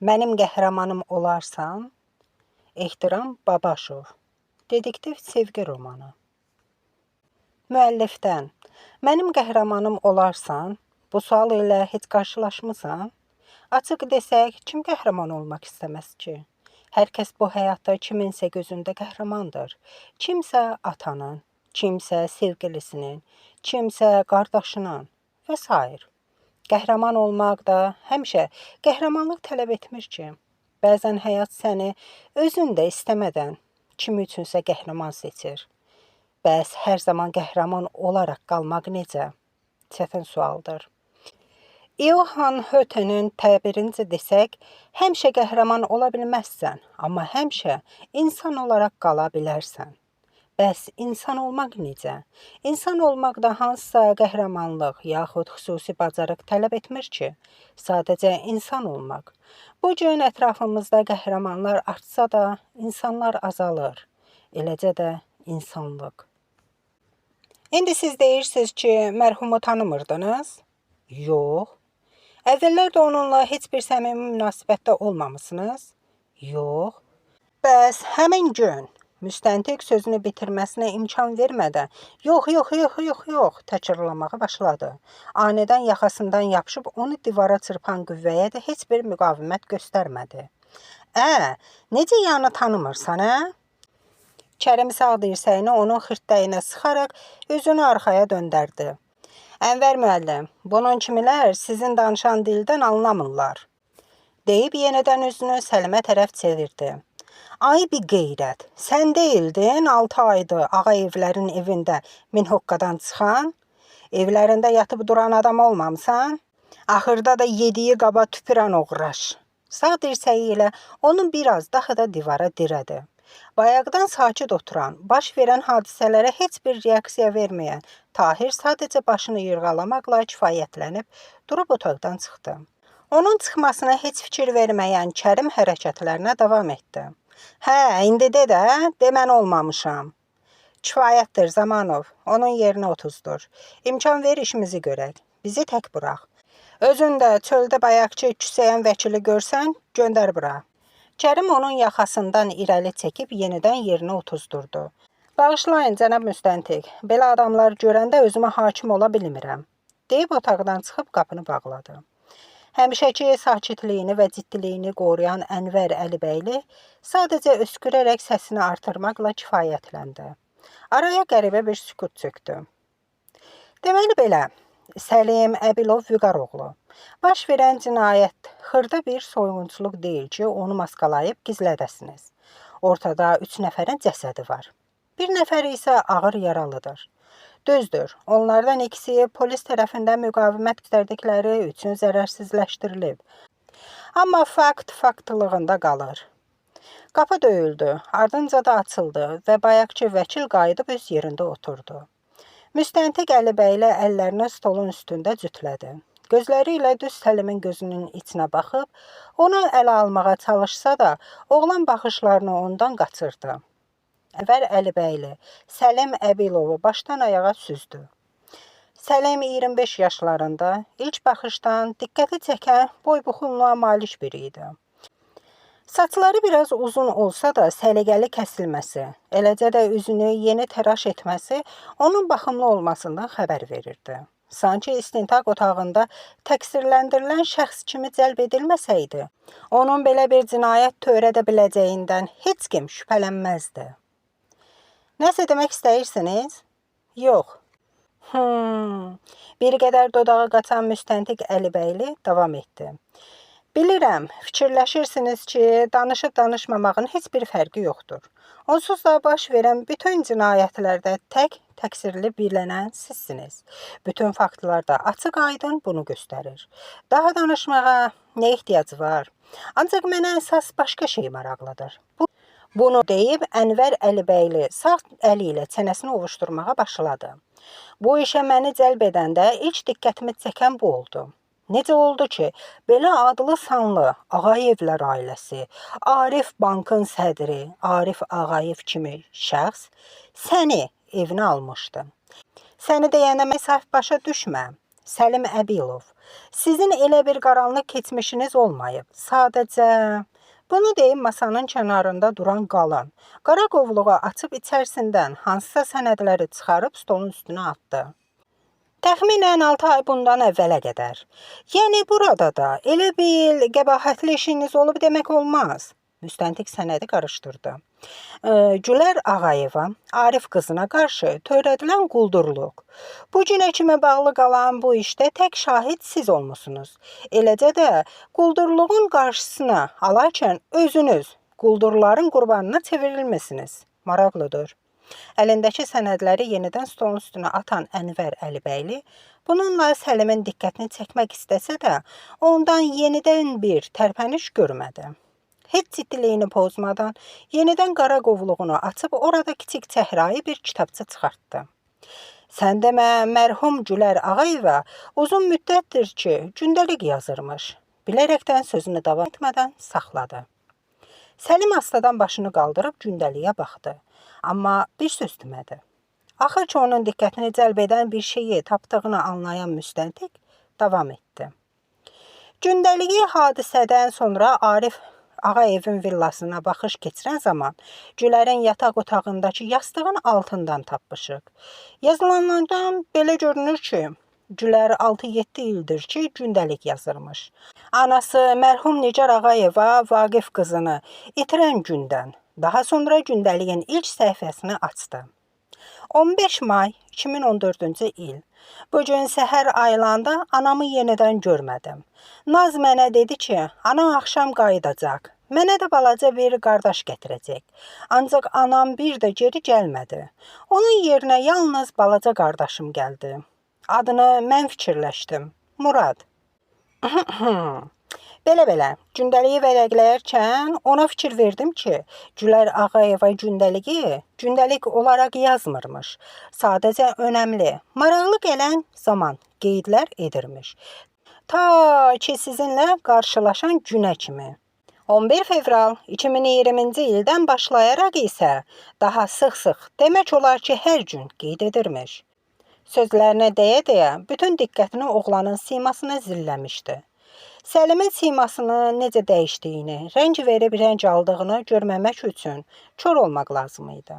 Mənim qəhrəmanım olarsan? Ehtiram Babaşov. Dedektiv sevgi romanı. Müəllifdən. Mənim qəhrəmanım olarsan? Bu sual ilə heç qarşılaşmısan? Açıq desək, kim qəhrəman olmaq istəməz ki? Hər kəs bu həyatda kiminsə gözündə qəhrəmandır. Kimsə atanın, kimsə sevgilisinin, kimsə qardaşının və sair. Qəhrəman olmaq da həmişə qəhrəmanlıq tələb etmir ki. Bəzən həyat səni özün də istəmədən kimi üçünsə qəhrəman seçir. Bəs hər zaman qəhrəman olaraq qalmaq necə? Çətin sualdır. Johann Hötenin təbirincə desək, həmişə qəhrəman ola bilməzsən, amma həmişə insan olaraq qala bilərsən. Bəs insan olmaq necə? İnsan olmaq da hansısa qəhrəmanlıq yaxud xüsusi bacarıq tələb etmir ki, sadəcə insan olmaq. Bu gün ətrafımızda qəhrəmanlar artsa da, insanlar azalır. Eləcə də insanlıq. İndi siz deyirsiniz ki, mərhumu tanımırdınız? Yox. Əvvəllər də onunla heç bir səmimi münasibətdə olmamısınız? Yox. Bəs həmin gün müstəntiq sözünü bitirməsinə imkan vermədən yox, yox, yox, yox, yox təkrarlamağa başladı. Anidən yaxasından yapışıb onu divara çırpan qüvvəyə də heç bir müqavimət göstərmədi. Necə yəni tanımırsan, ə? Kərim sağ dirsəyini onun xirtdəyinə sıxaraq üzünü arxaya döndərdi. Ənvər müəllim, bunun kimilər sizin danışan dildən anlamırlar. Deyib yenidən üzünü Səlimə tərəf çevirdi. Ay bir qeyrət, sən deyildin 6 aydır Ağayevlərin evində minhoqqadan çıxan? Evlərində yatıb duran adam olmamısan? Axırda da yediyi qaba tüpürən oğraş. Sağ dirsəyi ilə onu biraz daha da divara dirədi. Bayaqdan sakit oturan, baş verən hadisələrə heç bir reaksiya verməyən Tahir sadəcə başını yırğalamaqla kifayətlənib durub otaqdan çıxdı. Onun çıxmasına heç fikir verməyən Kərim hərəkətlərinə davam etdi. Hə, indi de də, de mən olmamışam. Kifayətdir Zamanov, onun yerinə otuzdur. İmkan ver işimizi görək. Bizi tək burax. Özün də çöldə bayaqçı küsəyən vəkili görsən, göndər bura. Kərim onun yaxasından irəli çəkib yenidən yerinə otuzdurdu. Bağışlayın cənab müstəntiq, belə adamlar görəndə özümə hakim ola bilmirəm. Deyib otaqdan çıxıb qapını bağladı. Həmişəki sakitliyini və ciddiliyini qoruyan Ənvər Əlibəyli sadəcə öskürərək səsini artırmaqla kifayətləndi. Araya qəribə bir sükut çökdü. Deməli belə, Səlim Əbilov Vüqaroğlu. Baş verən cinayət xırda bir soyğunçuluq deyil ki, onu maskalayıb gizlədəsiniz. Ortada 3 nəfərin cəsədi var. Bir nəfəri isə ağır yaralıdır. Düzdür, onlardan ikisi polis tərəfindən müqavimət göstərdikləri üçün zərərsizləşdirilib. Amma fakt faktlığında qalır. Qapı döyüldü, ardınca da açıldı və bayaqçı vəkil qayıdıb öz yerində oturdu. Müstəntiq Əlibəyli əllərini stolun üstündə cütlədi. Gözləri ilə düz Səlimin gözünün içinə baxıb, onu ələ almağa çalışsa da, oğlan baxışlarını ondan qaçırdı. Ənvər Əlibəyli Səlim Əbilovu başdan ayağa süzdü. Səlim 25 yaşlarında, ilk baxışdan diqqəti çəkən boy-buxunluğa malik biri idi. Saçları biraz uzun olsa da səliqəli kəsilməsi, eləcə də üzünü yeni təraş etməsi onun baxımlı olmasından xəbər verirdi. Sanki istintaq otağında təqsirləndirilən şəxs kimi cəlb edilməsəydi, onun belə bir cinayət törədə biləcəyindən heç kim şübhələnməzdi. Nəsə demək istəyirsiniz? Yox. Bir qədər dodağı qaçan müstəntiq Əlibəyli davam etdi. Bilirəm, fikirləşirsiniz ki, danışıb danışmamağın heç bir fərqi yoxdur. Onsuz da baş verən bütün cinayətlərdə tək təqsirli bilinən sizsiniz. Bütün faktlar da açıq-aydın bunu göstərir. Daha danışmağa nə ehtiyac var? Ancaq mənə əsas başqa şey maraqlıdır. Bunu deyib Ənvər Əlibəyli sağ əli ilə çənəsini ovuşdurmağa başladı. Bu işə məni cəlb edəndə ilk diqqətimi çəkən bu oldu. Necə oldu ki, belə adlı sanlı Ağayevlər ailəsi, Arif Bankın sədri Arif Ağayev kimi şəxs səni evinə almışdı. Səni deyəndə mən səhv başa düşmə. Səlim Əbilov. Sizin elə bir qaranlıq keçmişiniz olmayıb. Sadəcə bunu deyib masanın kənarında duran qalın qara qovluğu açıb içərisindən hansısa sənədləri çıxarıb stolun üstünə atdı. Təxminən 6 ay bundan əvvələ qədər. Yəni burada da elə bil qəbahətli işiniz olub demək olmaz. Müstəntiq sənədi qarışdırdı. Gülər Ağayeva Arif qızına qarşı törədilən quldurluq. Bu günə kimi bağlı qalan bu işdə tək şahid siz olmusunuz. Eləcə də quldurluğun qarşısına alarkən özünüz quldurların qurbanına çevrilmisiniz. Maraqlıdır. Əlindəki sənədləri yenidən stolun üstünə atan Ənvər Əlibəyli bununla Səlimin diqqətini çəkmək istəsə də ondan yenidən bir tərpəniş görmədi. Heç ciddiliyini pozmadan yenidən qara qovluğunu açıb orada kiçik çəhrayı bir kitabça çıxartdı. Sən demə, mərhum Gülər Ağayeva uzun müddətdir ki, gündəlik yazırmış. Bilərəkdən sözünü davam etmədən saxladı. Səlim astadan başını qaldırıb gündəliyə baxdı. Amma bir söz demədi. Axır ki, onun diqqətini cəlb edən bir şeyi tapdığını anlayan müstəntiq davam etdi. Gündəliyi hadisədən sonra Arif Ağayevin villasına baxış keçirən zaman Gülərin yataq otağındakı yastığın altından tapmışıq. Yazılanlardan belə görünür ki, Gülər 6-7 ildir ki, gündəlik yazırmış. Anası mərhum Nigar Ağayeva Vaqif qızını itirən gündən daha sonra gündəliyin ilk səhifəsini açdı. 15 may 2014-cü il. Bu gün səhər ayılanda anamı yenidən görmədim. Naz mənə dedi ki, anam axşam qayıdacaq. Mənə də balaca bir qardaş gətirəcək. Ancaq anam bir də geri gəlmədi. Onun yerinə yalnız balaca qardaşım gəldi. Adını mən fikirləşdim. Murad. Belə-belə, gündəliyi vərəqləyərkən ona fikir verdim ki, Gülər Ağayeva gündəliyi gündəlik olaraq yazmırmış. Sadəcə önəmli, maraqlı gələn zaman qeydlər edirmiş. Ta ki sizinlə qarşılaşan günə kimi. 11 fevral 2020-ci ildən başlayaraq isə daha sıx-sıx, demək olar ki, hər gün qeyd edirmiş. Sözlərini deyə-deyə bütün diqqətini oğlanın simasına zilləmişdi. Səlimin simasını necə dəyişdiyini, rəng verib rəng aldığını görməmək üçün kor olmaq lazım idi.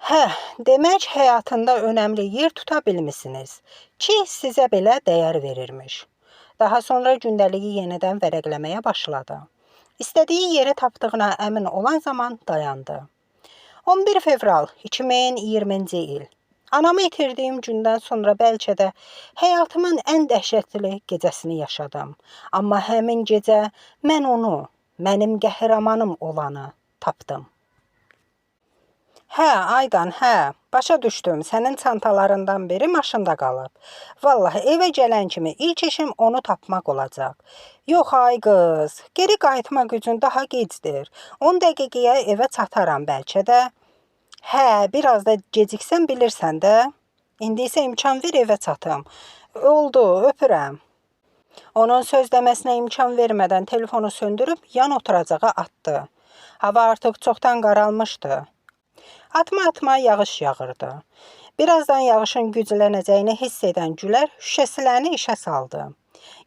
Hə, demək həyatında önəmli yer tuta bilmisiniz ki, sizə belə dəyər verirmiş. Daha sonra gündəliyi yenidən vərəqləməyə başladı. İstədiyi yeri tapdığına əmin olan zaman dayandı. 11 fevral 2020-ci il. Anamı itirdiyim gündən sonra bəlkə də həyatımın ən dəhşətli gecəsini yaşadım. Amma həmin gecə mən onu, mənim qəhrəmanım olanı tapdım. Hə, Aydan, hə, başa düşdüm. Sənin çantalarından biri maşında qalıb. Vallahi evə gələn kimi ilk işim onu tapmaq olacaq. Yox ay qız, geri qayıtmaq üçün daha gecdir. 10 dəqiqəyə evə çataram bəlkə də. Hə, biraz da geciksən bilirsən də. İndi isə imkan ver evə çatım. Oldu, öpürəm. Onun söz deməsinə imkan vermədən telefonu söndürüb yan oturacağa atdı. Hava artıq çoxdan qaralmışdı. Atma-atma yağış yağırdı. Birazdan yağışın güclənəcəyini hiss edən Gülər şüşəsilərini işə saldı.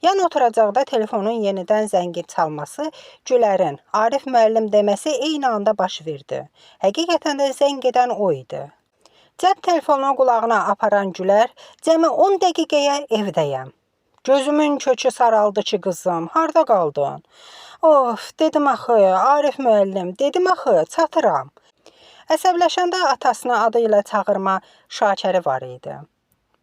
Yan oturacaqda telefonun yenidən zəngi çalması Gülərin Arif müəllim deməsi eyni anda baş verdi. Həqiqətən də zəng edən o idi. Cəb telefonunu qulağına aparan Gülər, cəmi 10 dəqiqəyə evdəyəm. Gözümün kökü saraldı ki, qızım, harda qaldın? Of, dedim axı, Arif müəllim, dedim axı, çatıram. Əsəbləşəndə atasını adı ilə çağırma şakəri var idi.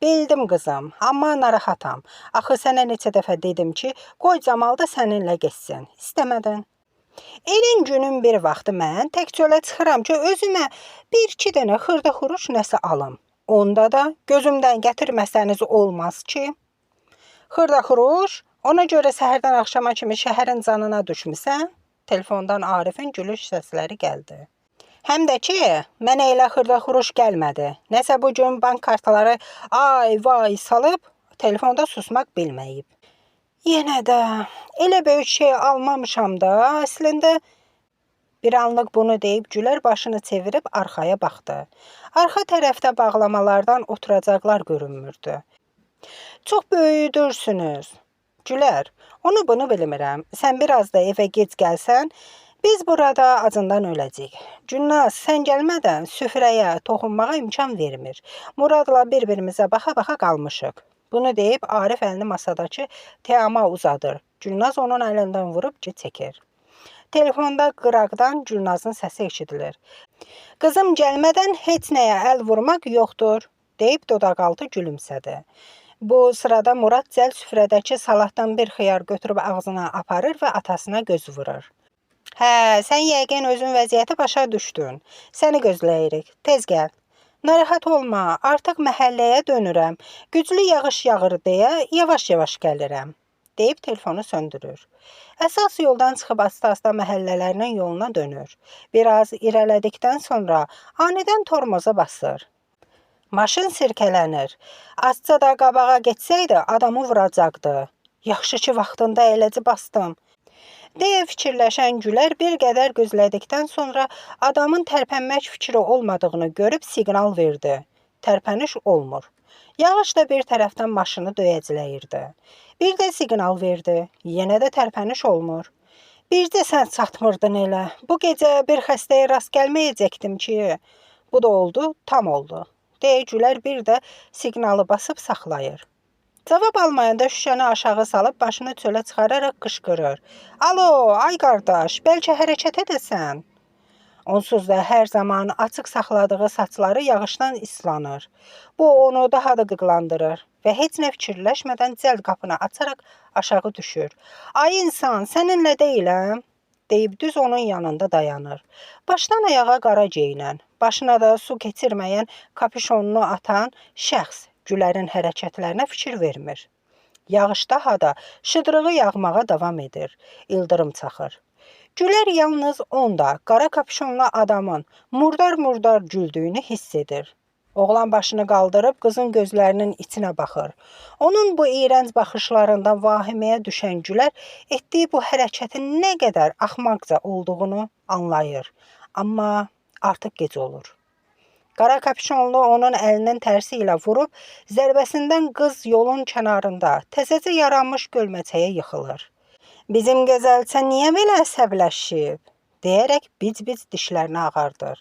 Bildim qızım, amma narahatam. Axı sənə neçə dəfə dedim ki, qoy Camal da səninlə getsin. İstəmədin. Elin günün bir vaxtı mən tək çölə çıxıram ki, özümə bir-iki dənə xırda-xuruş nəsə alım. Onda da gözümdən gətirməsəniz olmaz ki. Xırda-xuruş, ona görə səhərdən axşama kimi şəhərin canına düşmüsən? Telefondan Arifin gülüş səsləri gəldi. Həm də ki, mənə elə xırda-xuruş gəlmədi. Nəsə bu gün bank kartları ay vay salıb telefonda susmaq bilməyib. Yenə də elə böyük şey almamışam da, əslində bir anlıq bunu deyib Gülər başını çevirib arxaya baxdı. Arxa tərəfdə bağlamalardan oturacaqlar görünmürdü. Çox böyüdürsünüz. Gülər, onu bunu bilmirəm. Sən biraz da evə gec gəlsən, biz burada acından öləcəyik. Gülnaz, sən gəlmədən süfrəyə toxunmağa imkan vermir. Muradla bir-birimizə baxa-baxa qalmışıq. Bunu deyib Arif əlini masadakı təama uzadır. Gülnaz onun əlindən vurub çəkir. Telefonda qıraqdan Gülnazın səsi eşidilir. Qızım gəlmədən heç nəyə əl vurmaq yoxdur, deyib dodaqaltı gülümsədi. Bu sırada Murad cəld süfrədəki salatdan bir xiyar götürüb ağzına aparır və atasına göz vurur. Hə, sən yəqin özün vəziyyəti başa düşdün. Səni gözləyirik. Tez gəl. Narahat olma, artıq məhəlləyə dönürəm. Güclü yağış yağır deyə yavaş-yavaş gəlirəm, deyib telefonu söndürür. Əsas yoldan çıxıb asta-asta məhəllələrinin yoluna dönür. Biraz irələdikdən sonra anidən tormoza basır. Maşın sirkələnir. Azca da qabağa getsəydi adamı vuracaqdı. Yaxşı ki vaxtında eləcə bastım, deyə fikirləşən Gülər bir qədər gözlədikdən sonra adamın tərpənmək fikri olmadığını görüb siqnal verdi. Tərpəniş olmur. Yağış da bir tərəfdən maşını döyəcləyirdi. Bir də siqnal verdi. Yenə də tərpəniş olmur. Bircə sən çatmırdın elə. Bu gecə bir xəstəyə rast gəlməyəcəkdim ki. Bu da oldu, tam oldu, deyə Gülər bir də siqnalı basıb saxlayır. Cavab almayanda şüşəni aşağı salıb başını çölə çıxararaq qışqırır. Alo, ay qardaş, bəlkə hərəkət edəsən? Onsuz da hər zaman açıq saxladığı saçları yağışdan islanır. Bu onu daha da qıqlandırır və heç nə fikirləşmədən cəld qapını açaraq aşağı düşür. Ay insan, səninlə deyiləm, deyib düz onun yanında dayanır. Başdan ayağa qara geyinən, başına da su keçirməyən kapüşonunu atan şəxs Gülərin hərəkətlərinə fikir vermir. Yağış daha da şıdırğı yağmağa davam edir. İldırım çaxır. Gülər yalnız onda qara kapüşonlu adamın murdar-murdar güldüyünü hiss edir. Oğlan başını qaldırıb qızın gözlərinin içinə baxır. Onun bu iyrənc baxışlarından vahiməyə düşən Gülər etdiyi bu hərəkətin nə qədər axmaqca olduğunu anlayır. Amma artıq gec olur. Qara kapüşonlu onun əlinin tərsi ilə vurub, zərbəsindən qız yolun kənarında təzəcə yaranmış gölməçəyə yıxılır. Bizim gözəlçə niyə belə əsəbləşib? Deyərək bic-bic dişlərini ağardır.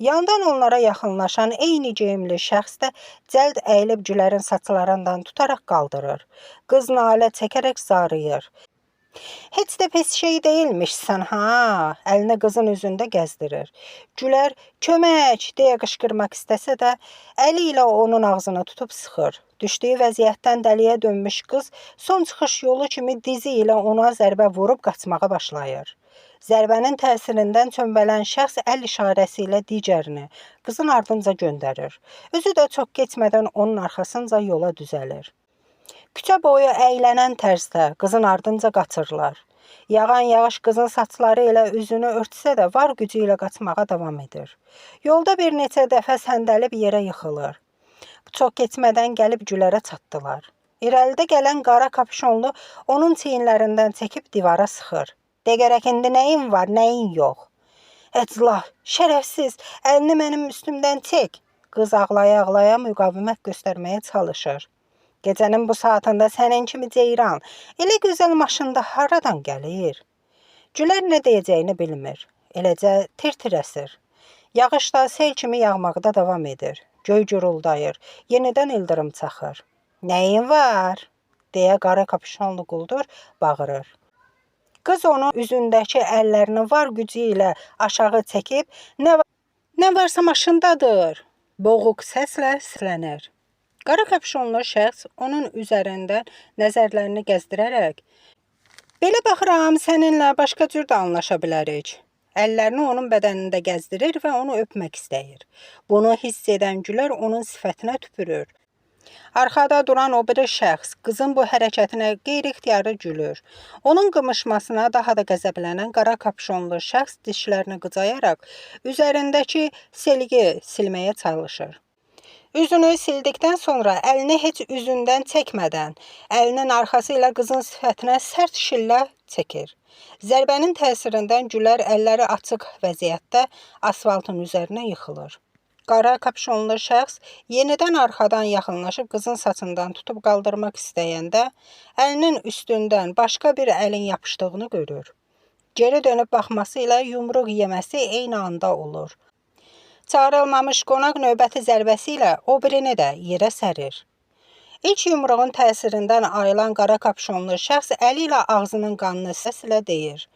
Yandan onlara yaxınlaşan eyni geyimli şəxs də cəld əyilib Gülərin saçlarından tutaraq qaldırır. Qız nalə çəkərək zarıyır. Heç də pis şey deyilmişsən ha, əlini qızın üzündə gəzdirir. Gülər kömək deyə qışqırmaq istəsə də əli ilə onun ağzını tutub sıxır. Düşdüyü vəziyyətdən dəliyə dönmüş qız son çıxış yolu kimi dizi ilə ona zərbə vurub qaçmağa başlayır. Zərbənin təsirindən çömbələn şəxs əl işarəsi ilə digərini qızın ardınca göndərir. Özü də çox keçmədən onun arxasınca yola düzəlir. Küçə boyu əylənən tərzdə qızın ardınca qaçırlar. Yağan yağış qızın saçları ilə üzünü örtsə də var gücü ilə qaçmağa davam edir. Yolda bir neçə dəfə səndəlib yerə yıxılır. Çox keçmədən gəlib Gülərə çatdılar. İrəlidə gələn qara kapüşonlu onun çiyinlərindən çəkib divara sıxır. De görək indi nəyin var, nəyin yox. Əclaf, şərəfsiz, əlini mənim üstümdən çək. Qız ağlaya-ağlaya müqavimət göstərməyə çalışır. Gecənin bu saatında sənin kimi ceyran elə gözəl maşında haradan gəlir? Gülər nə deyəcəyini bilmir. Eləcə tir-tir əsir. Yağış da sel kimi yağmaqda davam edir. Göy guruldayır. Yenidən ildırım çaxır. Nəyin var? Deyə qara kapüşonlu quldur bağırır. Qız onun üzündəki əllərini var gücü ilə aşağı çəkib, nə varsa maşındadır, boğuq səslə səslənir. Qara kapüşonlu şəxs onun üzərindən nəzərlərini gəzdirərək, belə baxıram, səninlə başqa cür də anlaşa bilərik. Əllərini onun bədənində gəzdirir və onu öpmək istəyir. Bunu hiss edən Gülər onun sifətinə tüpürür. Arxada duran o biri şəxs qızın bu hərəkətinə qeyri-ixtiyari gülür. Onun qımışmasına daha da qəzəblənən qara kapüşonlu şəxs dişlərini qıcayaraq üzərindəki selgi silməyə çalışır. Üzünü sildikdən sonra əlini heç üzündən çəkmədən, əlinin arxası ilə qızın sifətinə sərt şillə çəkir. Zərbənin təsirindən Gülər əlləri açıq vəziyyətdə asfaltın üzərinə yıxılır. Qara kapşonlu şəxs yenidən arxadan yaxınlaşıb qızın saçından tutub qaldırmaq istəyəndə əlinin üstündən başqa bir əlin yapışdığını görür. Geri dönüb baxması ilə yumruq yeməsi eyni anda olur. Çağırılmamış qonaq növbəti zərbəsi ilə o birini də yerə sərir. İlk yumruğun təsirindən ayılan qara kapşonlu şəxs əli ilə ağzının qanını səslə deyir: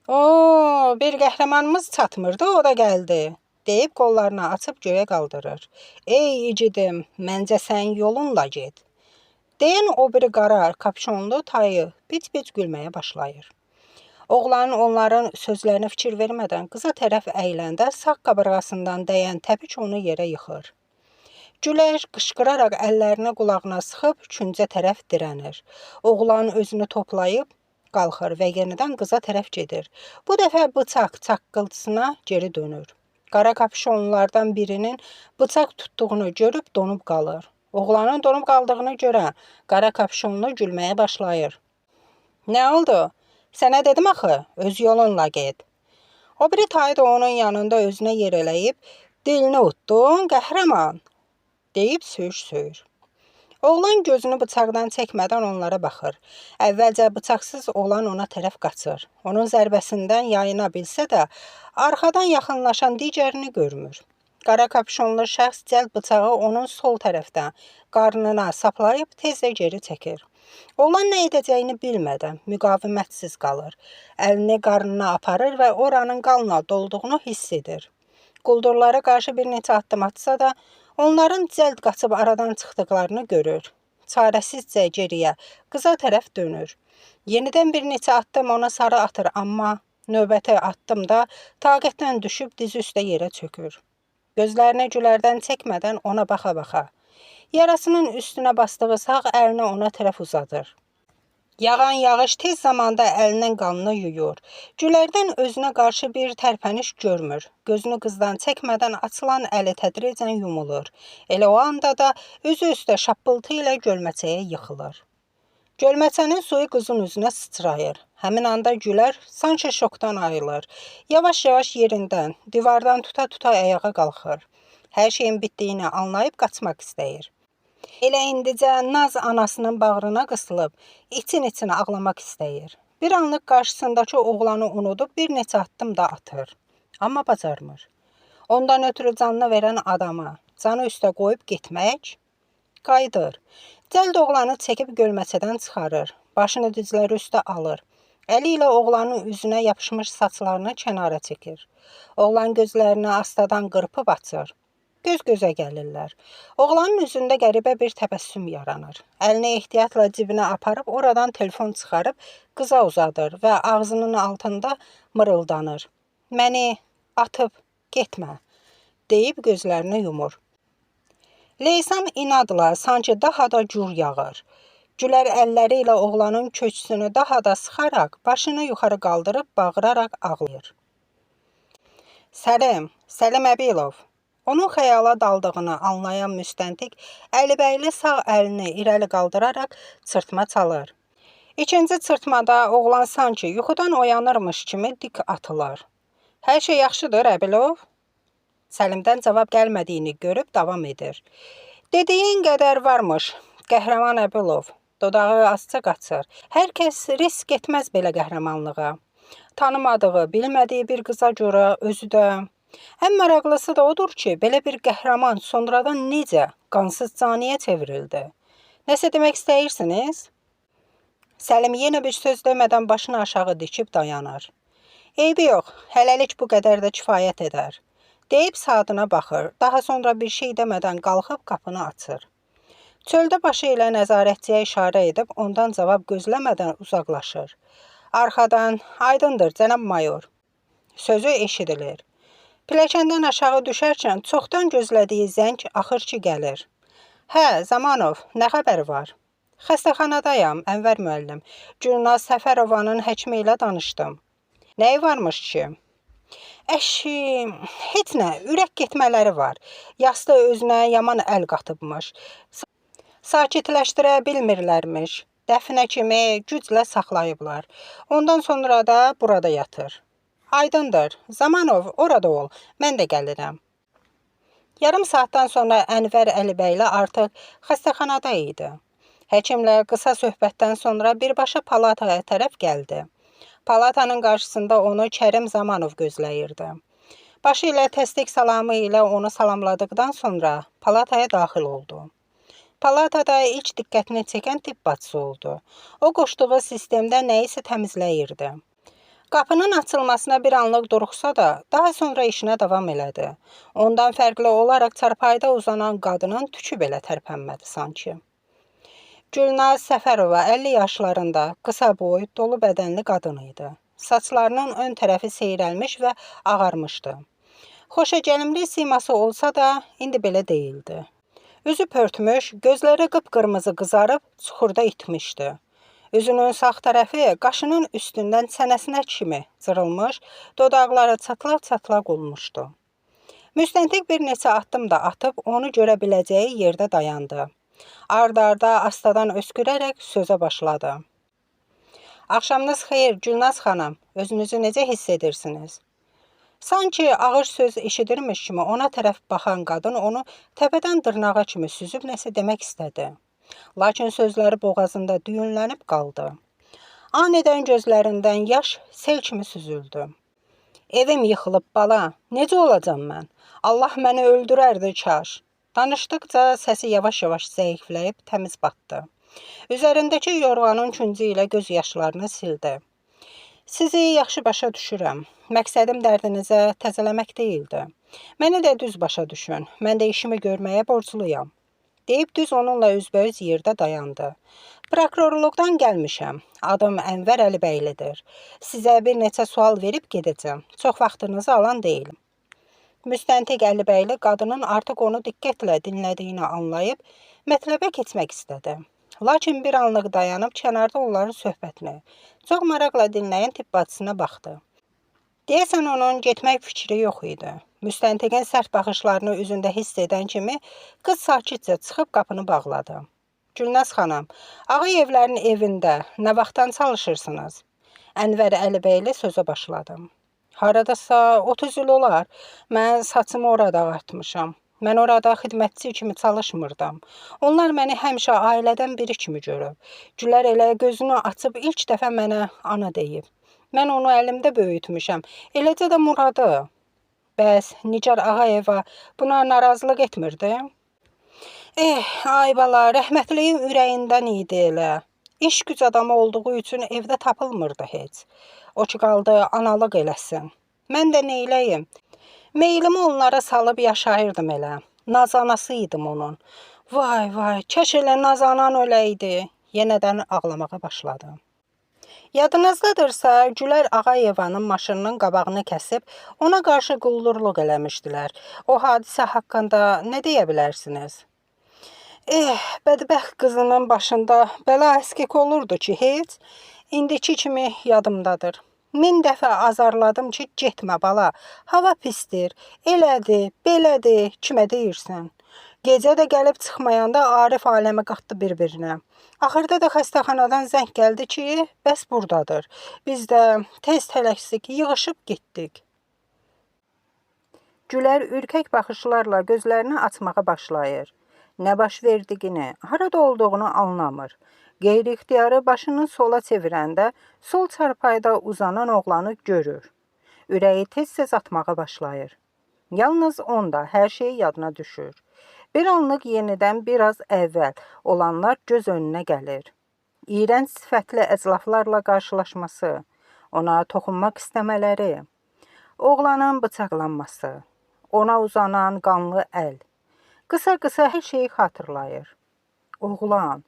"Oo, bir qəhrəmanımız çatmırdı, o da gəldi." deyib qollarını açıb göyə qaldırır. "Ey icidim, məncə sən yolunla get." Deyən o biri qara kapşonlu tayı bic-bic gülməyə başlayır. Oğlan onların sözlərinə fikir vermədən qıza tərəf əyiləndə sağ qabırğasından dəyən təpik onu yerə yıxır. Gülər qışqıraraq əllərini qulağına sıxıb küncə tərəf dirənir. Oğlan özünü toplayıb qalxır və yenidən qıza tərəf gedir. Bu dəfə bıçaq çaqqıltısına geri dönür. Qara kapşonlulardan birinin bıçaq tutduğunu görüb donub qalır. Oğlanın donub qaldığını görən qara kapşonlu gülməyə başlayır. "Nə oldu? Sənə dedim axı, öz yolunla get." O biri tayı da onun yanında özünə yer eləyib, "Dilini utdun, qəhrəman," deyib söyüş söyür. Oğlan gözünü bıçaqdan çəkmədən onlara baxır. Əvvəlcə bıçaqsız olan ona tərəf qaçır. Onun zərbəsindən yayına bilsə də, arxadan yaxınlaşan digərini görmür. Qara kapşonlu şəxs cəld bıçağı onun sol tərəfdən qarnına saplayıb tezlə geri çəkir. Oğlan nə edəcəyini bilmədən müqavimətsiz qalır. Əlini qarnına aparır və oranın qanla dolduğunu hiss edir. Quldurlara qarşı bir neçə addım atsa da, onların cəld qaçıb aradan çıxdıqlarını görür. Çarəsizcə geriyə, qıza tərəf dönür. Yenidən bir neçə addım ona sarı atır, amma növbəti addımda taqətdən düşüb dizi üstə yerə çökür. Gözlərini Gülərdən çəkmədən ona baxa-baxa, yarasının üstünə basdığı sağ əlini ona tərəf uzadır. Yağan yağış tez zamanda əlinin qanını yuyur. Gülərdən özünə qarşı bir tərpəniş görmür. Gözünü qızdan çəkmədən açılan əli tədricən yumulur. Elə o anda da üzü üstə şappıltı ilə gölməçəyə yıxılır. Gölməçənin suyu qızın üzünə sıçrayır. Həmin anda Gülər sanki şokdan ayılır. Yavaş-yavaş yerindən, divardan tuta-tuta ayağa qalxır. Hər şeyin bitdiyini anlayıb qaçmaq istəyir. Elə indicə Naz anasının bağrına qısılıb, için-içinə ağlamaq istəyir. Bir anlıq qarşısındakı oğlanı unudub bir neçə addım da atır. Amma bacarmır. Ondan ötürü canını verən adamı canı üstə qoyub getmək qayıdır. Cəld oğlanı çəkib gölməçədən çıxarır. Başını dizləri üstə alır. Əli ilə oğlanın üzünə yapışmış saçlarını kənara çəkir. Oğlan gözlərini astadan qırpıb açır. Göz-gözə gəlirlər. Oğlanın üzündə qəribə bir təbəssüm yaranır. Əlini ehtiyatla cibinə aparıb oradan telefon çıxarıb qıza uzadır və ağzının altında mırıldanır. "Məni atıb getmə," deyib gözlərini yumur. Leysan inadla sanki daha da gür yağır. Gülər əlləri ilə oğlanın köksünü daha da sıxaraq başını yuxarı qaldırıb bağıraraq ağlayır. Səlim, Səlim Əbilov. Onun xəyala daldığını anlayan müstəntiq Əlibəyli sağ əlini irəli qaldıraraq çırtma çalır. İkinci çırtmada oğlan sanki yuxudan oyanırmış kimi dik atılır. "Hər şey yaxşıdır, Əbilov?" Səlimdən cavab gəlmədiyini görüb davam edir. "Dediyin qədər varmış, qəhrəman Əbilov." Dodağı azca qaçır. Hər kəs risk etməz belə qəhrəmanlığa. Tanımadığı, bilmədiyi bir qıza görə özü də. Ən maraqlısı da odur ki, belə bir qəhrəman sonradan necə qansız caniyə çevrildi? Nəsə demək istəyirsiniz? Səlim yenə bir söz demədən başını aşağı dikib dayanır. "Eybi yox, hələlik bu qədər də kifayət edər." Deyib saatına baxır. Daha sonra bir şey demədən qalxıb qapını açır. Çöldə başı ilə nəzarətçiyə işarə edib ondan cavab gözləmədən uzaqlaşır. Arxadan "Aydındır, cənab mayor" sözü eşidilir. Pilləkəndən aşağı düşərkən çoxdan gözlədiyi zəng axır ki gəlir. "Hə, Zamanov, nə xəbər var?" "Xəstəxanadayam, Ənvər müəllim. Gülnaz Səfərovanın həkimi ilə danışdım." "Nəyi varmış ki?" "Əşi, heç nə, ürək getmələri var. Yasda özünə yaman əl qatıbmış. Sakitləşdirə bilmirlərmiş. Dəfinə kimi güclə saxlayıblar. Ondan sonra da burada yatır." "Aydındır. Zamanov, orada ol. Mən də gəlirəm." Yarım saatdan sonra Ənvər Əlibəyli artıq xəstəxanada idi. Həkimlə qısa söhbətdən sonra birbaşa palataya tərəf gəldi. Palatanın qarşısında onu Kərim Zamanov gözləyirdi. Başı ilə təsdiq salamı ilə onu salamladıqdan sonra palataya daxil oldu. Palatada ilk diqqətini çəkən tibb bacısı oldu. O qoşduğu sistemdə nəyisə təmizləyirdi. Qapının açılmasına bir anlıq duruxsa da, daha sonra işinə davam elədi. Ondan fərqli olaraq çarpayıda uzanan qadının tükü belə tərpənmədi sanki. Gülnaz Səfərova 50 yaşlarında, qısa boy, dolu bədənli qadın idi. Saçlarının ön tərəfi seyrəlmiş və ağarmışdı. Xoşagəlimli siması olsa da, indi belə deyildi. Üzü pörtmüş, gözləri qıpqırmızı qızarıb çuxurda itmişdi. Üzünün sağ tərəfi qaşının üstündən çənəsinə kimi cırılmış, dodaqları çatlaq-çatlaq olmuşdu. Müstəntiq bir neçə addım da atıb onu görə biləcəyi yerdə dayandı. Ard-arda astadan öskürərək sözə başladı. Axşamınız xeyir, Gülnaz xanım. Özünüzü necə hiss edirsiniz? Sanki ağır söz eşidirmiş kimi ona tərəf baxan qadın onu təpədən dırnağa kimi süzüb nəsə demək istədi. Lakin sözləri boğazında düyünlənib qaldı. Anidən gözlərindən yaş sel kimi süzüldü. Evim yıxılıb bala, necə olacam mən? Allah məni öldürərdi kaş. Danışdıqca səsi yavaş-yavaş zəifləyib təmiz batdı. Üzərindəki yorğanın küncü ilə göz yaşlarını sildi. Sizi yaxşı başa düşürəm. Məqsədim dərdinizə təzələmək deyildi. Məni də düz başa düşün. Mən də işimi görməyə borcluyam. Deyib düz onunla üzbəüz yerdə dayandı. Prokurorluqdan gəlmişəm. Adım Ənvər Əlibəylidir. Sizə bir neçə sual verib gedəcəm. Çox vaxtınızı alan deyiləm. Müstəntiq Əlibəyli qadının artıq onu diqqətlə dinlədiyini anlayıb mətləbə keçmək istədi. Lakin bir anlıq dayanıb kənarda onların söhbətini çox maraqla dinləyən tibb bacısına baxdı. Deyəsən onun getmək fikri yox idi. Müstəntiqin sərt baxışlarını üzündə hiss edən kimi qız sakitcə çıxıb qapını bağladı. Gülnaz xanım, Ağayevlərin evində nə vaxtdan çalışırsınız? Ənvər Əlibəyli sözə başladı. Haradasa 30 il olar. Mən saçımı orada ağartmışam. Mən orada xidmətçi kimi çalışmırdım. Onlar məni həmişə ailədən biri kimi görüb. Gülər elə gözünü açıb ilk dəfə mənə ana deyib. Mən onu əlimdə böyütmüşəm. Eləcə də Muradı. Bəs Nigar Ağayeva buna narazılıq etmirdi? Ay bala, rəhmətliyin ürəyindən idi elə. İş güc adamı olduğu üçün evdə tapılmırdı heç. O ki qaldı analıq eləsin. Mən də neyləyim? Meylimi onlara salıb yaşayırdım elə. Nazanası idim onun. Vay vay, kaş elə Nazanan öləydi. Yenədən ağlamağa başladı. Yadınızdadırsa, Gülər Ağayevanın maşınının qabağını kəsib ona qarşı quldurluq eləmişdilər. O hadisə haqqında nə deyə bilərsiniz? Bədbəxt qızının başında bəla əskik olurdu ki, heç. İndiki kimi yadımdadır. 1000 dəfə azarladım ki, getmə bala, hava pisdir, elədir, belədir, kimə deyirsən? Gecə də gəlib çıxmayanda Arif aləmi qatdı bir-birinə. Axırda da xəstəxanadan zəng gəldi ki, bəs burdadır. Biz də tez tələsik yığışıb getdik. Gülər ürkək baxışlarla gözlərini açmağa başlayır. Nə baş verdiyini, harada olduğunu anlamır. Qeyri-ixtiyarı başını sola çevirəndə sol çarpayıda uzanan oğlanı görür. Ürəyi tez-tez atmağa başlayır. Yalnız onda hər şey yadına düşür. Bir anlıq yenidən biraz əvvəl olanlar göz önünə gəlir. İyrənc sifətli əclaflarla qarşılaşması, ona toxunmaq istəmələri, oğlanın bıçaqlanması, ona uzanan qanlı əl. Qısa-qısa hər şeyi xatırlayır. Oğlan,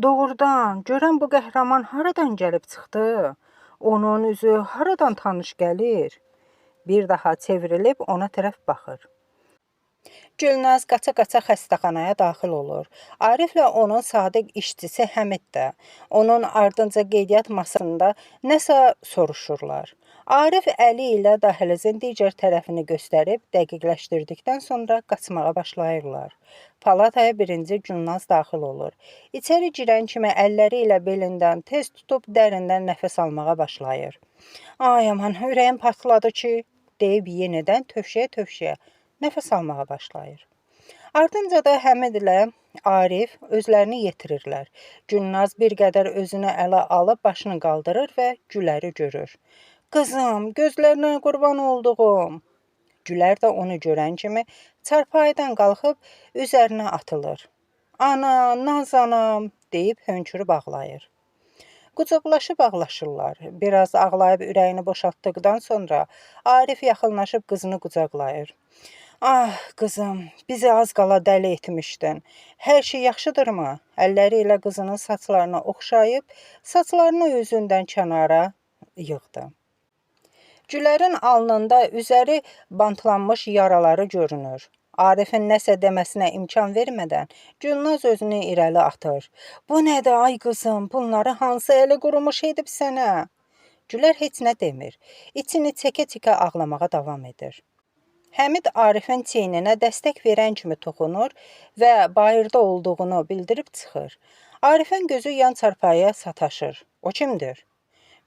doğrudan görən bu qəhrəman haradan gəlib çıxdı? Onun üzü haradan tanış gəlir? Bir daha çevrilib ona tərəf baxır. Gülnaz qaça-qaça xəstəxanaya daxil olur. Ariflə onun sadiq işçisi Həmid də onun ardınca qeydiyyat masasında nəsə soruşurlar. Arif əli ilə dəhlizin digər tərəfini göstərib dəqiqləşdirdikdən sonra qaçmağa başlayırlar. Palataya birinci Gülnaz daxil olur. İçəri girən kimi əlləri ilə belindən tez tutub dərindən nəfəs almağa başlayır. Ay aman, ürəyim partladı ki, deyib yenidən tövşəyə-tövşəyə nəfəs almağa başlayır. Ardınca da Həmid ilə Arif özlərini yetirirlər. Gülnaz bir qədər özünü ələ alıb başını qaldırır və Güləri görür. Qızım, gözlərinə qurban olduğum. Gülər də onu görən kimi çarpayıdan qalxıb üzərinə atılır. Ana, naz anam, deyib hönkürüb ağlayır. Qucaqlaşıb ağlaşırlar. Biraz ağlayıb ürəyini boşaltdıqdan sonra Arif yaxınlaşıb qızını qucaqlayır. Ah, qızım, bizi az qala dəli etmişdin. Hər şey yaxşıdırmı? Əlləri ilə qızının saçlarını oxşayıb, saçlarını üzündən kənara yığdı. Gülərin alnında üzəri bantlanmış yaraları görünür. Arifin nəsə deməsinə imkan vermədən Gülnaz özünü irəli atır. Bu nədir ay qızım? Bunları hansı əli qurumuş edib sənə? Gülər heç nə demir. İçini çəkə-çəkə ağlamağa davam edir. Həmid Arifin çiyninə dəstək verən kimi toxunur və bayırda olduğunu bildirib çıxır. Arifin gözü yan çarpayıya sataşır. O kimdir?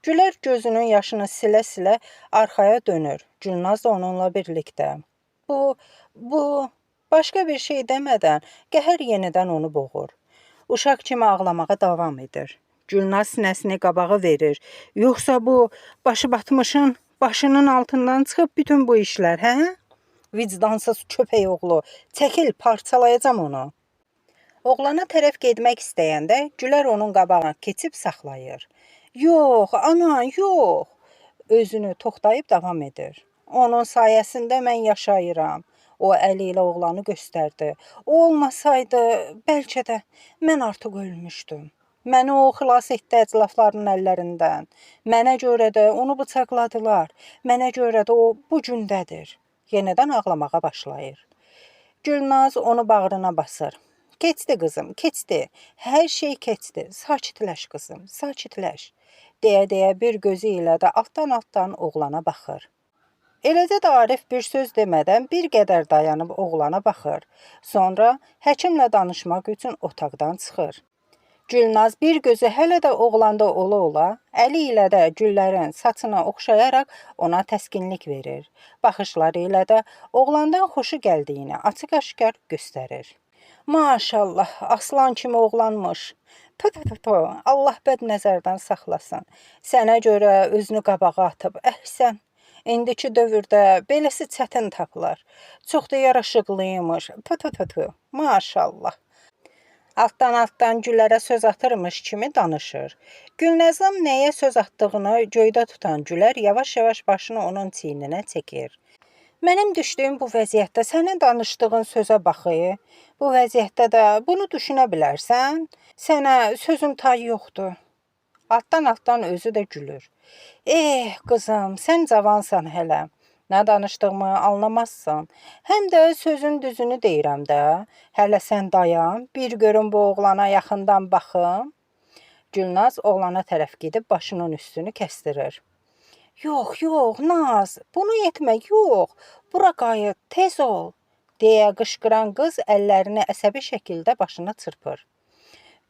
Gülər gözünün yaşını silə-silə arxaya dönür. Gülnaz da onunla birlikdə. Bu, başqa bir şey demədən qəhər yenidən onu boğur. Uşaq kimi ağlamağa davam edir. Gülnaz sinəsini qabağa verir. Yoxsa bu başı batmışın başının altından çıxıb bütün bu işlər, hə? Vicdansız köpək oğlu, çəkil, parçalayacam onu. Oğlana tərəf getmək istəyəndə Gülər onun qabağına keçib saxlayır. Yox, ana, yox. Özünü toxtayıb davam edir. Onun sayəsində mən yaşayıram. O əli ilə oğlanı göstərdi. O olmasaydı, bəlkə də mən artıq ölmüşdüm. Məni o xilas etdi əclafların əllərindən. Mənə görə də onu bıçaqladılar. Mənə görə də o bu gündədir. Yenidən ağlamağa başlayır. Gülnaz onu bağrına basır. Keçdi qızım, keçdi. Hər şey keçdi. Sakitləş qızım, sakitləş. Deyə-deyə bir gözü ilə də altdan-altdan oğlana baxır. Eləcə də Arif bir söz demədən bir qədər dayanıb oğlana baxır. Sonra həkimlə danışmaq üçün otaqdan çıxır. Gülnaz bir gözü hələ də oğlanda ola-ola, əli ilə də Güllərin saçına oxşayaraq ona təskinlik verir. Baxışları ilə də oğlandan xoşu gəldiyini açıq-aşkar göstərir. Maşallah, aslan kimi oğlanmış. Tü tü tü tü, Allah bəd nəzərdən saxlasın. Sənə görə özünü qabağa atıb, əhsən. İndiki dövrdə beləsi çətin tapılar. Çox da yaraşıqlıymış. Tü tü tü tü, maşallah. Altdan-altdan Gülərə söz atırmış kimi danışır. Gülnazın nəyə söz atdığını göydə tutan Gülər yavaş-yavaş başını onun çiyninə çəkir. Mənim düşdüyüm bu vəziyyətdə sənin danışdığın sözə bax. Bu vəziyyətdə də bunu düşünə bilərsən? Sənə sözüm tayı yoxdur. Altdan-altdan özü də gülür. Qızım, sən cavansan hələ. Nə danışdığımı anlamazsan. Həm də sözün düzünü deyirəm də. Hələ sən dayan, bir görüm bu oğlana yaxından baxım. Gülnaz oğlana tərəf gedib başının üstünü kəsdirir. Yox, yox, Naz, bunu etmə, yox. Bura qayıt, tez ol, deyə qışqıran qız əllərini əsəbi şəkildə başına çırpır.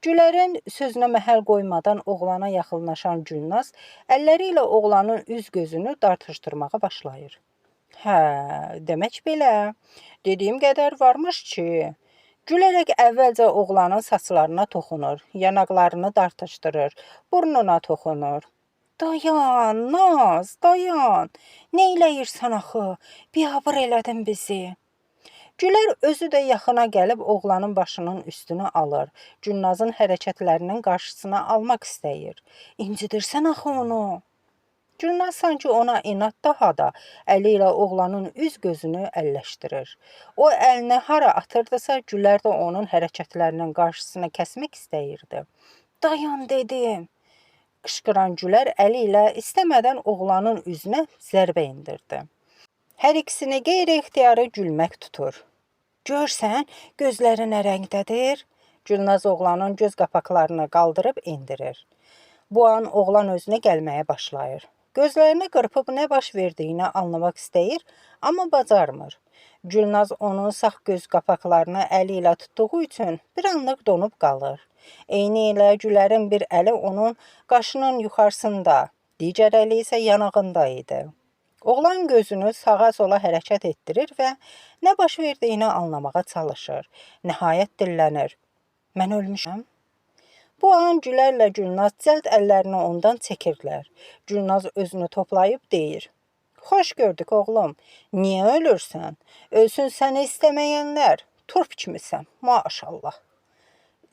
Gülərin sözünə məhəl qoymadan oğlana yaxınlaşan Gülnaz əlləri ilə oğlanın üz-gözünü dartışdırmağa başlayır. Hə, demək belə. Dediyim qədər varmış ki. Gülərək əvvəlcə oğlanın saçlarına toxunur, yanaqlarını dartışdırır, burnuna toxunur. Dayan, Naz, dayan. Nə eləyirsən axı? Biabır elədin bizi. Gülər özü də yaxına gəlib oğlanın başının üstünü alır. Gülnazın hərəkətlərinin qarşısını almaq istəyir. İncidirsən axı onu. Gülnaz sanki ona inad daha da əli ilə oğlanın üz-gözünü əlləşdirir. O əlini hara atırdısa, Gülər də onun hərəkətlərinin qarşısını kəsmək istəyirdi. Dayan dedim. Qışqıran Gülər əli ilə istəmədən oğlanın üzünə zərbə endirdi. Hər ikisini qeyri-ixtiyari gülmək tutur. Görsən, gözləri nə rəngdədir? Gülnaz oğlanın göz qapaqlarını qaldırıb endirir. Bu an oğlan özünə gəlməyə başlayır. Gözlərini qırpıb nə baş verdiyini anlamaq istəyir, amma bacarmır. Gülnaz onun sağ göz qapaqlarını əli ilə tutduğu üçün bir anlıq donub qalır. Eyni ilə Gülərin bir əli onun qaşının yuxarısında, digər əli isə yanağında idi. Oğlan gözünü sağa sola hərəkət etdirir və nə baş verdiyini anlamağa çalışır. Nəhayət dillənir. Mən ölmüşəm. Bu an Gülərlə Gülnaz cəld əllərini ondan çəkirlər. Gülnaz özünü toplayıb deyir. Xoş gördük oğlum. Niyə ölürsən? Ölsün səni istəməyənlər. Turp kimisən, maşallah.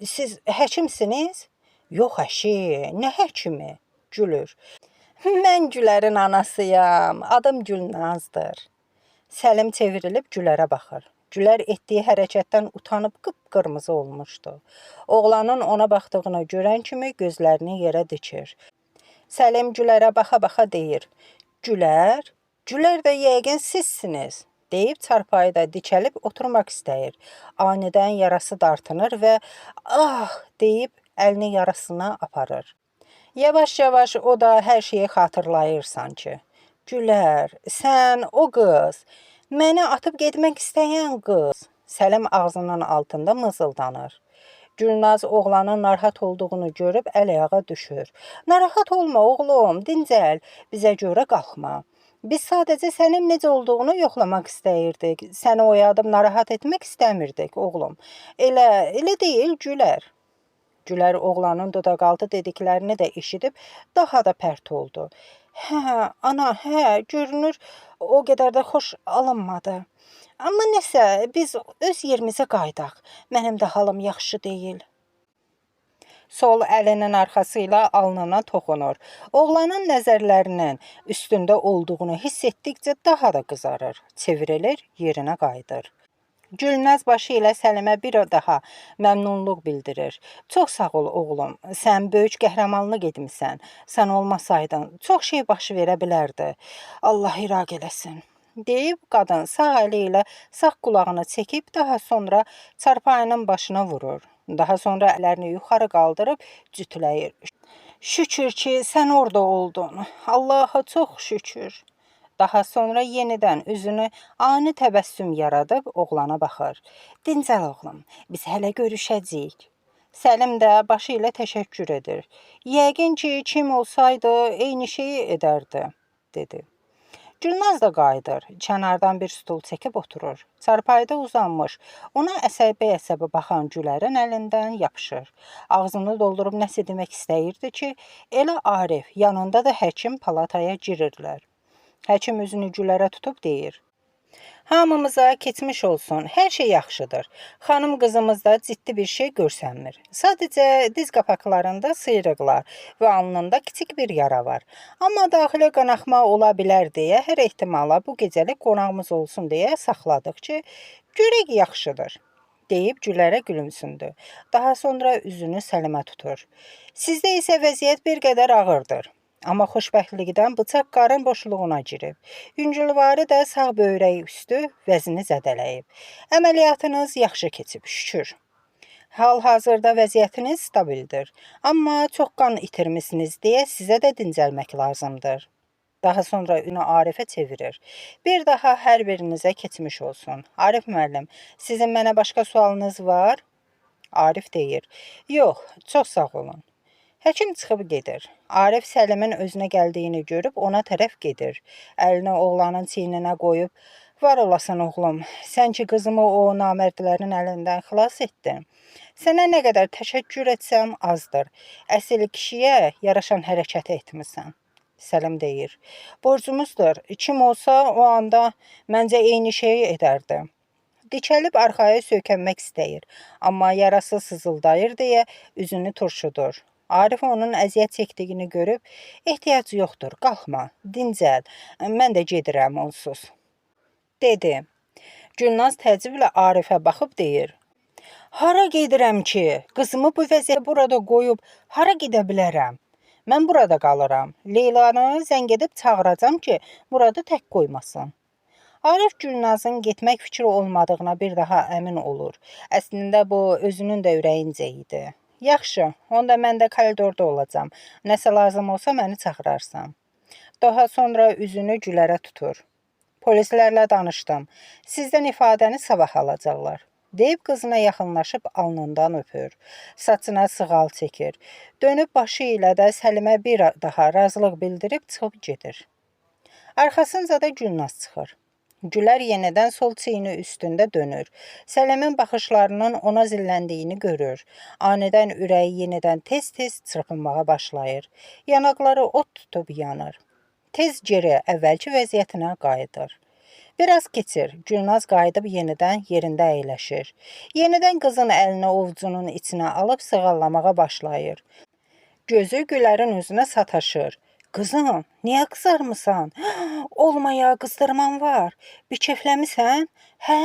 Siz həkimsiniz? Yox əşi, nə həkimi? Gülür. Mən Gülərin anasıyam. Adım Gülnazdır. Səlim çevrilib Gülərə baxır. Gülər etdiyi hərəkətdən utanıb qıpqırmızı olmuşdu. Oğlanın ona baxdığını görən kimi gözlərini yerə dikir. Səlim Gülərə baxa-baxa deyir. Gülər? Gülər də yəqin sizsiniz, deyib çarpayıda dikəlib oturmaq istəyir. Anidən yarası dartınır və ah deyib əlini yarasına aparır. Yavaş-yavaş o da hər şeyi xatırlayır sanki. Gülər, sən o qız, məni atıb getmək istəyən qız. Səlim ağzının altında mızıldanır. Gülnaz oğlanın narahat olduğunu görüb əl-ayağa düşür. Narahat olma oğlum, dincəl, bizə görə qalxma. Biz sadəcə sənin necə olduğunu yoxlamaq istəyirdik. Səni oyadıb narahat etmək istəmirdik, oğlum. Elə deyil, Gülər. Gülər oğlanın dodaqaltı dediklərini də eşidib daha da pərt oldu. Hə, ana, hə, görünür o qədər də xoş alınmadı. Amma nəsə, biz öz yerimizə qayıdaq. Mənim də halım yaxşı deyil. Sol əlinin arxası ilə alnına toxunur. Oğlanın nəzərlərinin üstündə olduğunu hiss etdikcə daha da qızarır. Çevrilir, yerinə qayıdır. Gülnaz başı ilə Səlimə bir daha məmnunluq bildirir. Çox sağ ol oğlum, sən böyük qəhrəmanlıq etmisən. Sən olmasaydın, çox şey başı verə bilərdi. Allah iraq eləsin. Deyib qadın sağ əli ilə sağ qulağını çəkib daha sonra çarpayının başına vurur. Daha sonra əllərini yuxarı qaldırıb cütləyir. Şükür ki, sən orada oldun. Allaha çox şükür. Daha sonra yenidən üzünü ani təbəssüm yaradıb oğlana baxır. Dincəl oğlum, biz hələ görüşəcəyik. Səlim də başı ilə təşəkkür edir. Yəqin ki, kim olsaydı eyni şeyi edərdi, dedi. Gülnaz da qayıdır. Kənardan bir stul çəkib oturur. Çarpayıda uzanmış, ona əsəbi-əsəbi baxan Gülərin əlindən yapışır. Ağzını doldurub nəsə demək istəyirdi ki, elə Arif, yanında da həkim palataya girirlər. Həkim üzünü Gülərə tutub deyir. Hamımıza keçmiş olsun, hər şey yaxşıdır. Xanım qızımızda ciddi bir şey görsənmir. Sadəcə diz qapaqlarında sıyrıqlar və alnında kiçik bir yara var. Amma daxilə qanaxma ola bilər deyə hər ehtimala bu gecəlik qonağımız olsun deyə saxladıq ki, görək yaxşıdır, deyib Gülərə gülümsündü. Daha sonra üzünü Səlimə tutur. Sizdə isə vəziyyət bir qədər ağırdır. Amma xoşbəxtlikdən bıçaq qarın boşluğuna girib. Yüngülvari də sağ böyrəyi üstü vəzini zədələyib. Əməliyyatınız yaxşı keçib, şükür. Hal-hazırda vəziyyətiniz stabildir. Amma çox qan itirmisiniz deyə sizə də dincəlmək lazımdır. Daha sonra ünü Arifə çevirir. Bir daha hər birinizə keçmiş olsun. Arif müəllim, sizin mənə başqa sualınız var? Arif deyir. Yox, çox sağ olun. Həkim çıxıb gedir. Arif Səlimin özünə gəldiyini görüb ona tərəf gedir. Əlini oğlanın çiyninə qoyub, var olasan oğlum, sən ki qızımı o namərdlərin əlindən xilas etdin. Sənə nə qədər təşəkkür etsəm azdır. Əsil kişiyə yaraşan hərəkəti etmisən. Səlim deyir. Borcumuzdur. Kim olsa o anda məncə eyni şeyi edərdi. Dikəlib arxaya söykənmək istəyir, amma yarası sızıldayır deyə üzünü turşudur. Arif onun əziyyət çəkdiyini görüb, ehtiyac yoxdur, qalxma, dincəl, mən də gedirəm onsuz, dedi. Gülnaz təəccüblə Arifə baxıb deyir, hara gedirəm ki, qızımı bu vəziyyətdə burada qoyub, hara gedə bilərəm? Mən burada qalıram, Leylanı zəng edib çağıracam ki, Muradı tək qoymasın. Arif Gülnazın getmək fikri olmadığına bir daha əmin olur. Əslində bu özünün də ürəyincə idi. Yaxşı, onda mən də koridorda olacam. Nəsə lazım olsa məni çağırarsan. Daha sonra üzünü Gülərə tutur. Polislərlə danışdım. Sizdən ifadəni sabah alacaqlar. Deyib qızına yaxınlaşıb alnından öpür. Saçına sığal çəkir. Dönüb başı ilə də Səlimə bir daha razılıq bildirib çıxıb gedir. Arxasınca da Gülnaz çıxır. Gülər yenidən sol çiyni üstündə dönür. Səlimin baxışlarının ona zilləndiyini görür. Anidən ürəyi yenidən tez-tez çırpınmağa başlayır. Yanaqları od tutub yanır. Tez geri əvvəlki vəziyyətinə qayıdır. Biraz keçir. Gülnaz qayıdıb yenidən yerində əyləşir. Yenidən qızın əlini ovcunun içinə alıb sığallamağa başlayır. Gözü Gülərin üzünə sataşır. Qızım, niyə qızarmısan? Olmaya qızdırman var. Bir kefləmisən? Hə,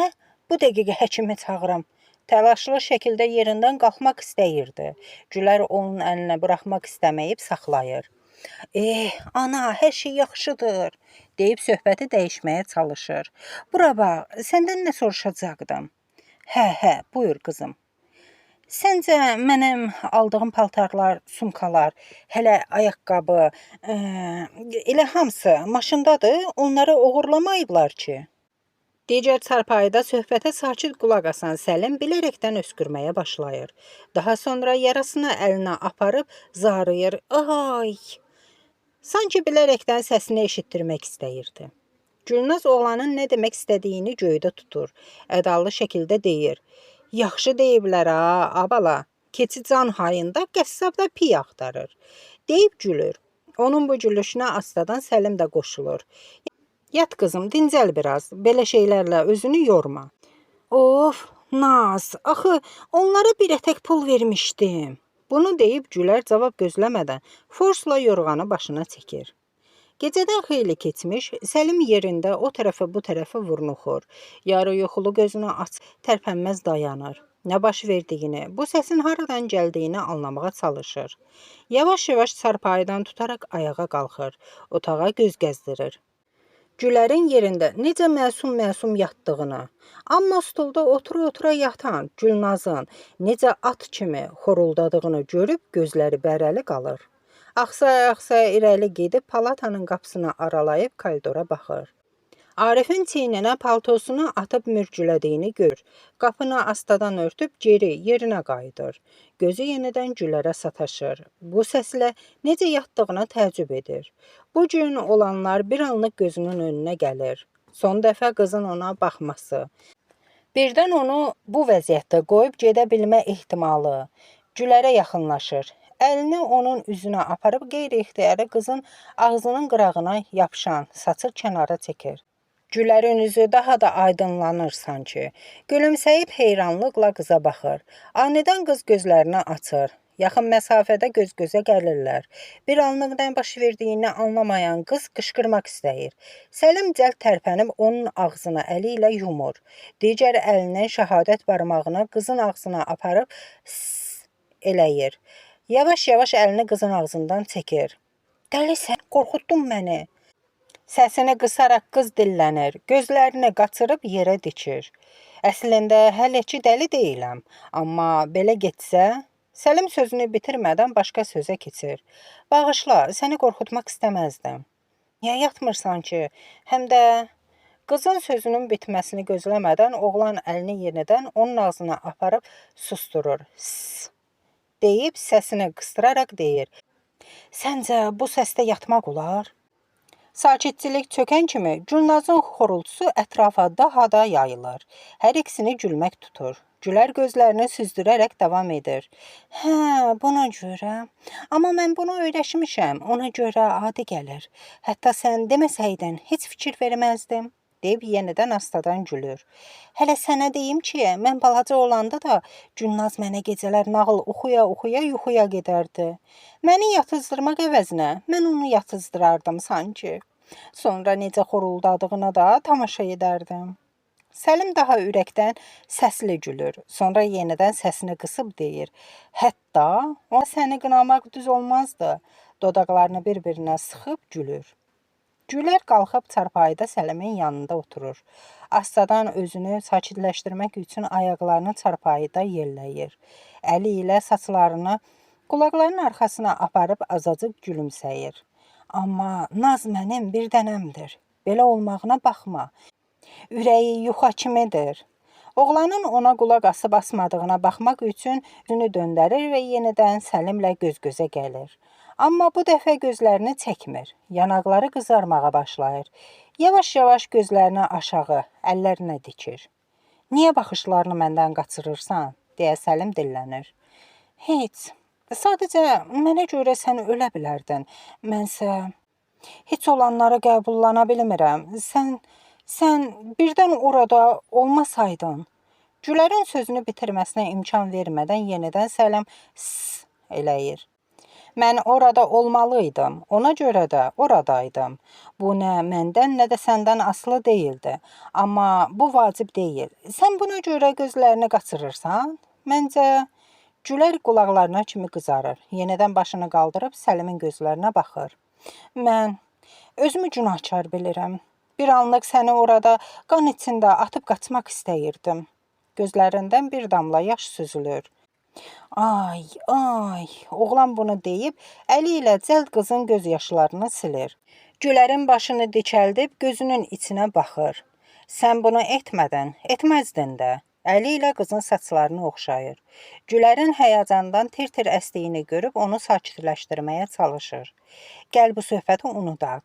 bu dəqiqə həkimi çağıram. Təlaşlı şəkildə yerindən qalxmaq istəyirdi. Gülər onun əlinə buraxmaq istəməyib saxlayır. Ana, hər şey yaxşıdır, deyib söhbəti dəyişməyə çalışır. Bura bax, səndən nə soruşacaqdım? Hə, buyur qızım. Səncə mənim aldığım paltarlar, sumkalar, hələ ayaqqabı, elə hamısı maşındadır, onları oğurlamayıblar ki? Digər çarpayıda söhbətə sakit qulaq asan Səlim bilərəkdən öskürməyə başlayır. Daha sonra yarasını əlinə aparıb zarıyır. Ay! Sanki bilərəkdən səsini eşitdirmək istəyirdi. Gülnaz oğlanın nə demək istədiyini göydə tutur. Ədalı şəkildə deyir. Yaxşı deyiblər ha, abala. Keçi can hayında, qəssab da piy axtarır. Deyib gülür. Onun bu gülüşünə astadan Səlim də qoşulur. Yat qızım, dincəl biraz. Belə şeylərlə özünü yorma. Of, Naz, axı onlara bir ətək pul vermişdim. Bunu deyib Gülər cavab gözləmədən forsla yorğanı başına çəkir. Gecədən xeyli keçmiş, Səlim yerində o tərəfə bu tərəfə vurnuxur. Yarı yuxulu gözünü aç, tərpənməz dayanır. Nə baş verdiyini, bu səsin haradan gəldiyini anlamağa çalışır. Yavaş-yavaş çarpayıdan tutaraq ayağa qalxır, otağa göz gəzdirir. Gülərin yerində necə məsum-məsum yatdığını, amma stulda otura-otura yatan Gülnazın necə at kimi xoruldadığını görüb gözləri bərəli qalır. Axsaya-axsaya irəli gedib palatanın qapısını aralayıb koridora baxır. Arifin çiyninə paltosunu atıb mürgülədiyini görür. Qapını astadan örtüb geri yerinə qayıdır. Gözü yenidən Gülərə sataşır. Bu səslə necə yatdığına təəccüb edir. Bu gün olanlar bir anlıq gözünün önünə gəlir. Son dəfə qızın ona baxması. Birdən onu bu vəziyyətdə qoyub gedə bilmə ehtimalı. Gülərə yaxınlaşır. Əlini onun üzünə aparıb qeyri-ixtiyari qızın ağzının qırağına yapışan saçı kənara çəkir. Gülərin üzü daha da aydınlanır sanki. Gülümsəyib heyranlıqla qıza baxır. Anidən qız gözlərini açır. Yaxın məsafədə göz-gözə gəlirlər. Bir anlıq nə baş verdiyini anlamayan qız qışqırmaq istəyir. Səlim cəld tərpənib onun ağzına əli ilə yumur. Digər əlinin şəhadət barmağını qızın ağzına aparıb s eləyir. Yavaş-yavaş əlini qızın ağzından çəkir. Dəlisən, qorxutdun məni. Səsini qısaraq qız dillənir, gözlərini qaçırıb yerə dikir. Əslində hələ ki dəli deyiləm, amma belə getsə, Səlim sözünü bitirmədən başqa sözə keçir. Bağışla, səni qorxutmaq istəməzdim. Niyə yatmırsan ki? Həm də qızın sözünün bitməsini gözləmədən oğlan əlini yenidən onun ağzına aparıb susturur. S deyib səsini qıstıraraq deyir. Səncə bu səsdə yatmaq olar? Sakitçilik çökən kimi Gülnazın xorultusu ətrafa daha da yayılır. Hər ikisini gülmək tutur. Gülər gözlərini süzdürərək davam edir. Hə, buna görə. Amma mən bunu öyrəşmişəm. Ona görə adi gəlir. Hətta sən deməsəydin, heç fikir verməzdim. Deyib yenidən astadan gülür. Hələ sənə deyim ki, mən balaca olanda da Gülnaz mənə gecələr nağıl oxuya-oxuya yuxuya gedərdi. Məni yatızdırmaq əvəzinə mən onu yatızdırardım sanki. Sonra necə xoruldadığına da tamaşa edərdim. Səlim daha ürəkdən səsli gülür. Sonra yenidən səsini qısıb deyir. Hətta o səni qınamaq düz olmazdı. Dodaqlarını bir-birinə sıxıb gülür. Gülər qalxıb çarpayıda Səlimin yanında oturur. Astadan özünü sakitləşdirmək üçün ayaqlarını çarpayıda yelləyir. Əli ilə saçlarını qulaqlarının arxasına aparıb azacıq gülümsəyir. Amma Naz mənim bir dənəmdir. Belə olmağına baxma. Ürəyi yuxa kimidir. Oğlanın ona qulaq asıb asmadığına baxmaq üçün üzünü döndərir və yenidən Səlimlə göz-gözə gəlir. Amma bu dəfə gözlərini çəkmir. Yanaqları qızarmağa başlayır. Yavaş-yavaş gözlərini aşağı, əllərinə dikir. Niyə baxışlarını məndən qaçırırsan? Deyə Səlim dillənir. Heç. Sadəcə mənə görə sən ölə bilərdin. Mənsə heç olanları qəbullana bilmirəm. Sən birdən orada olmasaydın. Gülərin sözünü bitirməsinə imkan vermədən yenidən Səlim s eləyir. Mən orada olmalıydım. Ona görə də oradaydım. Bu nə məndən, nə də səndən asılı deyildi. Amma bu vacib deyil. Sən buna görə gözlərini qaçırırsan? Məncə Gülər qulaqlarına kimi qızarır. Yenidən başını qaldırıb Səlimin gözlərinə baxır. Mən özümü günahkar bilirəm. Bir anlıq səni orada qan içində atıb qaçmaq istəyirdim. Gözlərindən bir damla yaş süzülür. Ay, ay, oğlan bunu deyib əli ilə cəld qızın göz yaşlarını silir. Gülərin başını dikəldib gözünün içinə baxır. Sən bunu etmədin, etməzdin də. Əli ilə qızın saçlarını oxşayır. Gülərin həyəcandan tir-tir əsdiyini görüb onu sakitləşdirməyə çalışır. Gəl bu söhbəti unudaq.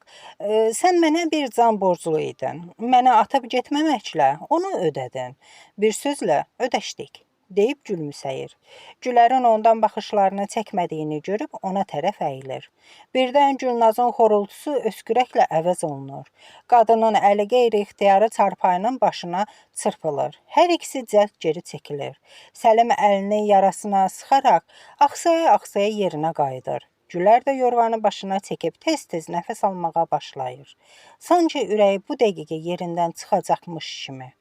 Sən mənə bir can borclu idin. Mənə atıb getməməklə onu ödədin. Bir sözlə ödəşdik, deyib gülümsəyir. Gülərin ondan baxışlarını çəkmədiyini görüb ona tərəf əyilir. Birdən Gülnazın xorultusu öskürəklə əvəz olunur. Qadının əli qeyri-ixtiyari çarpayının başına çırpılır. Hər ikisi cəld geri çəkilir. Səlim əlini yarasına sıxaraq axsaya-axsaya yerinə qayıdır. Gülər də yorğanı başına çəkib tez-tez nəfəs almağa başlayır. Sanki ürəyi bu dəqiqə yerindən çıxacaqmış kimi.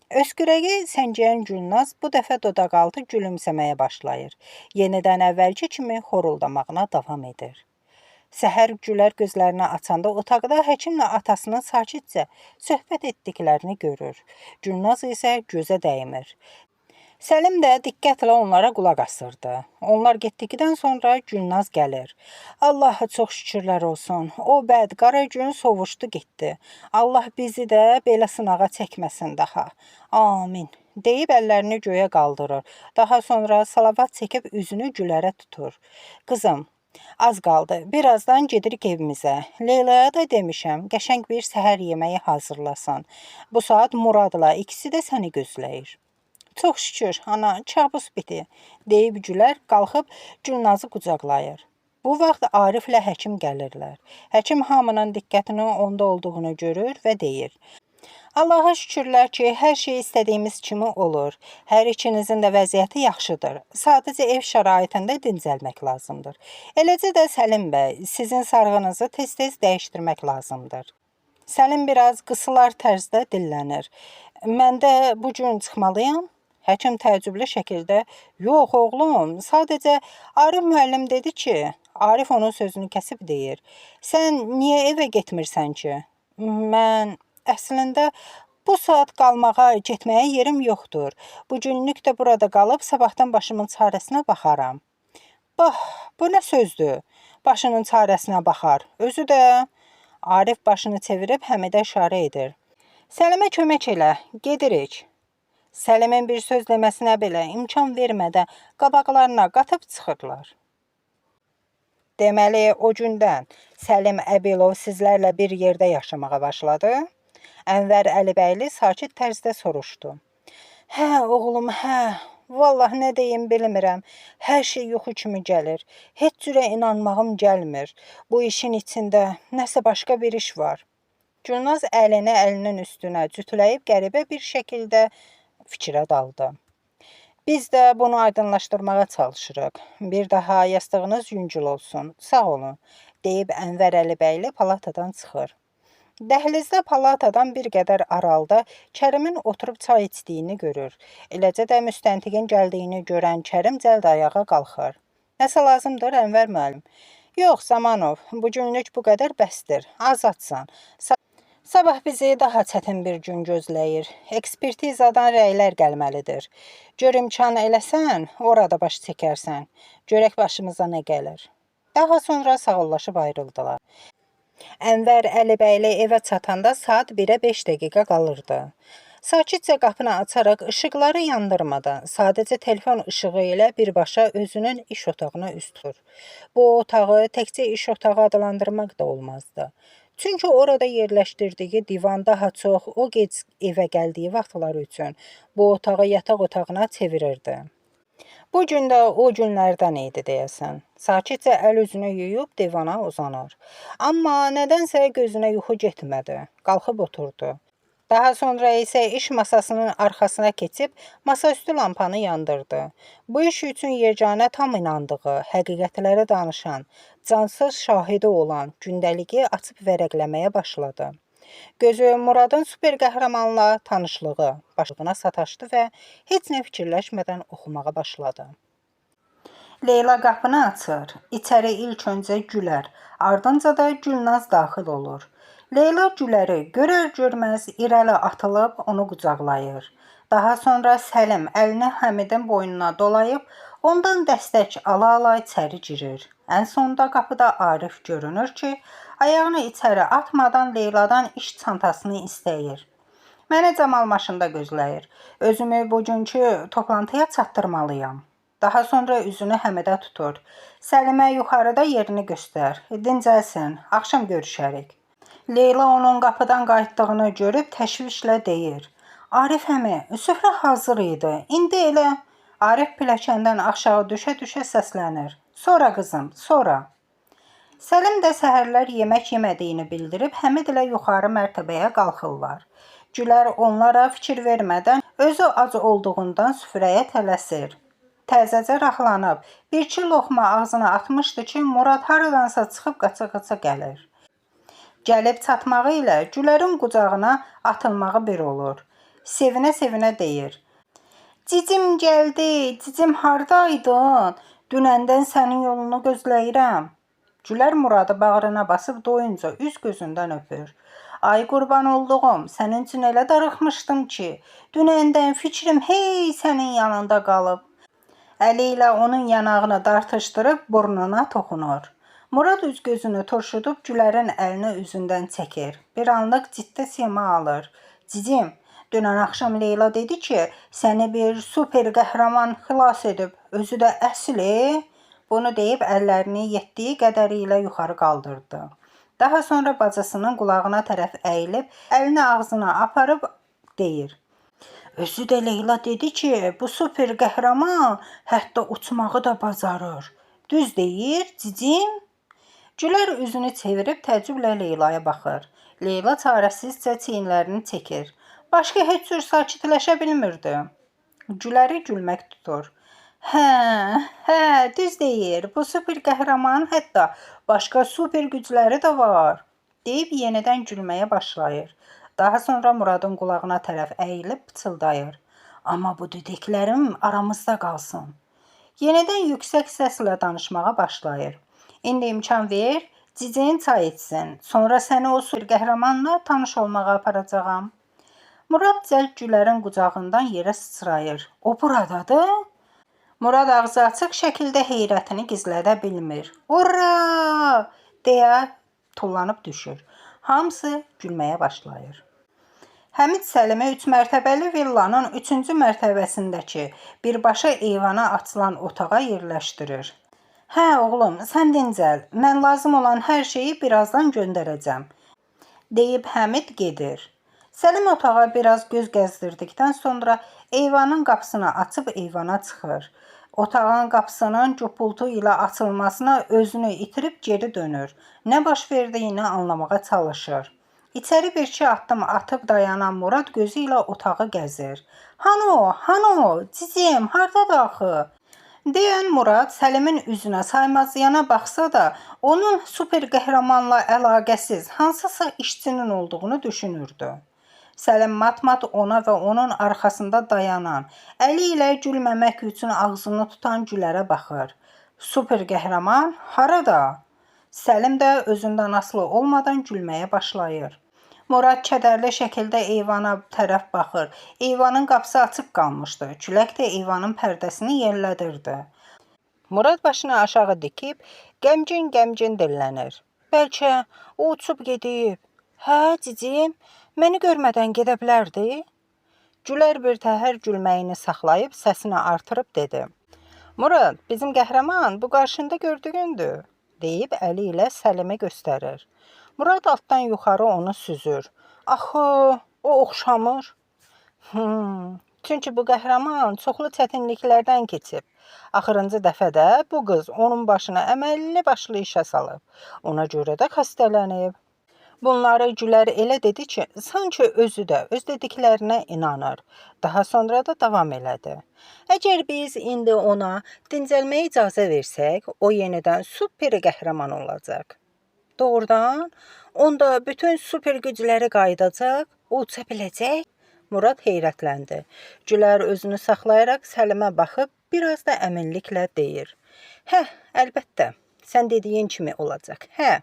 Öskürəyi səngəyən Gülnaz bu dəfə dodaqaltı gülümsəməyə başlayır. Yenidən əvvəlki kimi xoruldamağına davam edir. Səhər Gülər gözlərini açanda otaqda həkimlə atasının sakitcə söhbət etdiklərini görür. Gülnaz isə gözə dəymir. Səlim də diqqətlə onlara qulaq asırdı. Onlar getdikdən sonra Gülnaz gəlir. Allaha çox şükürlər olsun. O bəd qara gün sovuşdu getdi. Allah bizi də belə sınağa çəkməsin daha. Amin. Deyib əllərini göyə qaldırır. Daha sonra salavat çəkib üzünü Gülərə tutur. Qızım, az qaldı. Birazdan gedirik evimizə. Leylaya da demişəm, qəşəng bir səhər yeməyi hazırlasan. Bu saat Muradla ikisi də səni gözləyir. Çox şükür, ana, kabus biti, deyib Gülər qalxıb Gülnazı qucaqlayır. Bu vaxt Ariflə həkim gəlirlər. Həkim hamının diqqətinin onda olduğunu görür və deyir: Allaha şükürlər ki, hər şey istədiyimiz kimi olur. Hər ikinizin də vəziyyəti yaxşıdır. Sadəcə ev şəraitində dincəlmək lazımdır. Eləcə də Səlim bəy, sizin sarğınızı tez-tez dəyişdirmək lazımdır. Səlim biraz qısılar tərzdə dillənir. Mən də bu gün çıxmalıyam. Həkim təəccüblü şəkildə, yox oğlum, sadəcə Arif müəllim dedi ki, Arif onun sözünü kəsib deyir. Sən niyə evə getmirsən ki? Mən əslində bu saat qalmağa, getməyə yerim yoxdur. Bu günlük də burada qalıb sabahdan başımın çarəsinə baxaram. Bax, bu nə sözdür? Başının çarəsinə baxar. Özü də Arif başını çevirib Həmidə işarə edir. Səlimə kömək elə, gedirik. Səlimin bir söz deməsinə belə imkan vermədən qabaqlarına qatıb çıxırlar. Deməli, o gündən Səlim Əbilov sizlərlə bir yerdə yaşamağa başladı? Ənvər Əlibəyli sakit tərzdə soruşdu. Hə, oğlum, hə. Vallah nə deyim bilmirəm. Hər şey yuxu kimi gəlir. Heç cürə inanmağım gəlmir. Bu işin içində nəsə başqa bir iş var. Gülnaz əlini əlinin üstünə cütləyib qəribə bir şəkildə fikrə daldı. Biz də bunu aydınlaşdırmağa çalışırıq. Bir daha yastığınız yüngül olsun. Sağ olun, deyib Ənvər Əlibəyli palatadan çıxır. Dəhlizdə palatadan bir qədər aralıda Kərimin oturub çay içdiyini görür. Eləcə də müstəntiqin gəldiyini görən Kərim cəld ayağa qalxır. Nəsə lazımdır Ənvər müəllim? Yox, Zamanov, bu günlük bu qədər bəsdir. Azadsan. Sabah bizi daha çətin bir gün gözləyir. Ekspertizadan rəylər gəlməlidir. Gör imkan eləsən, orada baş çəkərsən. Görək başımıza nə gəlir. Daha sonra sağollaşıb ayrıldılar. Ənvər Əlibəyli evə çatanda saat 1-ə 5 dəqiqə qalırdı. Sakitcə qapını açaraq işıqları yandırmadan, sadəcə telefon işığı ilə birbaşa özünün iş otağına üz tutur. Bu otağı təkcə iş otağı adlandırmaq da olmazdı. Çünki orada yerləşdirdiyi divan daha çox o gec evə gəldiyi vaxtlar üçün bu otağı yataq otağına çevirirdi. Bu gün də o günlərdən idi deyəsən. Sakitcə əl üzünü yuyub divana uzanır. Amma nədənsə gözünə yuxu getmədi. Qalxıb oturdu. Daha sonra isə iş masasının arxasına keçib masaüstü lampanı yandırdı. Bu iş üçün yeganə tam inandığı, həqiqətləri danışan, cansız şahidi olan gündəliyi açıb vərəqləməyə başladı. Gözü Muradın super qəhrəmanla tanışlığı başlığına sataşdı və heç nə fikirləşmədən oxumağa başladı. Leyla qapını açır. İçəri ilk öncə Gülər, ardınca da Gülnaz daxil olur. Leyla Güləri görər-görməz irəli atılıb onu qucaqlayır. Daha sonra Səlim əlini Həmidin boynuna dolayıb ondan dəstək ala-ala içəri girir. Ən sonda qapıda Arif görünür ki, ayağını içəri atmadan Leyladan iş çantasını istəyir. Məni Camal maşında gözləyir. Özümü bugünkü toplantıya çatdırmalıyam. Daha sonra üzünü Həmidə tutur. Səlimə yuxarıda yerini göstər. Dincəlsin, axşam görüşərik. Leyla onun qapıdan qayıtdığını görüb təşvişlə deyir. Arif əmi, süfrə hazır idi. İndi elə Arif pilləkəndən aşağı düşə-düşə səslənir. Sonra qızım, sonra. Səlim də səhərlər yemək yemədiyini bildirib Həmid ilə yuxarı mərtəbəyə qalxırlar. Gülər onlara fikir vermədən özü ac olduğundan süfrəyə tələsir. Təzəcə raxlanıb bir-iki loxma ağzına atmışdı ki, Murad haradansa çıxıb qaça-qaça gəlir. Gəlib çatmağı ilə Gülərin qucağına atılmağı bir olur. Sevinə-sevinə deyir. Cicim gəldi, cicim hardaydın? Dünəndən sənin yolunu gözləyirəm. Gülər Muradı bağrına basıb doyunca üz gözündən öpür. Ay qurban olduğum, sənin üçün elə darıxmışdım ki, dünəndən fikrim hey sənin yanında qalıb. Əli ilə onun yanağını dartışdırıb burnuna toxunur. Murad üz gözünü turşudub Gülərin əlini üzündən çəkir. Bir anlıq ciddi sima alır. Cicim, dünən axşam Leyla dedi ki, səni bir super qəhrəman xilas edib, özü də əsl. Bunu deyib əllərini yetdiyi qədəri ilə yuxarı qaldırdı. Daha sonra bacısının qulağına tərəf əyilib, əlini ağzına aparıb deyir. Özü də Leyla dedi ki, bu super qəhrəman hətta uçmağı da bacarır. Düz deyir, cicim? Gülər üzünü çevirib təəccüblə Leylaya baxır. Leyla çarəsizcə çiyinlərini çəkir. Başqa heç cür sakitləşə bilmirdi. Güləri gülmək tutur. Hə, hə, düz deyir. Bu super qəhrəmanın hətta başqa super gücləri də var. Deyib yenidən gülməyə başlayır. Daha sonra Muradın qulağına tərəf əyilib pıçıldayır. Amma bu dediklərim aramızda qalsın. Yenidən yüksək səslə danışmağa başlayır. İndi imkan ver, cicin çay içsin. Sonra səni o super qəhrəmanla tanış olmağa aparacağam. Murad cəld Gülərin qucağından yerə sıçrayır. O buradadır? Murad ağzı açıq şəkildə heyrətini gizlədə bilmir. Ura! Deyə tullanıb düşür. Hamısı gülməyə başlayır. Həmid Səlimi 3 mərtəbəli villanın 3-cü mərtəbəsindəki birbaşa eyvana açılan otağa yerləşdirir. Hə, oğlum, sən dincəl. Mən lazım olan hər şeyi birazdan göndərəcəm. Deyib Həmid gedir. Səlim otağa biraz göz gəzdirdikdən sonra eyvanın qapısını açıb eyvana çıxır. Otağın qapısının cupultu ilə açılmasına özünü itirib geri dönür. Nə baş verdiyini anlamağa çalışır. İçəri bir-iki addım atıb dayanan Murad gözü ilə otağı gəzir. Hanı o? Hanı o? Cicim, hardadır axı? Deyən Murad Səlimin üzünə saymazıyana baxsa da, onun super qəhrəmanla əlaqəsiz hansısa işçinin olduğunu düşünürdü. Səlim mat-mat ona və onun arxasında dayanan, əli ilə gülməmək üçün ağzını tutan Gülərə baxır. Super qəhrəman harada? Səlim də özündən asılı olmadan gülməyə başlayır. Murad kədərli şəkildə eyvana tərəf baxır. Eyvanın qapısı açıq qalmışdı. Külək də eyvanın pərdəsini yellədirdi. Murad başını aşağı dikib qəmgin-qəmgin dillənir. Bəlkə o uçub gedib. Hə, cicim, məni görmədən gedə bilərdi? Gülər bir təhər gülməyini saxlayıb səsini artırıb dedi. Murad, bizim qəhrəman bu qarşında gördüyündür, deyib əli ilə Səlimə göstərir. Murad altdan yuxarı onu süzür. Axı, o oxşamır. Çünki bu qəhrəman çoxlu çətinliklərdən keçib. Axırıncı dəfə də bu qız onun başına əməlli başlı işə salıb. Ona görə də xəstələnib. Bunları Gülər elə dedi ki, sanki özü də öz dediklərinə inanır. Daha sonra da davam elədi. Əgər biz indi ona dincəlməyə icazə versək, o yenidən super qəhrəman olacaq. Doğrudan, onda bütün super gücləri qayıdacaq, o uça biləcək. Murad heyrətləndi. Gülər özünü saxlayaraq Səlimə baxıb biraz da əminliklə deyir. Hə, əlbəttə, sən dediyin kimi olacaq. Hə.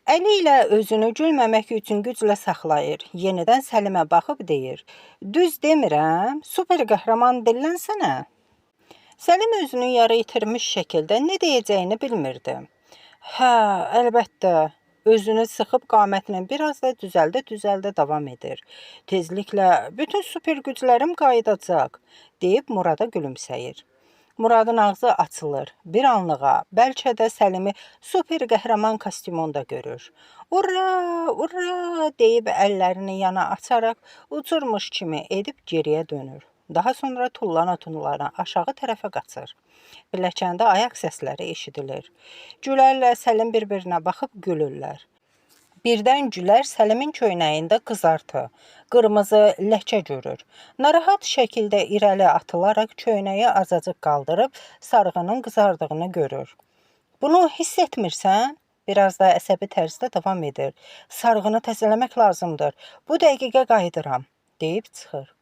Əli ilə özünü gülməmək üçün güclə saxlayır. Yenidən Səlimə baxıb deyir. Düz demirəm, super qəhrəman dillənsənə. Səlim özünü yarı itirmiş şəkildə nə deyəcəyini bilmirdi. Hə, əlbəttə. Özünü sıxıb qamətini biraz da düzəldə-düzəldə davam edir. Tezliklə bütün super güclərim qayıdacaq, deyib Murada gülümsəyir. Muradın ağzı açılır. Bir anlığa bəlkə də Səlimi super qəhrəman kostyumunda görür. Ura, ura deyib əllərini yana açaraq uçurmuş kimi edib geriyə dönür. Daha sonra tullana-tullana aşağı tərəfə qaçır. Pilləkəndə ayaq səsləri eşidilir. Gülərlə Səlim bir-birinə baxıb gülürlər. Birdən Gülər Səlimin köynəyində qızartı, qırmızı ləkə görür. Narahat şəkildə irəli atılaraq köynəyi azacıq qaldırıb sarğının qızardığını görür. Bunu hiss etmirsən? Biraz da əsəbi tərzdə davam edir. Sarğını təzələmək lazımdır. Bu dəqiqə qayıdıram, deyib çıxır.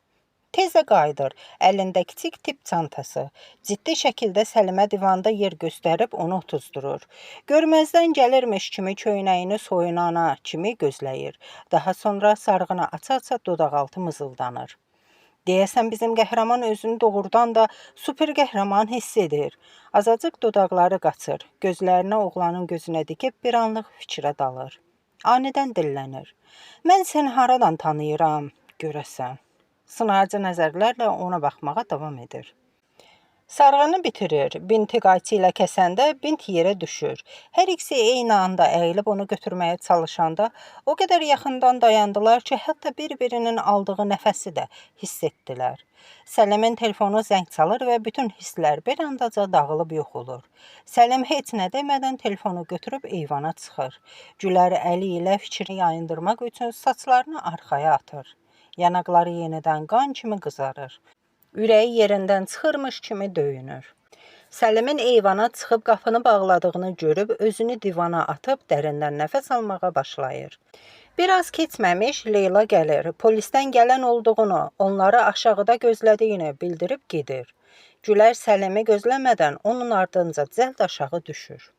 Tez də qayıdır. Əlində kiçik tip çantası. Ciddi şəkildə Səlimə divanda yer göstərib onu otuzdurur. Görməzdən gəlirmiş kimi köynəyini soyunana kimi gözləyir. Daha sonra sarğını aça-aça dodaqaltı mızıldanır. Deyəsən bizim qəhrəman özünü doğrudan da super qəhrəman hiss edir. Azacıq dodaqları qaçır. Gözlərini oğlanın gözünə dikib bir anlıq fikrə dalır. Anidən dillənir. Mən səni haradan tanıyıram, görəsən? Sınayıcı nəzərlərlə ona baxmağa davam edir. Sarğını bitirir. Binti qayçı ilə kəsəndə bint yerə düşür. Hər ikisi eyni anda əyilib onu götürməyə çalışanda o qədər yaxından dayandılar ki, hətta bir-birinin aldığı nəfəsi də hiss etdilər. Səlimin telefonu zəng çalır və bütün hisslər bir andaca dağılıb yox olur. Səlim heç nə demədən telefonu götürüb eyvana çıxır. Gülər əli ilə fikrini yayındırmaq üçün saçlarını arxaya atır. Yanaqları yenidən qan kimi qızarır. Ürəyi yerindən çıxırmış kimi döyünür. Səlimin eyvana çıxıb qapını bağladığını görüb özünü divana atıb dərindən nəfəs almağa başlayır. Biraz keçməmiş Leyla gəlir. Polisdən gələn olduğunu, onları aşağıda gözlədiyini bildirib gedir. Gülər Səlimi gözləmədən onun ardınca cəld aşağı düşür.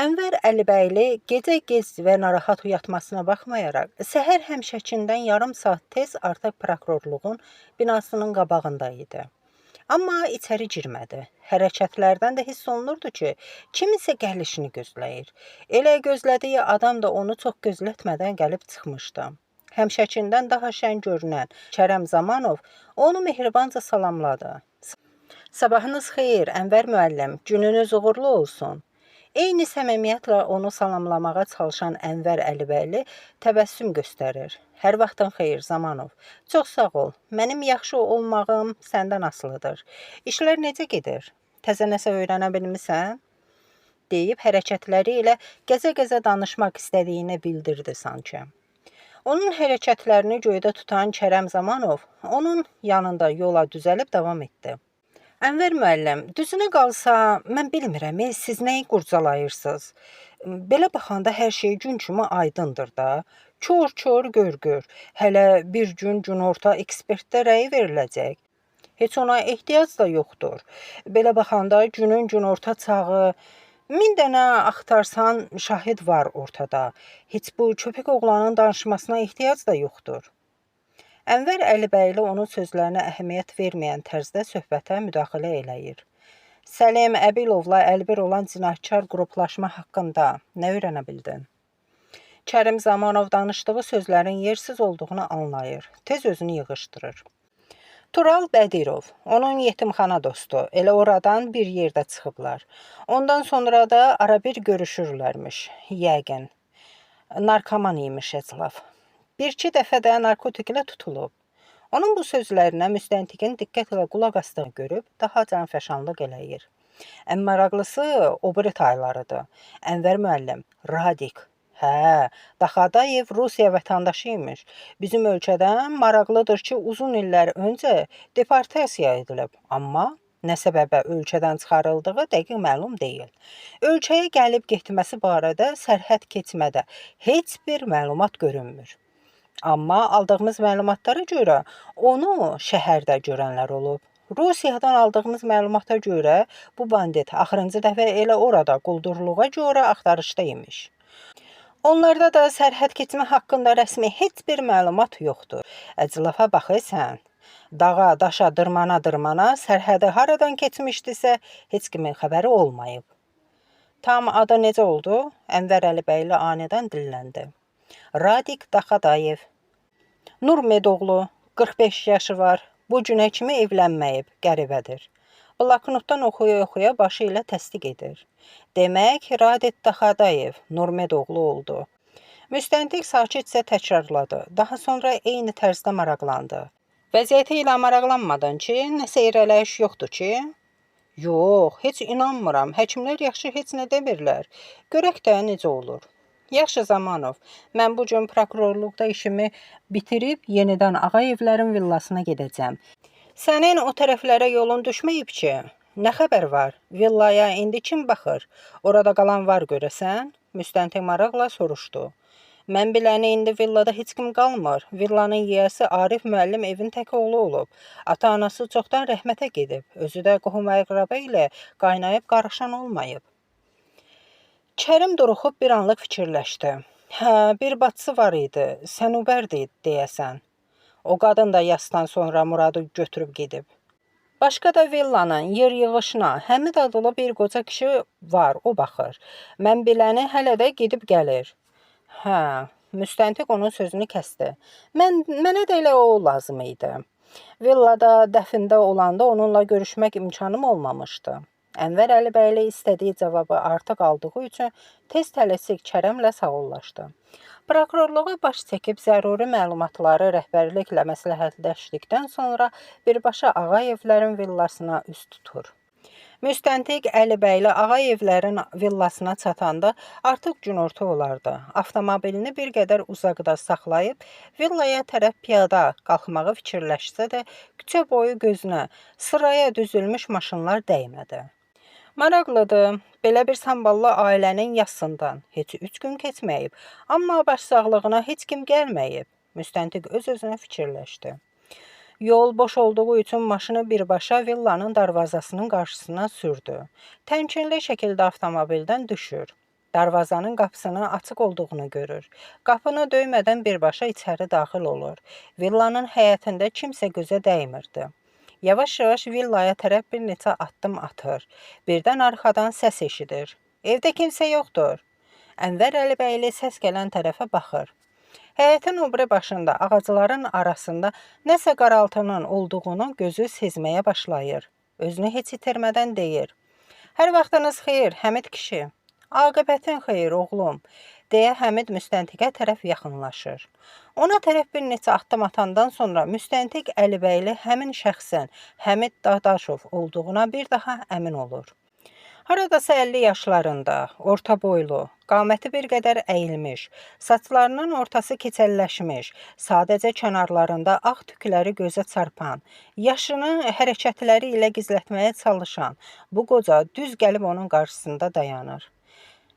Ənvər Əlibəyli gecə gec və narahat yatmasına baxmayaraq, səhər həmişəkindən yarım saat tez artıq prokurorluğun binasının qabağında idi. Amma içəri girmədi. Hərəkətlərdən də hiss olunurdu ki, kiminsə gəlişini gözləyir. Elə gözlədiyi adam da onu çox gözlətmədən gəlib çıxmışdı. Həmişəkindən daha şən görünən Kərəm Zamanov onu mehribanca salamladı. Sabahınız xeyir, Ənvər müəllim, gününüz uğurlu olsun. Eyni səmimiyyətlə onu salamlamağa çalışan Ənvər Əlibəyli təbəssüm göstərir. Hər vaxtın xeyir, Zamanov. Çox sağ ol. Mənim yaxşı olmağım səndən asılıdır. İşlər necə gedir? Təzə nəsə öyrənə bilmisən? Deyib hərəkətləri ilə gəzə-gəzə danışmaq istədiyini bildirdi sanki. Onun hərəkətlərini göydə tutan Kərəm Zamanov onun yanında yola düzəlib davam etdi. Ənvər müəllim, düzünə qalsa, mən bilmirəm, siz nəyi qurcalayırsınız? Belə baxanda hər şey gün kimi aydındır da. Kor-kor gör-gör. Hələ bir gün günorta ekspertdə rəyi veriləcək. Heç ona ehtiyac da yoxdur. Belə baxanda günün günorta çağı 1000 dənə axtarsan şahid var ortada. Heç bu köpək oğlanın danışmasına ehtiyac da yoxdur. Ənvər Əlibəyli onun sözlərinə əhəmiyyət verməyən tərzdə söhbətə müdaxilə eləyir. Səlim Əbilovla əlbir olan cinayətkar qruplaşma haqqında nə öyrənə bildin? Kərim Zamanov danışdığı sözlərin yersiz olduğunu anlayır. Tez özünü yığışdırır. Tural Bədirov, onun yetimxana dostu, elə oradan bir yerdə çıxıblar. Ondan sonra da arabir görüşürlərmiş, yəqin. Narkoman imiş əclaf. Bir-iki dəfə də narkotiklə tutulub. Onun bu sözlərinə müstəntiqin diqqətlə qulaq asdığını görüb daha canfəşanlıq eləyir. Ən maraqlısı o biri taylarıdır. Ənvər müəllim, Radik. Hə, Daxadayev Rusiya vətəndaşı imiş. Bizim ölkədən maraqlıdır ki, uzun illər öncə deportasiya edilib, amma nə səbəbə ölkədən çıxarıldığı dəqiq məlum deyil. Ölkəyə gəlib getməsi barədə sərhəd keçmədə heç bir məlumat görünmür. Amma aldığımız məlumatlara görə onu şəhərdə görənlər olub. Rusiyadan aldığımız məlumata görə bu bandit axırıncı dəfə elə orada quldurluğa görə axtarışda imiş. Onlarda da sərhəd keçmə haqqında rəsmi heç bir məlumat yoxdur. Əclafa baxırsan, dağa, daşa dırmana-dırmana sərhədi haradan keçmişdisə, heç kimin xəbəri olmayıb. Tam adı necə oldu? Ənvər Əlibəyli anidən dilləndi. Radik Daxadayev. Nurmedoğlu, 45 yaşı var. Bu günə kimi evlənməyib, qəribədir. Bloknotdan oxuya-oxuya başı ilə təsdiq edir. Demək, Radik Daxadayev Nurmedoğlu oldu. Müstəntiq sakitcə təkrarladı. Daha sonra eyni tərzdə maraqlandı. Vəziyyəti ilə maraqlanmadın ki, nəsə irəliləyiş yoxdur ki? Yox, heç inanmıram. Həkimlər yaxşı heç nə demirlər. Görək də necə olur. Yaxşı Zamanov, mən bu gün prokurorluqda işimi bitirib yenidən Ağayevlərin villasına gedəcəm. Sənin o tərəflərə yolun düşməyib ki? Nə xəbər var? Villaya indi kim baxır? Orada qalan var görəsən? Müstəntiq maraqla soruşdu. Mən biləni indi villada heç kim qalmır. Villanın yiyəsi Arif müəllim evin tək oğlu olub. Ata-anası çoxdan rəhmətə gedib. Özü də qohum-əqraba ilə qaynayıb qarışan olmayıb. Kərim duruxub bir anlıq fikirləşdi. Hə, bir bacısı var idi, Sənubərdi deyəsən. O qadın da yasdan sonra Muradı götürüb gedib. Başqa da villanın yer yığışına Həmid adlı bir qoca kişi var, o baxır. Mən biləni hələ də gedib gəlir. Hə, müstəntiq onun sözünü kəsdi. Mənə də elə o lazım idi. Villada dəfində olanda onunla görüşmək imkanım olmamışdı. Ənvər Əlibəyli istədiyi cavabı artıq aldığı üçün tez tələsik Kərəmlə sağollaşdı. Prokurorluğa baş çəkib zəruri məlumatları rəhbərliklə məsləhətləşdikdən sonra birbaşa Ağayevlərin villasına üz tutur. Müstəntiq Əlibəyli Ağayevlərin villasına çatanda artıq günorta olardı. Avtomobilini bir qədər uzaqda saxlayıb villaya tərəf piyada qalxmağı fikirləşsə də küçə boyu gözünə sıraya düzülmüş maşınlar dəymədi. Maraqlıdır, belə bir samballı ailənin yasından heç 3 gün keçməyib, amma başsağlığına heç kim gəlməyib. Müstəntiq öz-özünə fikirləşdi. Yol boş olduğu üçün maşını birbaşa villanın darvazasının qarşısına sürdü. Təmkinli şəkildə avtomobildən düşür. Darvazanın qapısının açıq olduğunu görür. Qapını döymədən birbaşa içəri daxil olur. Villanın həyətində kimsə gözə dəymirdi. Yavaş-yavaş villaya tərəf bir neçə addım atır. Birdən arxadan səs eşidir. Evdə kimsə yoxdur. Ənvər Əlibəyli səs gələn tərəfə baxır. Həyətin o biri başında ağacların arasında nəsə qaraltının olduğunu gözü sezməyə başlayır. Özünü heç itirmədən deyir. Hər vaxtınız xeyir, Həmid kişi. Aqibətin xeyir, oğlum, deyə Həmid müstəntiqə tərəf yaxınlaşır. Ona tərəf bir neçə addım atandan sonra müstəntiq Əlibəyli həmin şəxsin Həmid Dadaşov olduğuna bir daha əmin olur. Haradasa 50 yaşlarında, orta boylu, qaməti bir qədər əyilmiş, saçlarının ortası keçəlləşmiş, sadəcə kənarlarında ağ tükləri gözə çarpan, yaşını hərəkətləri ilə gizlətməyə çalışan bu qoca düz gəlib onun qarşısında dayanır.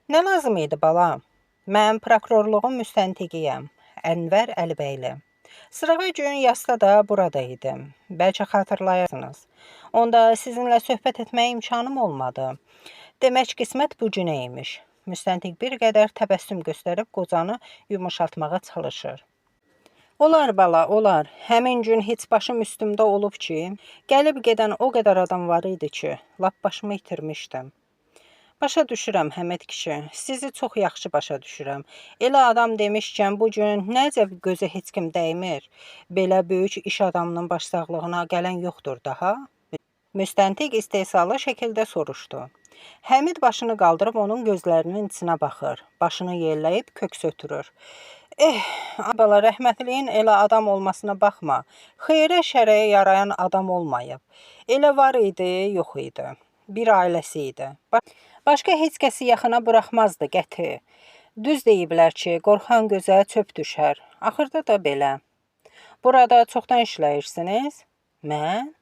Nə lazım idi balam? Mən prokurorluğun müstəntiqiyəm, Ənvər Əlibəyli. Sırağa gün yasda da burada idim. Bəlkə xatırlayarsınız. Onda sizinlə söhbət etməyə imkanım olmadı. Demək qismət bu günə imiş. Müstəntiq bir qədər təbəssüm göstərib qocanı yumuşaltmağa çalışır. Olar bala, olar. Həmin gün heç başım üstümdə olub ki, gəlib gedən o qədər adam var idi ki, lap başımı itirmişdim. Başa düşürəm Həmid kişi, sizi çox yaxşı başa düşürəm. Elə adam demişkən bu gün necə gözə heç kim dəymir. Belə böyük iş adamının başsağlığına gələn yoxdur daha. Müstəntiq istehzalı şəkildə soruşdu. Həmid başını qaldırıb onun gözlərinin içinə baxır. Başını yelləyib köks ötürür. Bala, rəhmətliyin elə adam olmasına baxma. Xeyrə şərəyə yarayan adam olmayıb. Elə var idi, yox idi. Bir ailəsi idi. Başqa heç kəsi yaxına buraxmazdı qəti. Düz deyiblər ki, qorxan gözə çöp düşər. Axırda da belə. Burada çoxdan işləyirsiniz? Mən?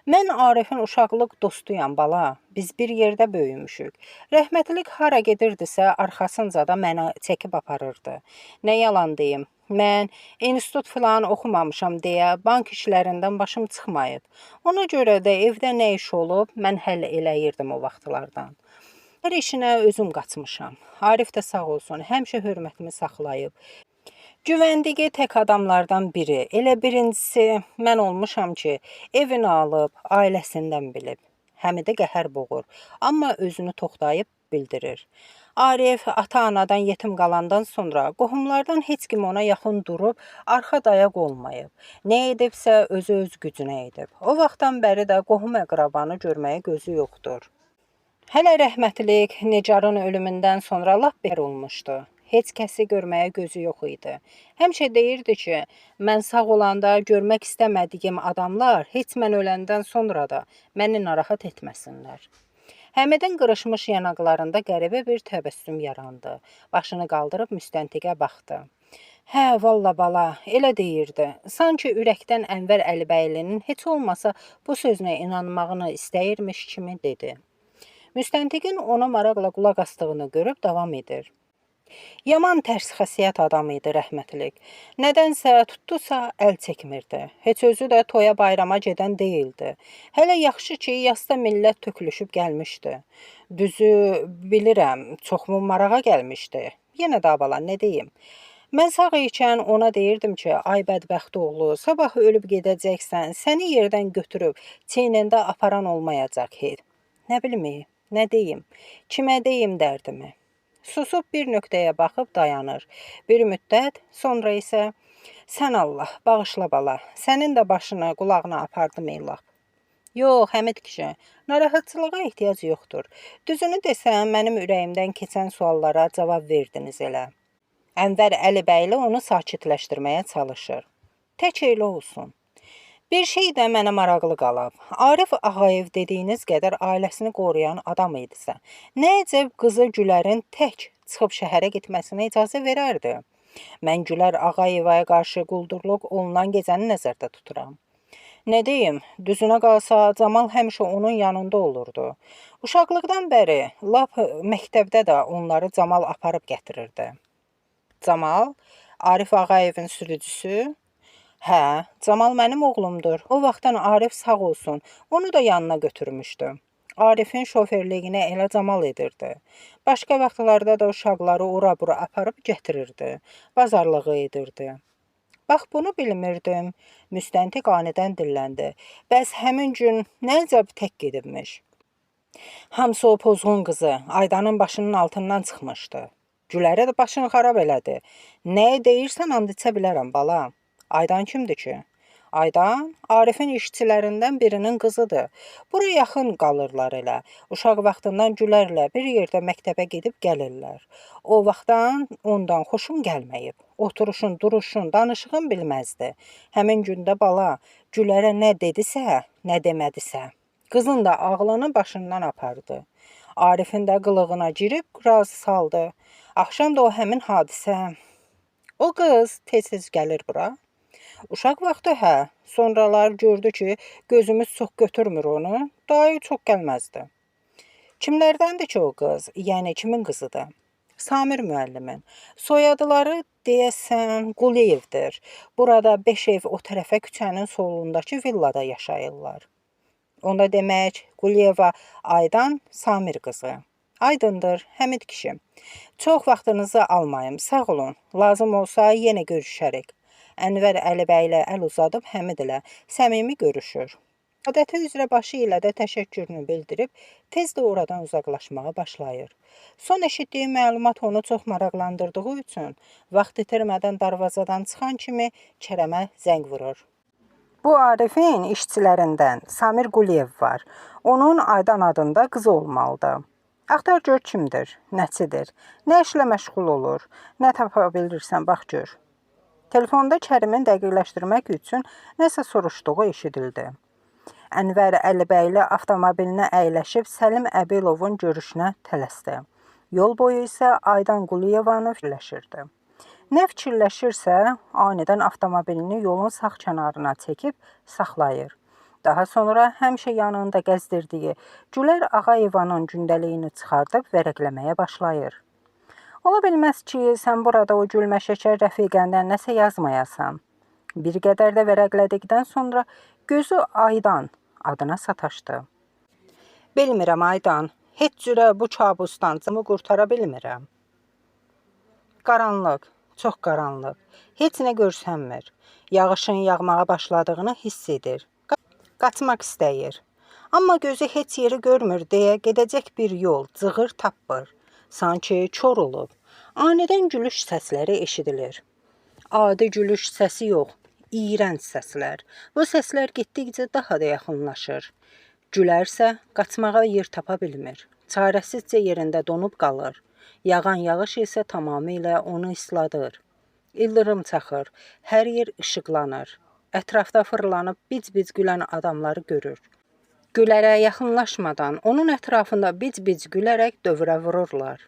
Mən Arifin uşaqlıq dostuyam bala. Biz bir yerdə böyümüşük. Rəhmətlik hara gedirdisə, arxasınca da məni çəkib aparırdı. Nə yalan deyim, mən institut filan oxumamışam deyə bank işlərindən başım çıxmayıb. Ona görə də evdə nə iş olub, mən həll eləyirdim o vaxtlardan. Hər işinə özüm qaçmışam. Arif də sağ olsun, həmişə hörmətimi saxlayıb. Güvəndiyi tək adamlardan biri, elə birincisi mən olmuşam ki, evini alıb, ailəsindən bilib. Həmidə qəhər boğur, amma özünü toxtayıb bildirir. Arif ata-anadan yetim qalandan sonra qohumlardan heç kim ona yaxın durub arxa dayaq olmayıb. Nə edibsə özü öz gücünə edib. O vaxtdan bəri də qohum əqrabanı görməyə gözü yoxdur. Hələ rəhmətlik Nicarın ölümündən sonra lap bəhər olmuşdu. Heç kəsi görməyə gözü yox idi. Həmişə deyirdi ki, mən sağ olanda görmək istəmədiyim adamlar heç mən öləndən sonra da məni narahat etməsinlər. Həmidin qırışmış yanaqlarında qəribə bir təbəssüm yarandı. Başını qaldırıb müstəntiqə baxdı. Hə, valla bala, elə deyirdi. Sanki ürəkdən Ənvər Əlibəylinin heç olmasa bu sözünə inanmağını istəyirmiş kimi dedi. Müstəntiqin ona maraqla qulaq asdığını görüb davam edir. Yaman tərs xəsiyyət adam idi rəhmətlik. Nədənsə tutdusa əl çəkmirdi. Heç özü də toya bayrama gedən deyildi. Hələ yaxşı ki, yasda millət tökülüşüb gəlmişdi. Düzü bilirəm, çoxmu marağa gəlmişdi. Yenə də bala, nə deyim? Mən sağ ikən ona deyirdim ki, ay bədbəxt oğlu, sabah ölüb gedəcəksən, səni yerdən götürüb çiynində aparan olmayacaq heç. Nə bilim, nə deyim, kimə deyim dərdimi? Susub bir nöqtəyə baxıb dayanır. Bir müddət, sonra isə sən Allah, bağışla bala, sənin də başını, qulağına apardım ey lap. Yox, Həmid kişi, narahatçılığa ehtiyac yoxdur. Düzünü desəm, mənim ürəyimdən keçən suallara cavab verdiniz elə. Ənvər Əlibəyli onu sakitləşdirməyə çalışır. Tək elə olsun. Bir şey də mənə maraqlı qalıb. Arif Ağayev dediyiniz qədər ailəsini qoruyan adam idisə, nə əcəb qızı Gülərin tək çıxıb şəhərə getməsinə icazə verərdi? Mən Gülər Ağayevaya qarşı quldurluq olunan gecəni nəzərdə tuturam. Nə deyim, düzünə qalsa Camal həmişə onun yanında olurdu. Uşaqlıqdan bəri lap məktəbdə də onları Camal aparıb gətirirdi. Camal, Arif Ağayevin sürücüsü? Hə, Camal mənim oğlumdur. O vaxtdan Arif sağ olsun, onu da yanına götürmüşdü. Arifin şoferliyini elə Camal edirdi. Başqa vaxtlarda da uşaqları ora-bura aparıb gətirirdi. Bazarlığı edirdi. Bax, bunu bilmirdim. Müstəntiq anidən dilləndi. Bəs həmin gün nə əcəb tək gedibmiş? Hamısı o pozğun qızı Aydanın başının altından çıxmışdı. Gülərə də başını xarab elədi. Nəyi deyirsən and içə bilərəm bala. Aydan kimdir ki? Aydan Arifin işçilərindən birinin qızıdır. Bura yaxın qalırlar elə. Uşaq vaxtından Gülərlə bir yerdə məktəbə gedib gəlirlər. O vaxtdan ondan xoşum gəlməyib. Oturuşun, duruşun, danışığın bilməzdi. Həmin gündə bala Gülərə nə dedisə, nə demədisə. Qızın da ağlını başından apardı. Arifin də qılığına girib razı saldı. Axşam da o həmin hadisə. O qız tez-tez gəlir bura. Uşaq vaxtı hə, sonralar gördü ki, gözümüz çox götürmür onu, dayı çox gəlməzdi. Kimlərdəndir ki o qız? Yəni kimin qızıdır? Samir müəllimin. Soyadıları deyəsən Quliyevdir. Burada 5 ev o tərəfə küçənin solundakı villada yaşayırlar. Onda demək Quliyeva Aydan Samir qızı. Aydındır, Həmid kişi. Çox vaxtınızı almayım, sağ olun. Lazım olsa yenə görüşərik. Ənvər Əlibəylə əl uzadıb Həmid ilə səmimi görüşür. Adəti üzrə başı ilə də təşəkkürünü bildirib, tez də oradan uzaqlaşmağa başlayır. Son eşitdiyi məlumat onu çox maraqlandırdığı üçün vaxt itirmədən darvazadan çıxan kimi Kərəmə zəng vurur. Bu Arifin işçilərindən Samir Quliyev var. Onun Aydan adında qızı olmalıdır. Axtar gör kimdir, nəçidir, nə işlə məşğul olur, nə tapa bilirsən bax gör. Telefonda Kərimin dəqiqləşdirmək üçün nəsə soruşduğu eşidildi. Ənvər Əlibəyli avtomobilinə əyləşib Səlim Əbilovun görüşünə tələsdi. Yol boyu isə Aydan Quliyevanı fikirləşirdi. Nə fikirləşirsə, anidən avtomobilini yolun sağ kənarına çəkib saxlayır. Daha sonra həmişə yanında gəzdirdiyi Gülər Ağayevanın gündəliyini çıxardıb vərəqləməyə başlayır. Ola bilməz ki, sən burada o gülmə şəkər rəfiqəndən nəsə yazmayasan. Bir qədər də vərəqlədikdən sonra gözü Aydan adına sataşdı. Bilmirəm Aydan, heç cürə bu kabusdan canımı qurtara bilmirəm. Qaranlıq, çox qaranlıq. Heç nə görsənmir. Yağışın yağmağa başladığını hiss edir. Qaçmaq istəyir. Amma gözü heç yeri görmür deyə gedəcək bir yol, cığır tapmır. Sanki kor olub. Anidən gülüş səsləri eşidilir. Adi gülüş səsi yox, iyrənc səslər. Bu səslər getdikcə daha da yaxınlaşır. Gülərsə qaçmağa yer tapa bilmir. Çarəsizcə yerində donub qalır. Yağan yağış isə tamamilə onu isladır. İldırım çaxır, hər yer işıqlanır. Ətrafda fırlanıb bic-bic gülən adamları görür. Gülərə yaxınlaşmadan onun ətrafında bic-bic gülərək dövrə vururlar.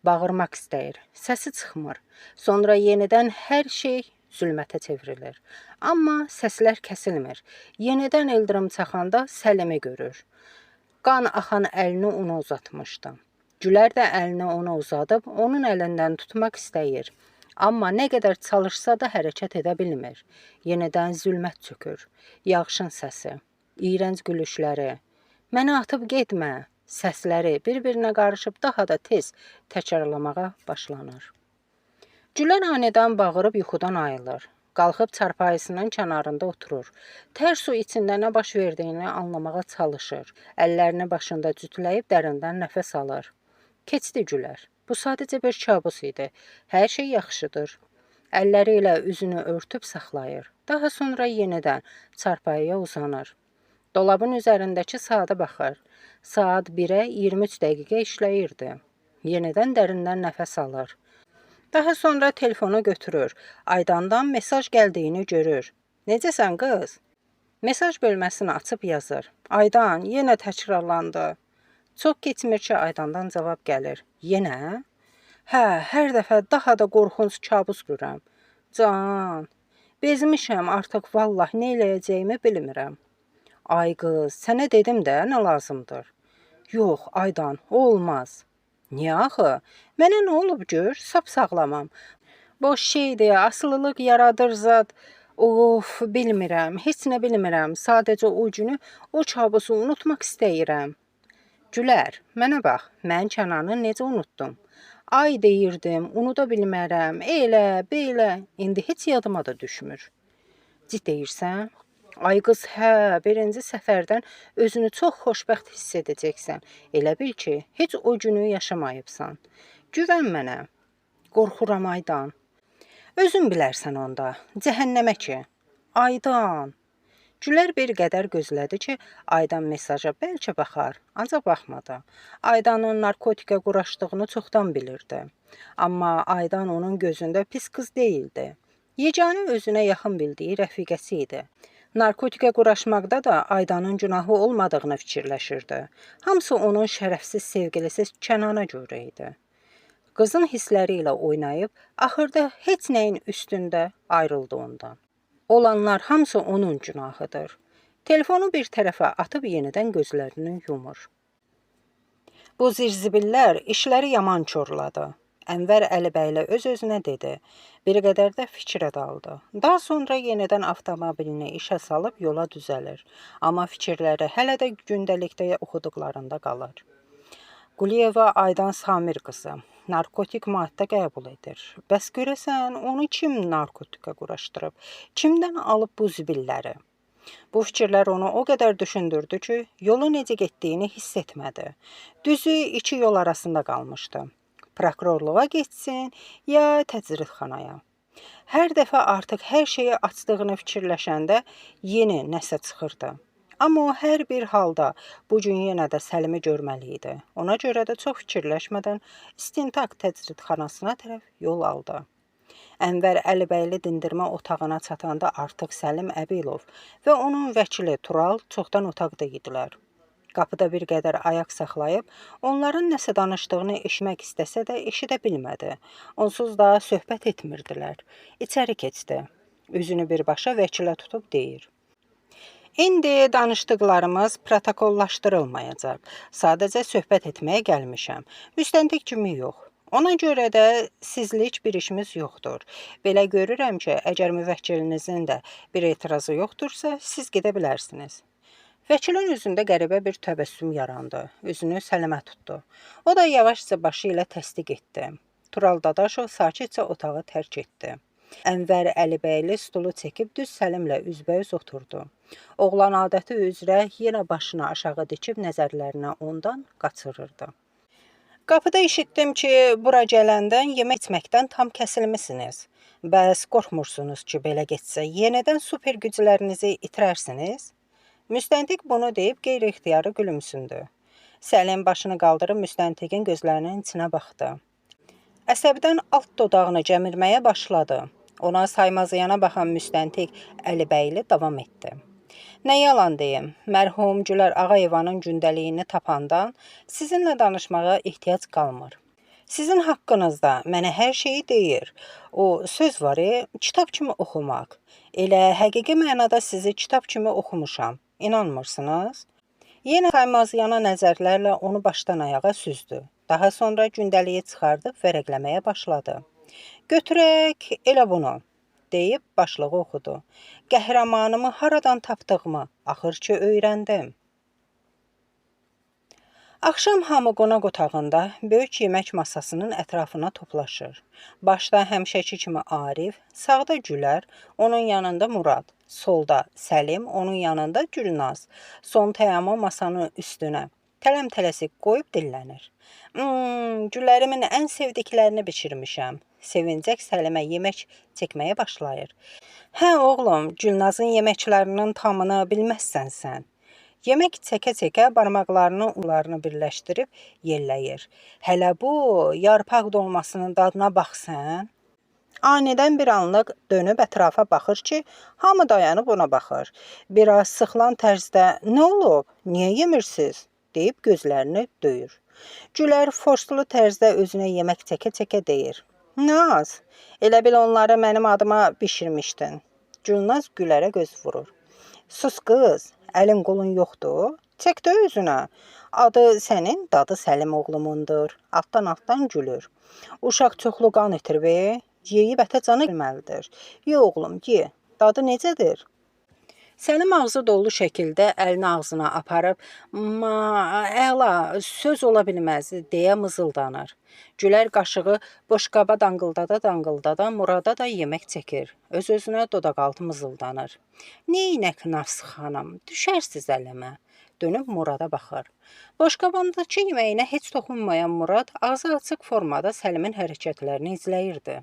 Bağırmaq istəyir, səsi çıxmır. Sonra yenidən hər şey zülmətə çevrilir. Amma səslər kəsilmir. Yenidən ildırım çaxanda Səlimi görür. Qan axan əlini ona uzatmışdı. Gülər də əlini ona uzadıb onun əlindən tutmaq istəyir. Amma nə qədər çalışsa da hərəkət edə bilmir. Yenidən zülmət çökür. Yağışın səsi, iyrənc gülüşləri, mənə atıb getmə səsləri bir-birinə qarışıb daha da tez təkrarlamağa başlanır. Gülər anidən bağırıb yuxudan ayılır. Qalxıb çarpayısının kənarında oturur. Tər su içində nə baş verdiyini anlamağa çalışır. Əllərini başında cütləyib dərindən nəfəs alır. Keçdi Gülər. Bu sadəcə bir kabus idi. Hər şey yaxşıdır. Əlləri ilə üzünü örtüb saxlayır. Daha sonra yenidən çarpayıya uzanır. Dolabın üzərindəki saata baxır. Saat 1-ə 23 dəqiqə işləyirdi. Yenidən dərindən nəfəs alır. Daha sonra telefonu götürür. Aydandan mesaj gəldiyini görür. Necəsən qız? Mesaj bölməsini açıb yazır. Aydan, yenə təkrarlandı. Çox keçmir ki, Aydandan cavab gəlir. Yenə? Hə, hər dəfə daha da qorxunc kabus görürəm. Can, bezmişəm artıq vallah nə eləyəcəyimi bilmirəm. Ay qız, sənə dedim də nə lazımdır. Yox, Aydan, o olmaz. Niyə axı? Mənə nə olub gör, sap sağlamam. Boş şeydir, asılılıq yaradır zad. Of, bilmirəm, heç nə bilmirəm. Sadəcə o günü, o kabusu unutmaq istəyirəm. Gülər, mənə bax, mən Kənanı necə unutdum? Ay deyirdim, unuda bilmərəm, elə, belə, indi heç yadıma da düşmür. Ciddi deyirsən? Ay qız, hə, birinci səfərdən özünü çox xoşbəxt hiss edəcəksən. Elə bil ki, heç o günü yaşamayıbsan. Güvən mənə. Qorxuram Aydan. Özün bilərsən onda. Cəhənnəmə ki. Aydan. Gülər bir qədər gözlədi ki, Aydan mesaja bəlkə baxar, ancaq baxmadı. Aydanın narkotikə quraşdığını çoxdan bilirdi. Amma Aydan onun gözündə pis qız deyildi. Yeganə özünə yaxın bildiyi rəfiqəsi idi. Narkotikə quraşmaqda da Aydanın günahı olmadığını fikirləşirdi. Hamısı onun şərəfsiz sevgilisi Kənana görə idi. Qızın hissləri ilə oynayıb, axırda heç nəyin üstündə ayrıldı ondan. Olanlar hamısı onun günahıdır. Telefonu bir tərəfə atıb yenidən gözlərini yumur. Bu zirzibillər işləri yaman korladı. Ənvər Əlibəyli öz-özünə dedi. Bir qədər də fikrə daldı. Daha sonra yenidən avtomobilini işə salıb yola düzəlir. Amma fikirləri hələ də gündəlikdə oxuduqlarında qalır. Quliyeva Aydan Samir qızı narkotik maddə qəbul edir. Bəs görəsən onu kim narkotikə quraşdırıb? Kimdən alıb bu zibilləri? Bu fikirlər onu o qədər düşündürdü ki, yolu necə getdiyini hiss etmədi. Düzü iki yol arasında qalmışdı. Prokurorluğa getsin ya təcridxanaya. Hər dəfə artıq hər şeyi açdığını fikirləşəndə yeni nəsə çıxırdı. Amma o hər bir halda bu gün yenə də Səlimi görməli idi. Ona görə də çox fikirləşmədən istintaq təcridxanasına tərəf yol aldı. Ənvər Əlibəyli dindirmə otağına çatanda artıq Səlim Əbilov və onun vəkili Tural çoxdan otaqda idilər. Qapıda bir qədər ayaq saxlayıb, onların nəsə danışdığını eşitmək istəsə də eşidə bilmədi. Onsuz da söhbət etmirdilər. İçəri keçdi. Üzünü birbaşa vəkilə tutub deyir: İndi danışdıqlarımız protokollaşdırılmayacaq. Sadəcə söhbət etməyə gəlmişəm. Müstəntiq kimi yox. Ona görə də sizlik bir işimiz yoxdur. Belə görürəm ki, əgər müvəkkilinizin də bir etirazı yoxdursa, siz gedə bilərsiniz. Vəkilin üzündə qəribə bir təbəssüm yarandı. Üzünü Səlimə tutdu. O da yavaşca başı ilə təsdiq etdi. Tural Dadaşov sakitcə otağı tərk etdi. Ənvər Əlibəyli stulu çəkib düz Səlimlə üzbəüz oturdu. Oğlan adəti üzrə yenə başını aşağı dikib nəzərlərini ondan qaçırırdı. Qapıda eşitdim ki, bura gələndən yemək içməkdən tam kəsilmisiniz. Bəs qorxmursunuz ki, belə getsə yenidən super güclərinizi itirərsiniz? Müstəntiq bunu deyib qeyri-ixtiyari gülümsündü. Səlim başını qaldırıb müstəntiqin gözlərinin içinə baxdı. Əsəbdən alt dodağını gəmirməyə başladı. Ona saymazıyana baxan müstəntiq Əlibəyli davam etdi. Nə yalan deyim, mərhum Gülər Ağayevanın gündəliyini tapandan sizinlə danışmağa ehtiyac qalmır. Sizin haqqınızda mənə hər şeyi deyir. O söz var, kitab kimi oxumaq. Elə həqiqi mənada sizi kitab kimi oxumuşam. İnanmırsınız? Yenə saymazıyana nəzərlərlə onu başdan ayağa süzdü. Daha sonra gündəliyi çıxardıb vərəqləməyə başladı. Götürək elə bunu, deyib başlığı oxudu. Qəhrəmanımı haradan tapdığımı axır ki öyrəndim. Axşam hamı qonaq otağında böyük yemək masasının ətrafına toplaşır. Başda həmişəki kimi Arif, sağda Gülər, onun yanında Murad, solda Səlim, onun yanında Gülnaz. Son təamı masanın üstünə tələm-tələsik qoyub dillənir. Gülərimin ən sevdiklərini bişirmişəm. Sevincək Səlimə yemək çəkməyə başlayır. Hə oğlum, Gülnazın yeməklərinin tamını bilməzsən sən. Yemək çəkə-çəkə barmaqlarını onlarını birləşdirib yelləyir. Hələ bu yarpaq dolmasının dadına bax sən. Anidən bir anlıq dönüb ətrafa baxır ki, hamı dayanıb ona baxır. Biraz sıxılan tərzdə nə olub, niyə yemirsiz? Deyib gözlərini döyür. Gülər forslu tərzdə özünə yemək çəkə-çəkə deyir. Naz, elə bil onları mənim adıma bişirmişdin. Gülnaz Gülərə göz vurur. Sus qız, əlin qolun yoxdur? Çək də özünə. Adı sənin, dadı Səlim oğlumundur. Altdan-altdan gülür. Uşaq çoxlu qan itirib, yeyib ətə canı gəlməlidir. Ye oğlum, ye. Dadı necədir? Səlim ağzı dolu şəkildə əlini ağzına aparıb, ma, əla, söz ola bilməz, deyə mızıldanır. Gülər qaşığı boşqaba danqıldada-danqıldada Murada da yemək çəkir. Öz-özünə dodaqaltı mızıldanır. Neynək Naz xanım, düşərsiz əlimə. Dönüb Murada baxır. Boşqabındakı yeməyinə heç toxunmayan Murad ağzı açıq formada Səlimin hərəkətlərini izləyirdi.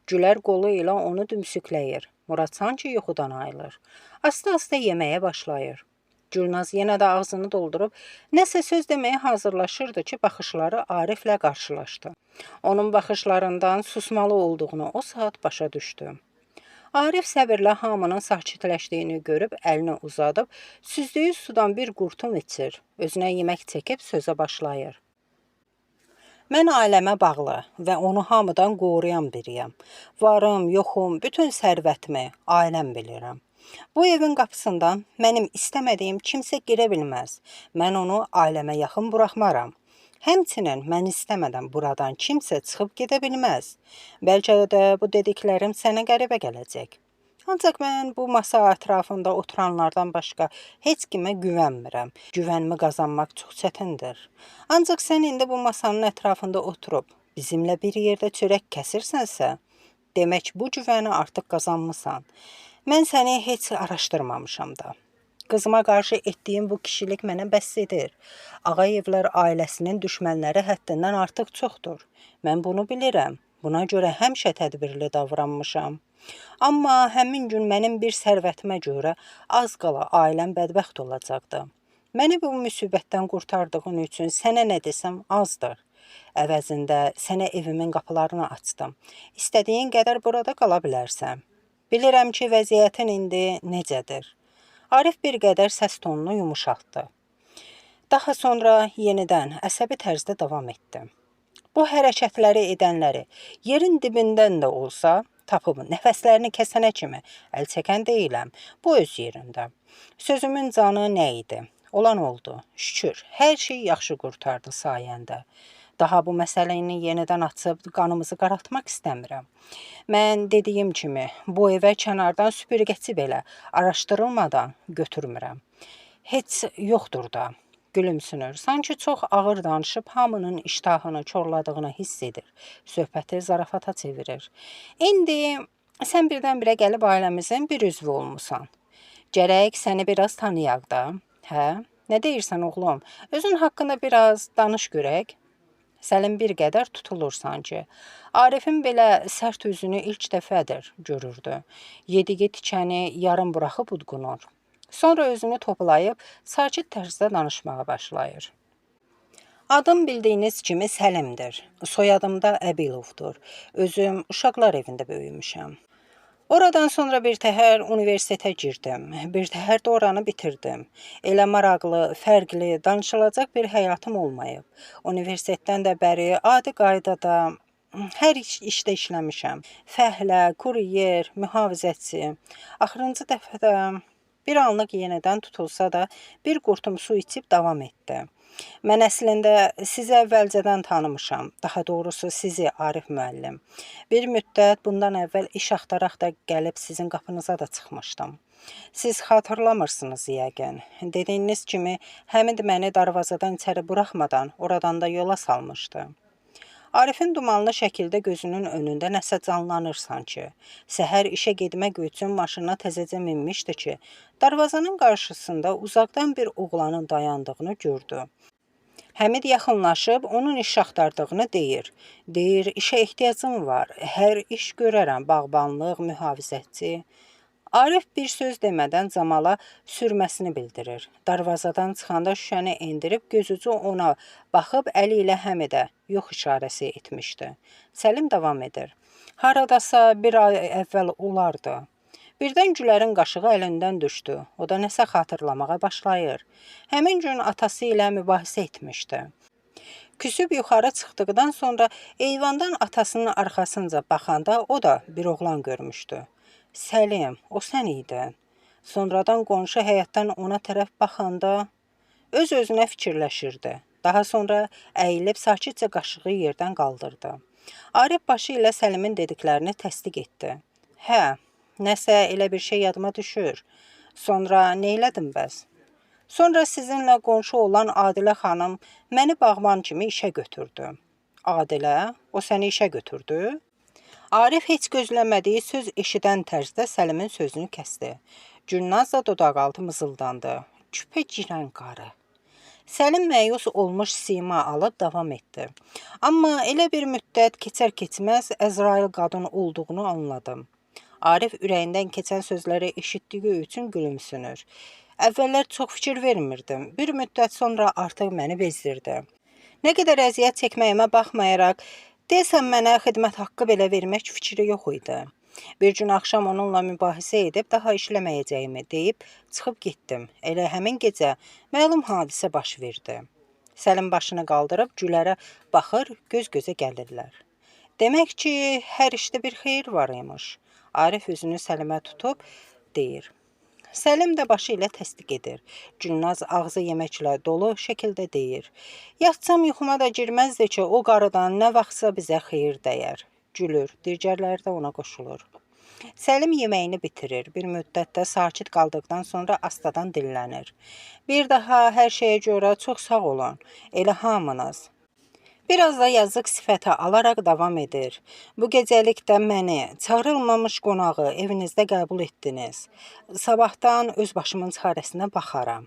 Gülər qolu ilə onu dümsükləyir. Murad sanki yuxudan ayılır. Asta-asta yeməyə başlayır. Gülnaz yenə də ağzını doldurub nəsə söz deməyə hazırlaşırdı ki, baxışları Ariflə qarşılaşdı. Onun baxışlarından susmalı olduğunu o saat başa düşdü. Arif səbirlə hamının sakitləşdiyini görüb əlini uzadıb süzdüyü sudan bir qurtum içir. Özünə yemək çəkib sözə başlayır. Mən ailəmə bağlı və onu hamıdan qoruyan biriyəm. Varım, yoxum, bütün sərvətimi ailəm bilirəm. Bu evin qapısından mənim istəmədiyim kimsə girə bilməz. Mən onu ailəmə yaxın buraxmaram. Həmçinin mən istəmədən buradan kimsə çıxıb gedə bilməz. Bəlkə də bu dediklərim sənə qəribə gələcək. Ancaq mən bu masa ətrafında oturanlardan başqa heç kimə güvənmirəm. Güvənimi qazanmaq çox çətindir. Ancaq sən indi bu masanın ətrafında oturub bizimlə bir yerdə çörək kəsirsənsə, demək bu güvəni artıq qazanmısan. Mən səni heç araşdırmamışam da. Qızıma qarşı etdiyin bu kişilik mənə bəs edir. Ağayevlər ailəsinin düşmənləri həddindən artıq çoxdur. Mən bunu bilirəm. Buna görə həmişə tədbirli davranmışam. Amma həmin gün mənim bir sərvətimə görə az qala ailəm bədbəxt olacaqdı. Məni bu müsibətdən qurtardığın üçün sənə nə desəm azdır. Əvəzində sənə evimin qapılarını açdım. İstədiyin qədər burada qala bilərsən. Bilirəm ki, vəziyyətin indi necədir. Arif bir qədər səs tonunu yumuşaltdı. Daha sonra yenidən əsəbi tərzdə davam etdi. Bu hərəkətləri edənləri yerin dibindən də olsa tapıb nəfəslərini kəsənə kimi əl çəkən deyiləm. Bu öz yerində. Sözümün canı nə idi? Olan oldu. Şükür, hər şey yaxşı qurtardı sayəndə. Daha bu məsələni yenidən açıb qanımızı qaraltmaq istəmirəm. Mən dediyim kimi, bu evə kənardan süpürgəçi belə araşdırılmadan götürmürəm. Heç yoxdur da. Gülümsünür. Sanki çox ağır danışıb hamının iştahını korladığını hiss edir. Söhbəti zarafata çevirir. İndi sən birdən-birə gəlib ailəmizin bir üzvü olmusan. Gərək səni biraz tanıyaq da. Hə? Nə deyirsən oğlum? Özün haqqında biraz danış görək. Səlim bir qədər tutulur sanki. Arifin belə sərt üzünü ilk dəfədir görürdü. Yediyi tikəni yarım buraxıb udqunur. Sonra özünü toplayıb sakit tərzdə danışmağa başlayır. Adım bildiyiniz kimi Səlimdir. Soyadım da Əbilovdur. Özüm uşaqlar evində böyümüşəm. Oradan sonra bir təhər universitetə girdim. Bir təhər də oranı bitirdim. Elə maraqlı, fərqli, danışılacaq bir həyatım olmayıb. Universitetdən də bəri adi qaydada hər işdə işləmişəm. Fəhlə, kuryer, mühafizəçi. Axırıncı dəfə də bir anlıq yenidən tutulsa da bir qurtum su içib davam etdi. Mən əslində sizi əvvəlcədən tanımışam. Daha doğrusu sizi, Arif müəllim. Bir müddət bundan əvvəl iş axtaraq da gəlib sizin qapınıza da çıxmışdım. Siz xatırlamırsınız yəqin. Dediyiniz kimi Həmid məni darvazadan içəri buraxmadan oradan da yola salmışdı. Arifin dumanlı şəkildə gözünün önündə nəsə canlanır sanki. Səhər işə getmək üçün maşına təzəcə minmişdi ki, darvazanın qarşısında uzaqdan bir oğlanın dayandığını gördü. Həmid yaxınlaşıb onun iş axtardığını deyir. Deyir, işə ehtiyacım var, hər iş görərəm, bağbanlıq, mühafizətçi. Arif bir söz demədən Camala sürməsini bildirir. Darvazadan çıxanda şüşəni endirib gözucu ona baxıb əli ilə Həmidə yox işarəsi etmişdi. Səlim davam edir. Haradasa bir ay əvvəl olardı. Birdən Gülərin qaşığı əlindən düşdü. O da nəsə xatırlamağa başlayır. Həmin gün atası ilə mübahisə etmişdi. Küsüb yuxarı çıxdıqdan sonra eyvandan atasının arxasınca baxanda o da bir oğlan görmüşdü. Səlim, o sən idin. Sonradan qonşu həyətdən ona tərəf baxanda öz-özünə fikirləşirdi. Daha sonra əyilib sakitcə qaşığı yerdən qaldırdı. Arif başı ilə Səlimin dediklərini təsdiq etdi. Hə, nəsə elə bir şey yadıma düşür. Sonra nə elədim bəs? Sonra sizinlə qonşu olan Adilə xanım məni bağban kimi işə götürdü. Adilə, o səni işə götürdü? Arif heç gözləmədiyi söz eşidən tərzdə Səlimin sözünü kəsdi. Gülnaz da dodaqaltı mızıldandı. Küpə girən qarı. Səlim məyus olmuş sima alıb davam etdi. Amma elə bir müddət keçər-keçməz Əzrail qadın olduğunu anladım. Arif ürəyindən keçən sözləri eşitdiyi üçün gülümsünür. Əvvəllər çox fikir vermirdim. Bir müddət sonra artıq məni bezdirdi. Nə qədər əziyyət çəkməyimə baxmayaraq, deyəsən mənə xidmət haqqı belə vermək fikri yox idi. Bir gün axşam onunla mübahisə edib daha işləməyəcəyimi deyib çıxıb getdim. Elə həmin gecə məlum hadisə baş verdi. Səlim başını qaldırıb Gülərə baxır, göz-gözə gəlirlər. Demək ki, hər işdə bir xeyir var imiş. Arif üzünü Səlimə tutub deyir. Səlim də başı ilə təsdiq edir. Gülnaz ağzı yeməklə dolu şəkildə deyir. Yatsam yuxuma da girməzdi ki, o qarıdan nə vaxtsa bizə xeyir dəyər. Gülür, digərləri də ona qoşulur. Səlim yeməyini bitirir. Bir müddətdə sakit qaldıqdan sonra astadan dillənir. Bir daha hər şeyə görə çox sağ olun. Elə hamınız. Biraz da yazıq sifəti alaraq davam edir. Bu gecəlik də məni, çağırılmamış qonağı evinizdə qəbul etdiniz. Sabahdan öz başımın çarəsinə baxaram.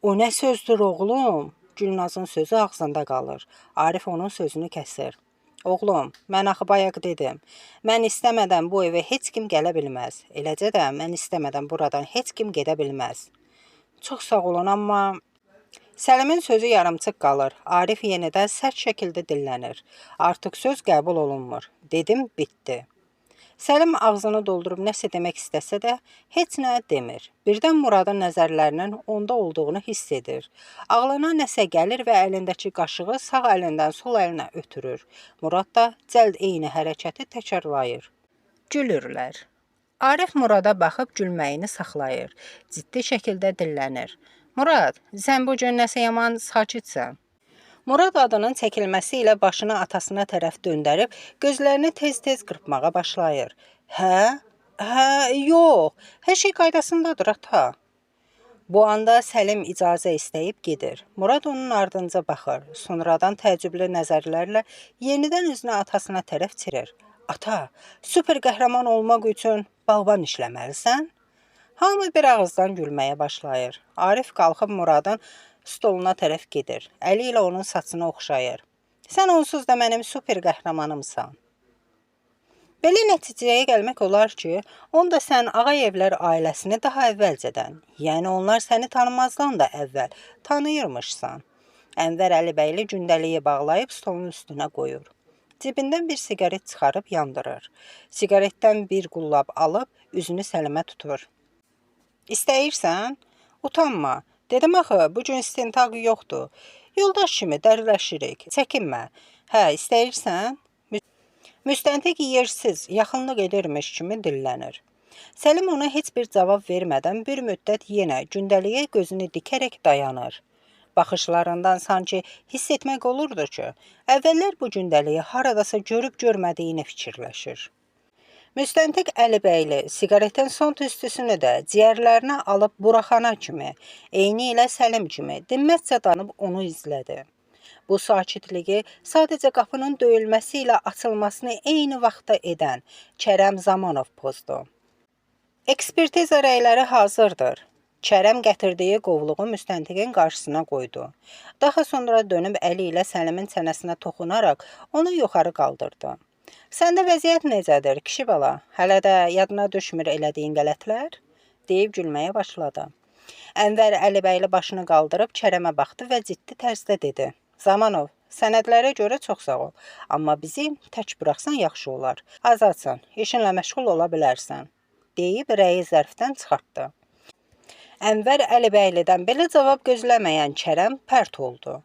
O nə sözdür oğlum? Gülnazın sözü ağzında qalır. Arif onun sözünü kəsir. Oğlum, mən axı bayaq dedim. Mən istəmədən bu evə heç kim gələ bilməz. Eləcə də mən istəmədən buradan heç kim gedə bilməz. Çox sağ olun, amma Səlimin sözü yarımçıq qalır. Arif yenidən sərt şəkildə dillənir. Artıq söz qəbul olunmur. Dedim, bitdi. Səlim ağzını doldurub nəsə demək istəsə də heç nə demir. Birdən Muradın nəzərlərinin onda olduğunu hiss edir. Ağlına nəsə gəlir və əlindəki qaşığı sağ əlindən sol əlinə ötürür. Murad da cəld eyni hərəkəti təkrarlayır. Gülürlər. Arif Murada baxıb gülməyini saxlayır. Ciddi şəkildə dillənir. Murad, sən bu gün nəsə yaman sakitsən. Murad adının çəkilməsi ilə başını atasına tərəf döndərib gözlərini tez-tez qırpmağa başlayır. Hə? Hə, yox. Hər şey qaydasındadır ata. Bu anda Səlim icazə istəyib gedir. Murad onun ardınca baxır. Sonradan təəccüblü nəzərlərlə yenidən üzünü atasına tərəf çevirir. Ata, super qəhrəman olmaq üçün bağban işləməlisən? Hamı bir ağızdan gülməyə başlayır. Arif qalxıb Muradın stoluna tərəf gedir. Əli ilə onun saçını oxşayır. Sən onsuz da mənim super qəhrəmanımsan. Belə nəticəyə gəlmək olar ki, onda sən Ağayevlər ailəsini daha əvvəlcədən, yəni onlar səni tanımazdan da əvvəl tanıyırmışsan. Ənvər Əlibəyli gündəliyi bağlayıb stolun üstünə qoyur. Cibindən bir siqaret çıxarıb yandırır. Siqaretdən bir qullab alıb üzünü Səlimə tutur. İstəyirsən? Utanma. Dedim axı, bu gün istintaq yoxdur. Yoldaş kimi dərdləşirik. Çəkinmə. Hə, istəyirsən? Müstəntiq yersiz, yaxınlıq edirmiş kimi dillənir. Səlim ona heç bir cavab vermədən bir müddət yenə gündəliyə gözünü dikərək dayanır. Baxışlarından sanki hiss etmək olurdu ki, əvvəllər bu gündəliyi haradasa görüb görmədiyini fikirləşir. Müstəntiq Əlibəyli siqaretin son tüstüsünü də ciyərlərinə alıb buraxana kimi, eyni ilə Səlim kimi dinməzcə dayanıb onu izlədi. Bu sakitliyi sadəcə qapının döyülməsi ilə açılmasını eyni vaxtda edən Kərəm Zamanov pozdu. Ekspertiza rəyləri hazırdır. Kərəm gətirdiyi qovluğu müstəntiqin qarşısına qoydu. Daha sonra dönüb əli ilə Səlimin çənəsinə toxunaraq onu yuxarı qaldırdı. Səndə vəziyyət necədir, kişi bala? Hələ də yadına düşmür elədiyin qələtlər? Deyib gülməyə başladı. Ənvər Əlibəyli başını qaldırıb Kərəmə baxdı və ciddi tərzdə dedi. Zamanov, sənədlərə görə çox sağ ol, amma bizi tək buraxsan yaxşı olar. Azadsan, işinlə məşğul ola bilərsən, deyib rəyi zərfdən çıxartdı. Ənvər Əlibəylidən belə cavab gözləməyən Kərəm pərt oldu.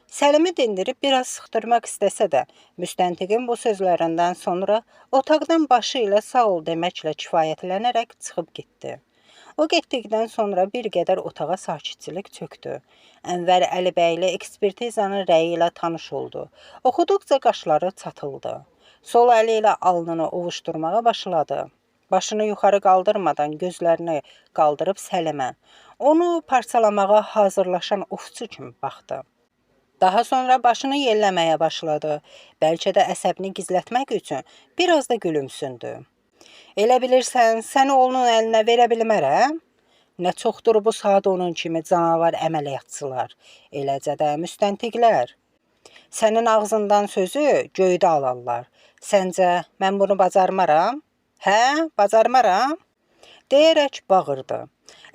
Səlimi dindirib biraz sıxdırmaq istəsə də, müstəntiqin bu sözlərindən sonra otaqdan başı ilə sağ ol deməklə kifayətlənərək çıxıb getdi. O getdikdən sonra bir qədər otağa sakitçilik çökdü. Ənvər Əlibəyli ekspertizanın rəyi ilə tanış oldu. Oxuduqca qaşları çatıldı. Sol əli ilə alnını ovuşdurmağa başladı. Başını yuxarı qaldırmadan gözlərini qaldırıb Səlimə, onu parçalamağa hazırlaşan ovçu kimi baxdı. Daha sonra başını yelləməyə başladı. Bəlkə də əsəbini gizlətmək üçün biraz da gülümsündü. Elə bilirsən, səni onun əlinə verə bilmərəm? Nə çoxdur bu saat onun kimi canavar əməliyyatçılar, eləcə də müstəntiqlər. Sənin ağzından sözü göydə alarlar. Səncə mən bunu bacarmaram? Hə, bacarmaram? Deyərək bağırdı.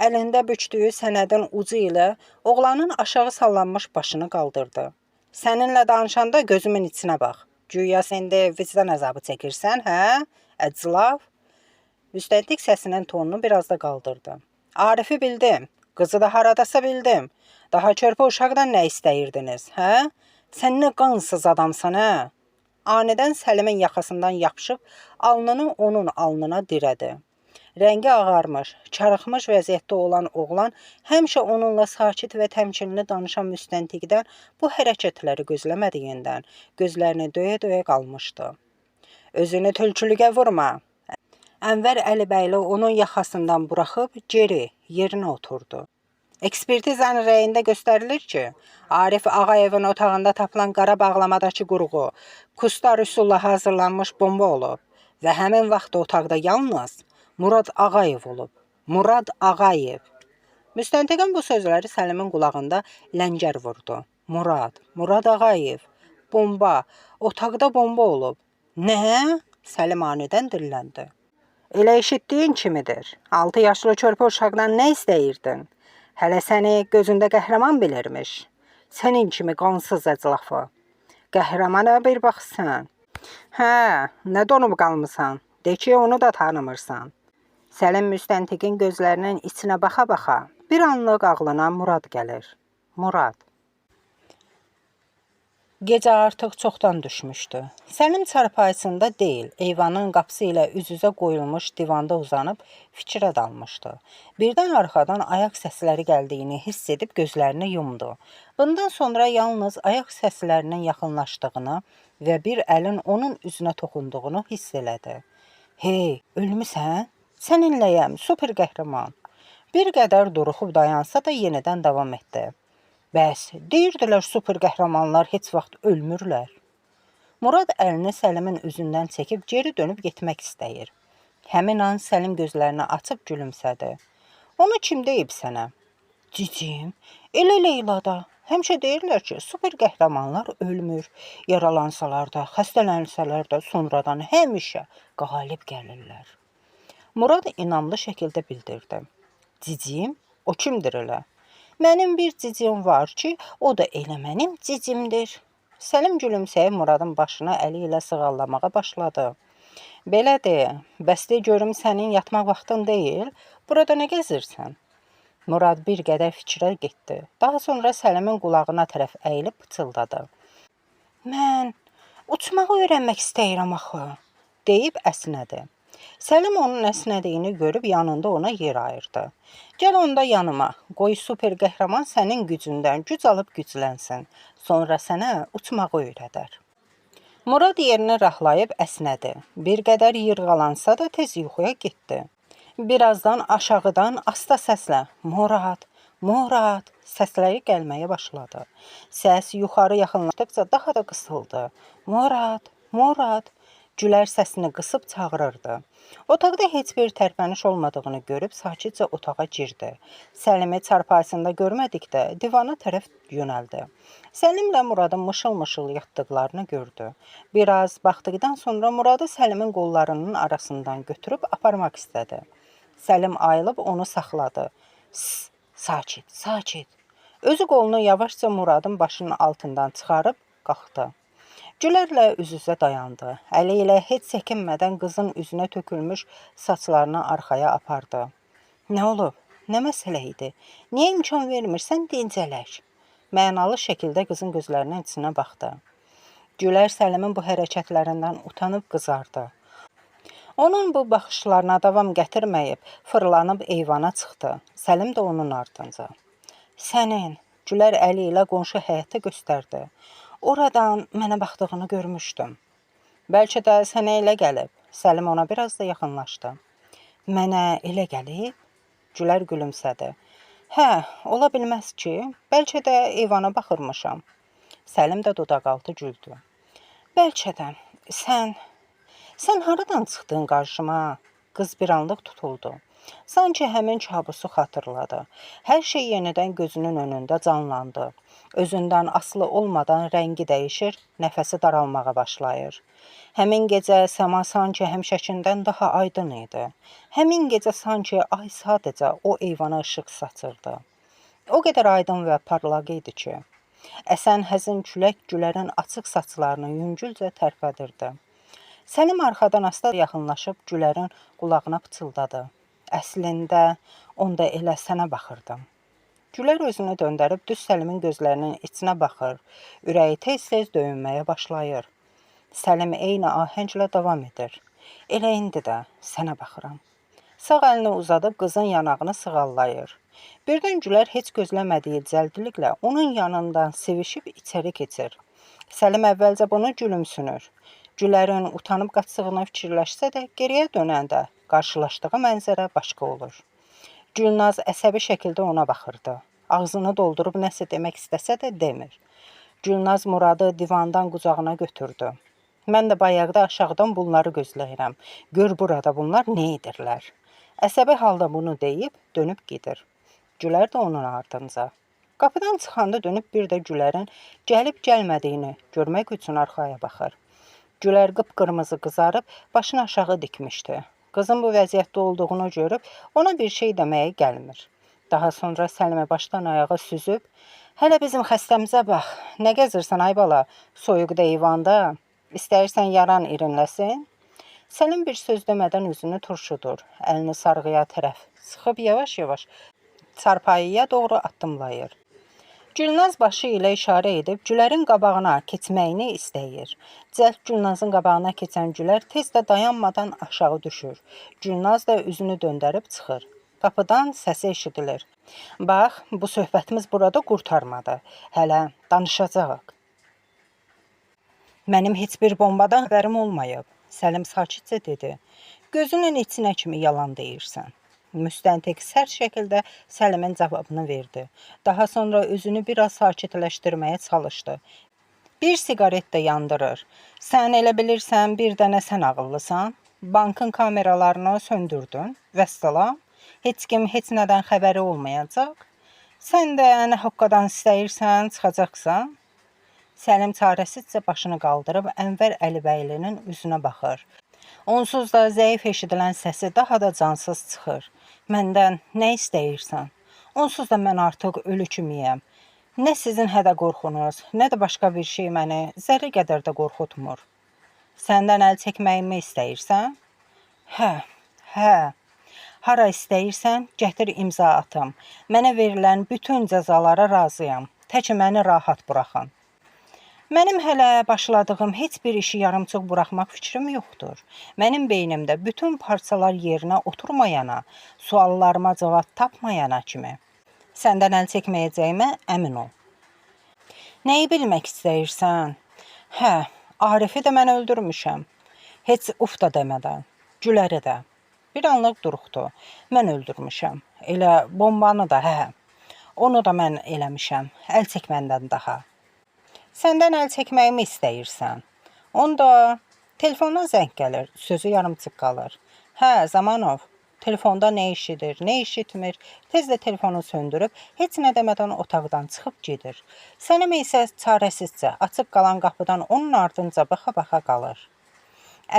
Əlində bükdüyü sənədin ucu ilə oğlanın aşağı sallanmış başını qaldırdı. Səninlə danışanda gözümün içinə bax. Güya sən də vicdan əzabı çəkirsən, hə? Əclav. Müstəntiq səsinin tonunu biraz da qaldırdı. Arifi bildim. Qızı da haradasa bildim. Daha körpə uşaqdan nə istəyirdiniz, hə? Sən nə qansız adamsan, hə? Anidən Səlimin yaxasından yapışıb alnını onun alnına dirədi. Rəngi ağarmış, çarıxmış vəziyyətdə olan oğlan həmişə onunla sakit və təmkinli danışan müstəntiqdən bu hərəkətləri gözləmədiyindən gözlərini döyə-döyə qalmışdı. Özünü tülkülüyə vurma. Ənvər Əlibəyli onun yaxasından buraxıb geri yerinə oturdu. Ekspertizanın rəyində göstərilir ki, Arif Ağayevin otağında tapılan qara bağlamadakı qurğu kustar üsulla hazırlanmış bomba olub və həmin vaxt otaqda yalnız Murad Ağayev olub. Murad Ağayev. Müstəntiqin bu sözləri Səlimin qulağında ləngər vurdu. Murad, Murad Ağayev. Bomba, otaqda bomba olub. Nə? Səlim anidən dilləndi. Elə eşitdiyin kimidir. 6 yaşlı körpə uşaqdan nə istəyirdin? Hələ səni gözündə qəhrəman bilirmiş. Sənin kimi qansız əclafı. Qəhrəmana bir bax sən. Hə, nə donub qalmısan? De ki, onu da tanımırsan. Səlim müstəntiqin gözlərinin içinə baxa-baxa bir anlıq ağlına Murad gəlir. Murad. Gecə artıq çoxdan düşmüşdü. Səlim çarpayısında deyil, eyvanın qapısı ilə üz-üzə qoyulmuş divanda uzanıb fikrə dalmışdı. Birdən arxadan ayaq səsləri gəldiyini hiss edib gözlərini yumdu. Bundan sonra yalnız ayaq səslərinin yaxınlaşdığını və bir əlin onun üzünə toxunduğunu hiss elədi. Hey, ölmüsən? Səninləyəm, super qəhrəman. Bir qədər duruxub dayansa da yenidən davam etdi. Bəs deyirdilər super qəhrəmanlar heç vaxt ölmürlər. Murad əlini Səlimin üzündən çəkib geri dönüb getmək istəyir. Həmin an Səlim gözlərini açıb gülümsədi. Onu kim deyib sənə? Cicim, elə Leyla da. Həmişə deyirlər ki, super qəhrəmanlar ölmür. Yaralansalar da, xəstələnsələr də sonradan həmişə qalib gəlirlər. Murad inamlı şəkildə bildirdi. Cicim, o kimdir elə? Mənim bir cicim var ki, o da elə mənim cicimdir. Səlim gülümsəyib Muradın başını əli ilə sığallamağa başladı. Belə de, bəs de görüm sənin yatmaq vaxtın deyil, burada nə gəzirsən? Murad bir qədər fikrə getdi. Daha sonra Səlimin qulağına tərəf əyilib pıçıldadı. Mən uçmağı öyrənmək istəyirəm axı, deyib əsnədi. Səlim onun əsnədiyini görüb yanında ona yer ayırdı. Gəl onda yanıma, qoy super qəhrəman sənin gücündən güc alıb güclənsin. Sonra sənə uçmağı öyrədər. Murad yerini rahatlayıb əsnədi. Bir qədər yırğalansa da tez yuxuya getdi. Birazdan aşağıdan asta səslə Murad, Murad səsləri gəlməyə başladı. Səs yuxarı yaxınlaşdıqca daha da qısıldı. Murad, Murad. Gülər səsini qısıb çağırırdı. Otaqda heç bir tərpəniş olmadığını görüb sakitcə otağa girdi. Səlimi çarpayısında görmədikdə divana tərəf yönəldi. Səlimlə Muradın mışıl-mışıl yatdıqlarını gördü. Biraz baxdıqdan sonra Muradı Səlimin qollarının arasından götürüb aparmaq istədi. Səlim ayılıb onu saxladı. Sakit, sakit. Özü qolunu yavaşca Muradın başının altından çıxarıb qalxdı. Gülərlə üz-üzə dayandı. Əli ilə heç çəkinmədən qızın üzünə tökülmüş saçlarını arxaya apardı. Nə olub? Nə məsələ idi? Niyə imkan vermirsən dincələk? Mənalı şəkildə qızın gözlərinin içinə baxdı. Gülər Səlimin bu hərəkətlərindən utanıb qızardı. Onun bu baxışlarına davam gətirməyib, fırlanıb eyvana çıxdı. Səlim də onun ardınca. Sənin, Gülər əli ilə qonşu həyətə göstərdi. Oradan mənə baxdığını görmüşdüm. Bəlkə də sənə elə gəlib. Səlim ona biraz da yaxınlaşdı. Mənə elə gəlib? Gülər gülümsədi. Hə, ola bilməz ki, bəlkə də eyvana baxırmışam. Səlim də dodaqaltı güldü. Bəlkə də. Sən haradan çıxdın qarşıma? Qız bir anlıq tutuldu. Sanki həmin kabusu xatırladı. Hər şey yenidən gözünün önündə canlandı. Özündən asılı olmadan rəngi dəyişir, nəfəsi daralmağa başlayır. Həmin gecə səma sanki həmişəkindən daha aydın idi. Həmin gecə sanki ay sadəcə o eyvana işıq saçırdı. O qədər aydın və parlaq idi ki, əsən həzin külək Gülərin açıq saçlarını yüngülcə tərpədirdi. Səlim arxadan asta yaxınlaşıb Gülərin qulağına pıçıldadı. Əslində, onda elə sənə baxırdım. Gülər özünü döndərib düz Səlimin gözlərinin içinə baxır. Ürəyi tez-tez döyünməyə başlayır. Səlim eyni ahənglə davam edir. Elə indi də sənə baxıram. Sağ əlini uzadıb qızın yanağını sığallayır. Birdən Gülər heç gözləmədiyi cəldliklə onun yanından sevişib içəri keçir. Səlim əvvəlcə bunu gülümsünür. Gülərin utanıb qaçdığını fikirləşsə də geriyə dönəndə qarşılaşdığı mənzərə başqa olur. Gülnaz əsəbi şəkildə ona baxırdı. Ağzını doldurub nəsə demək istəsə də demir. Gülnaz Muradı divandan qucağına götürdü. Mən də bayaqda aşağıdan bunları gözləyirəm. Gör burada bunlar nə edirlər. Əsəbi halda bunu deyib dönüb gedir. Gülər də onun ardınca. Qapıdan çıxanda dönüb bir də Gülərin gəlib gəlmədiyini görmək üçün arxaya baxır. Gülər qıpqırmızı qızarıb başını aşağı dikmişdi. Qızın bu vəziyyətdə olduğunu görüb ona bir şey deməyə gəlmir. Daha sonra Səlimə başdan ayağa süzüb, "Hələ bizim xəstəmizə bax. Nə gəzirsən ay bala? Soyuqda eyvanda. İstəyirsən yaran irinləsin?" Səlim bir söz demədən üzünü turşudur. Əlini sarğıya tərəf sıxıb yavaş-yavaş çarpayıya doğru addımlayır. Gülnaz başı ilə işarə edib Gülərin qabağına keçməyini istəyir. Cəld Gülnazın qabağına keçən Gülər tez də dayanmadan aşağı düşür. Gülnaz da üzünü döndərib çıxır. Qapıdan səsi eşidilir. Bax, bu söhbətimiz burada qurtarmadı. Hələ danışacağıq. Mənim heç bir bombadan xəbərim olmayıb, Səlim sakitcə dedi. Gözünün içinə kimi yalan deyirsən. Müstəntiq sərt şəkildə Səlimin cavabını verdi. Daha sonra özünü biraz sakitləşdirməyə çalışdı. Bir siqaret də yandırır. Sən elə bilirsən bir dənə sən ağıllısan? Bankın kameralarını söndürdün. Vəssalam. Heç kim heç nədən xəbəri olmayacaq. Sən də nə hoqqadan istəyirsən, çıxacaqsan. Səlim çarəsizcə başını qaldırıb Ənvər Əlibəylinin üzünə baxır. Onsuz da zəif eşidilən səsi daha da cansız çıxır. Məndən nə istəyirsən? Onsuz da mən artıq ölü kimiyəm. Nə sizin hədə qorxunuz, nə də başqa bir şey məni zərrə qədər də qorxutmur. Səndən əl çəkməyimi istəyirsən? Hə, hə. Hara istəyirsən, gətir imza atım. Mənə verilən bütün cəzalara razıyam. Tək məni rahat buraxın. Mənim hələ başladığım heç bir işi yarımçıq buraxmaq fikrim yoxdur. Mənim beynimdə bütün parçalar yerinə oturmayana, suallarıma cavab tapmayana kimi səndən əl çəkməyəcəyimə əmin ol. Nəyi bilmək istəyirsən? Hə, Arifi də mən öldürmüşəm. Heç uf da demədən. Güləri də. Bir anlıq duruxdu. Mən öldürmüşəm. Elə bombanı da, hə. Onu da mən eləmişəm. Əl çək məndən daha. Səndən əl çəkməyimi istəyirsən. Onda telefondan zəng gəlir, sözü yarımçıq qalır. Hə, Zamanov, telefonda nə eşidir, nə eşitmir, tez də telefonu söndürüb heç nə demədən otaqdan çıxıb gedir. Səlim isə çarəsizcə açıq qalan qapıdan onun ardınca baxa-baxa qalır.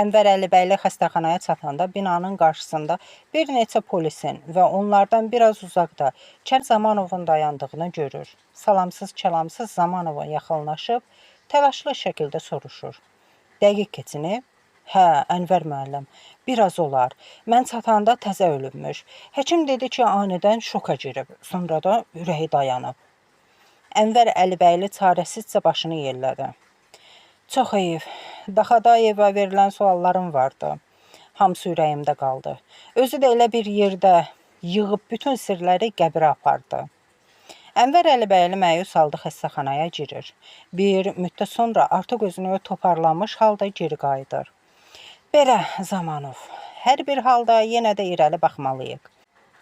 Ənvər Əlibəyli xəstəxanaya çatanda binanın qarşısında bir neçə polisin və onlardan biraz uzaqda Kərəm Zamanovun dayandığını görür. Salamsız kəlamsız Zamanova yaxınlaşıb təlaşlı şəkildə soruşur. Dəqiq keçinib? Hə, Ənvər müəllim, biraz olar. Mən çatanda təzə ölübmüş. Həkim dedi ki, anidən şoka girib, sonra da ürəyi dayanıb. Ənvər Əlibəyli çarəsizcə başını yellədi. Çox heyif. Daxadayeva verilən suallarım vardı. Hamısı ürəyimdə qaldı. Özü də elə bir yerdə yığıb bütün sirləri qəbrə apardı. Ənvər Əlibəyli məyus halda xəstəxanaya girir. Bir müddət sonra artıq özünü toparlamış halda geri qayıdır. Belə, Zamanov, hər bir halda yenə də irəli baxmalıyıq.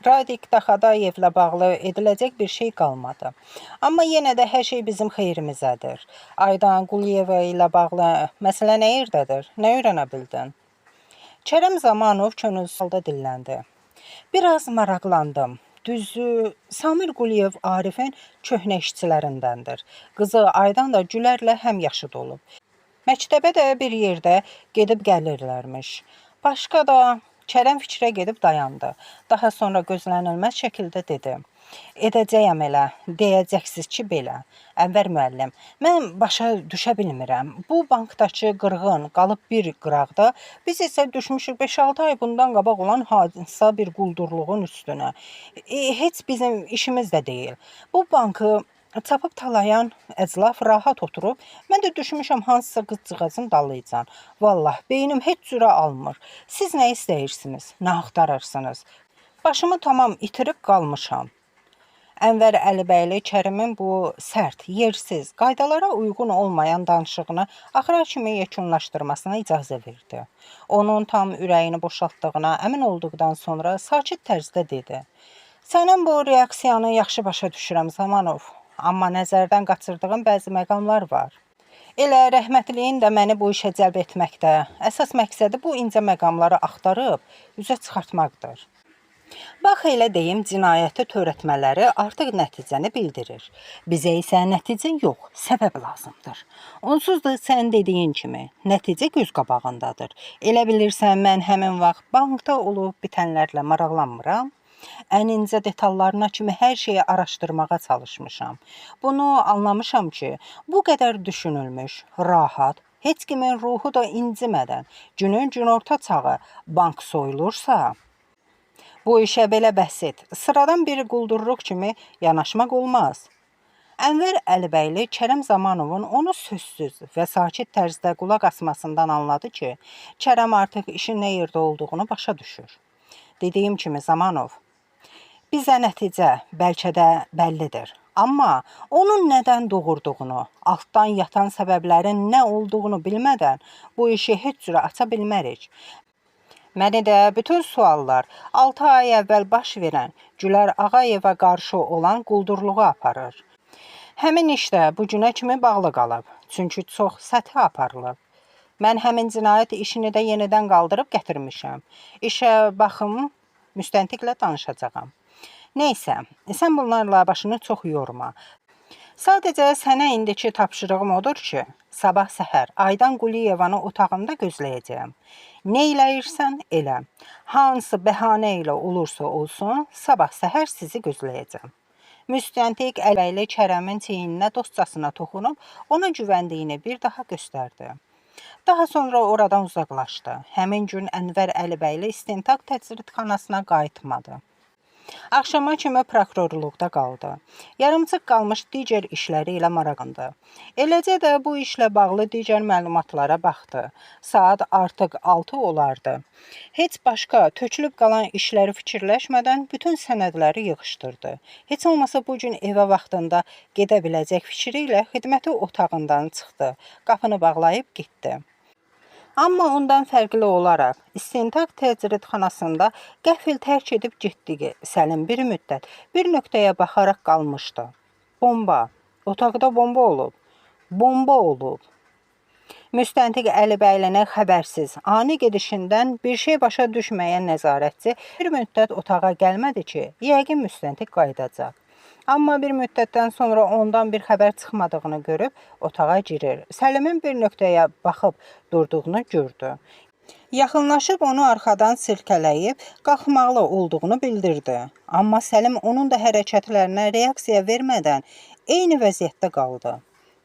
Radik Daxadayevlə bağlı ediləcək bir şey qalmadı. Amma yenə də hər şey bizim xeyrimizədir. Aydan Quliyeva ilə bağlı məsələ nə yerdədir? Nə öyrənə bildin? Kərəm Zamanov könülsüz halda dilləndi. Biraz maraqlandım. Düzü, Samir Quliyev Arifin köhnə işçilərindəndir. Qızı Aydan da Gülərlə həm yaşıd olub. Məktəbə də bir yerdə gedib gəlirlərmiş. Başqa da Kərəm fikrə gedib dayandı. Daha sonra gözlənilməz şəkildə dedi. Edəcəyəm elə, deyəcəksiz ki, belə. Ənvər müəllim, mən başa düşə bilmirəm. Bu bankdakı qırğın qalıb bir qıraqda, biz isə düşmüşük 5-6 ay bundan qabaq olan hadisə bir quldurluğun üstünə. Heç bizim işimiz də deyil. Bu bankı çapıb talayan əclaf rahat oturub, mən də düşmüşəm hansısa qızcığazın dalıycan. Vallah, beynim heç cürə almır. Siz nə istəyirsiniz, nə axtarırsınız? Başımı tamam itirib qalmışam. Ənvər Əlibəyli Kərimin bu sərt, yersiz, qaydalara uyğun olmayan danışığını axıra kimi yekunlaşdırmasına icazə verdi. Onun tam ürəyini boşaltdığına əmin olduqdan sonra sakit tərzdə dedi. Sənin bu reaksiyanı yaxşı başa düşürəm Zamanov, amma nəzərdən qaçırdığın bəzi məqamlar var. Elə rəhmətliyin də məni bu işə cəlb etməkdə əsas məqsədi bu incə məqamları axtarıb üzə çıxartmaqdır. Bax elə deyim, cinayəti törətmələri artıq nəticəni bildirir. Bizə isə nəticə yox, səbəb lazımdır. Onsuz da sən dediyin kimi nəticə göz qabağındadır. Elə bilirsən mən həmin vaxt bankda olub bitənlərlə maraqlanmıram? Ən incə detallarına kimi hər şeyi araşdırmağa çalışmışam. Bunu anlamışam ki, bu qədər düşünülmüş, rahat, heç kimin ruhu da incimədən günün günorta çağı bank soyulursa, bu işə belə bəsit, sıradan bir quldurluq kimi yanaşmaq olmaz. Ənvər Əlibəyli Kərəm Zamanovun onu sözsüz və sakit tərzdə qulaq asmasından anladı ki, Kərəm artıq işin nə yerdə olduğunu başa düşür. Dediyim kimi Zamanov, bizə nəticə bəlkə də bəllidir. Amma onun nədən doğurduğunu, altdan yatan səbəblərin nə olduğunu bilmədən bu işi heç cürə aça bilmərik. Məni də bütün suallar 6 ay əvvəl baş verən Gülər Ağayeva qarşı olan quldurluğa aparır. Həmin iş də bu günə kimi bağlı qalıb, çünki çox səthi aparılıb. Mən həmin cinayət işini də yenidən qaldırıb gətirmişəm. İşə baxım, müstəntiqlə danışacağam. Neysə, sən bunlarla başını çox yorma. Sadəcə sənə indiki tapşırığım odur ki, sabah səhər Aydan Quliyevanı otağımda gözləyəcəyəm. Nə eləyirsən, elə. Hansı bəhanə ilə olursa olsun, sabah səhər sizi gözləyəcəm. Müstəntiq Əlibəyli Kərəmin çiyninə dostcasına toxunub ona güvəndiyini bir daha göstərdi. Daha sonra oradan uzaqlaşdı. Həmin gün Ənvər Əlibəyli istintaq təcridxanasına qayıtmadı. Axşama kimi prokurorluqda qaldı. Yarımçıq qalmış digər işləri ilə maraqlandı. Eləcə də bu işlə bağlı digər məlumatlara baxdı. Saat artıq 6 olardı. Heç başqa tökülüb qalan işləri fikirləşmədən bütün sənədləri yığışdırdı. Heç olmasa bu gün evə vaxtında gedə biləcək fikri ilə xidməti otağından çıxdı. Qapını bağlayıb getdi. Amma ondan fərqli olaraq istintaq təcridxanasında qəfil tərk edib getdiyi Səlim bir müddət bir nöqtəyə baxaraq qalmışdı. Bomba. Otaqda bomba olub. Bomba olub. Müstəntiq Əlibəylinin xəbərsiz, ani gedişindən bir şey başa düşməyən nəzarətçi bir müddət otağa gəlmədi ki, yəqin müstəntiq qayıdacaq. Amma bir müddətdən sonra ondan bir xəbər çıxmadığını görüb otağa girir. Səlimin bir nöqtəyə baxıb durduğunu gördü. Yaxınlaşıb onu arxadan silkələyib qalxmalı olduğunu bildirdi. Amma Səlim onun da hərəkətlərinə reaksiya vermədən eyni vəziyyətdə qaldı.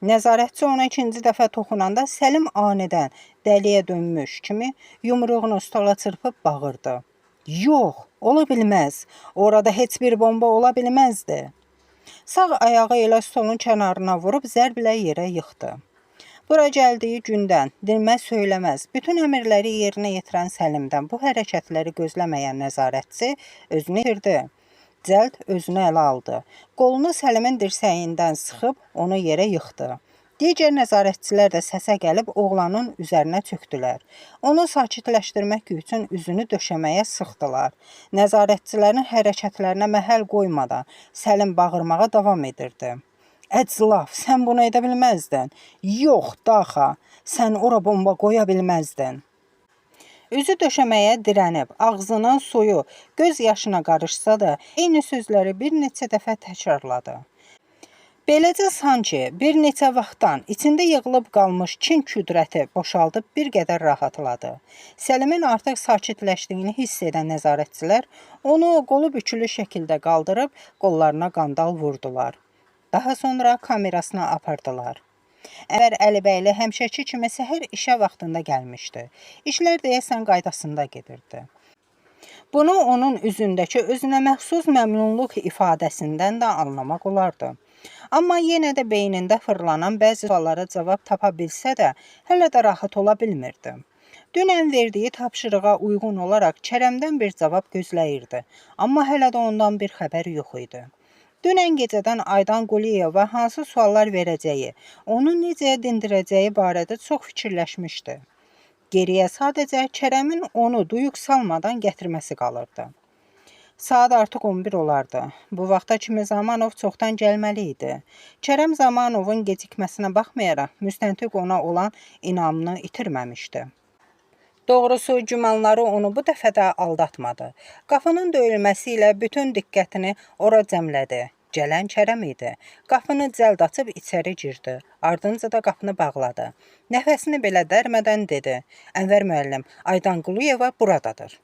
Nəzarətçi ona ikinci dəfə toxunanda Səlim anidən dəliyə dönmüş kimi yumruğunu stola çırpıb bağırdı. Yox, ola bilməz. Orada heç bir bomba ola bilməzdi. Sağ ayağı ilə stolun kənarına vurub zərblə yerə yıxdı. Bura gəldiyi gündən dinməz söyləməz, bütün əmrləri yerinə yetirən Səlimdən bu hərəkətləri gözləməyən nəzarətçi özünü itirdi. Cəld özünü ələ aldı. Qolunu Səlimin dirsəyindən sıxıb onu yerə yıxdı. Digər nəzarətçilər də səsə gəlib oğlanın üzərinə çökdülər. Onu sakitləşdirmək üçün üzünü döşəməyə sıxdılar. Nəzarətçilərin hərəkətlərinə məhəl qoymadan Səlim bağırmağa davam edirdi. Əclaf, sən bunu edə bilməzdin. Yox, daxa, sən ora bomba qoya bilməzdin. Üzü döşəməyə dirənib, ağzının suyu göz yaşına qarışsa da, eyni sözləri bir neçə dəfə təkrarladı. Beləcə sanki bir neçə vaxtdan içində yığılıb qalmış kin küdrəti boşaldıb bir qədər rahatladı. Səlimin artıq sakitləşdiyini hiss edən nəzarətçilər onu qolu bükülü şəkildə qaldırıb qollarına qandal vurdular. Daha sonra kamerasına apardılar. Ənvər Əlibəyli həmişəki kimi səhər işə vaxtında gəlmişdi. İşlər deyəsən qaydasında gedirdi. Bunu onun üzündəki özünə məxsus məmnunluq ifadəsindən də anlamaq olardı. Amma yenə də beynində fırlanan bəzi suallara cavab tapa bilsə də, hələ də rahat ola bilmirdi. Dünən verdiyi tapşırığa uyğun olaraq Kərəmdən bir cavab gözləyirdi, amma hələ də ondan bir xəbər yox idi. Dünən gecədən Aydan Quliyeva hansı suallar verəcəyi, onu necə dindirəcəyi barədə çox fikirləşmişdi. Geriyə sadəcə Kərəmin onu duyuq salmadan gətirməsi qalırdı. Saat artıq 11 olardı. Bu vaxta kimi Zamanov çoxdan gəlməli idi. Kərəm Zamanovun gecikməsinə baxmayaraq müstəntiq ona olan inamını itirməmişdi. Doğrusu, gümanları onu bu dəfə də aldatmadı. Qapının döyülməsi ilə bütün diqqətini ora cəmlədi. Gələn Kərəm idi. Qapını cəld açıb içəri girdi. Ardınca da qapını bağladı. Nəfəsini belə dərmədən dedi: "Ənvər müəllim, Aydan Quluyeva buradadır."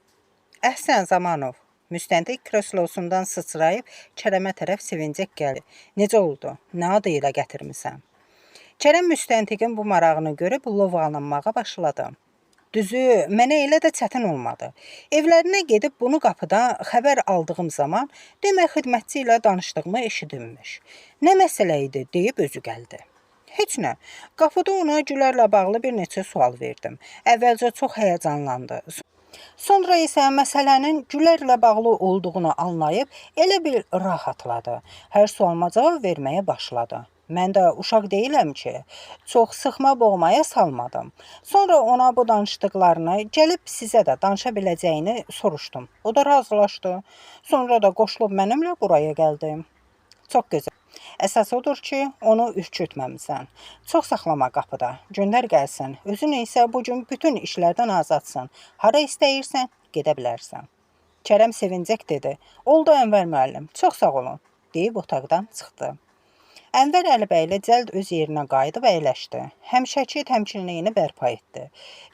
Əhsən Zamanov. Müstəntiq kreslosundan sıçrayıb Kərəmə tərəf sevincək gəldi. Necə oldu? Nə adı ilə gətirmisən? Kərəm müstəntiqin bu marağını görüb lovğalanmağa başladı. Düzü, mənə elə də çətin olmadı. Evlərinə gedib bunu qapıda xəbər aldığım zaman demək xidmətçi ilə danışdığımı eşidilmiş. Nə məsələ idi deyib özü gəldi. Heç nə. Qapıda ona Gülərlə bağlı bir neçə sual verdim. Əvvəlcə çox həyəcanlandı. Sonra isə məsələnin Gülərlə bağlı olduğunu anlayıb elə bil rahatladı. Hər sualıma cavab verməyə başladı. Mən də uşaq deyiləm ki, çox sıxma boğmaya salmadım. Sonra ona bu danışdıqlarını gəlib sizə də danışa biləcəyini soruşdum. O da razılaşdı. Sonra da qoşulub mənimlə buraya gəldi. Çox gözəl. Əsas odur ki, onu ürkütməmisən. Çox saxlama qapıda. Göndər gəlsin. Özün isə bu gün bütün işlərdən azadsan. Hara istəyirsən, gedə bilərsən. Kərəm sevincək dedi. Oldu Ənvər müəllim, çox sağ olun, deyib otaqdan çıxdı. Ənvər Əlibəyli cəld öz yerinə qayıdıb əyləşdi. Həmişəki təmkinliyini bərpa etdi.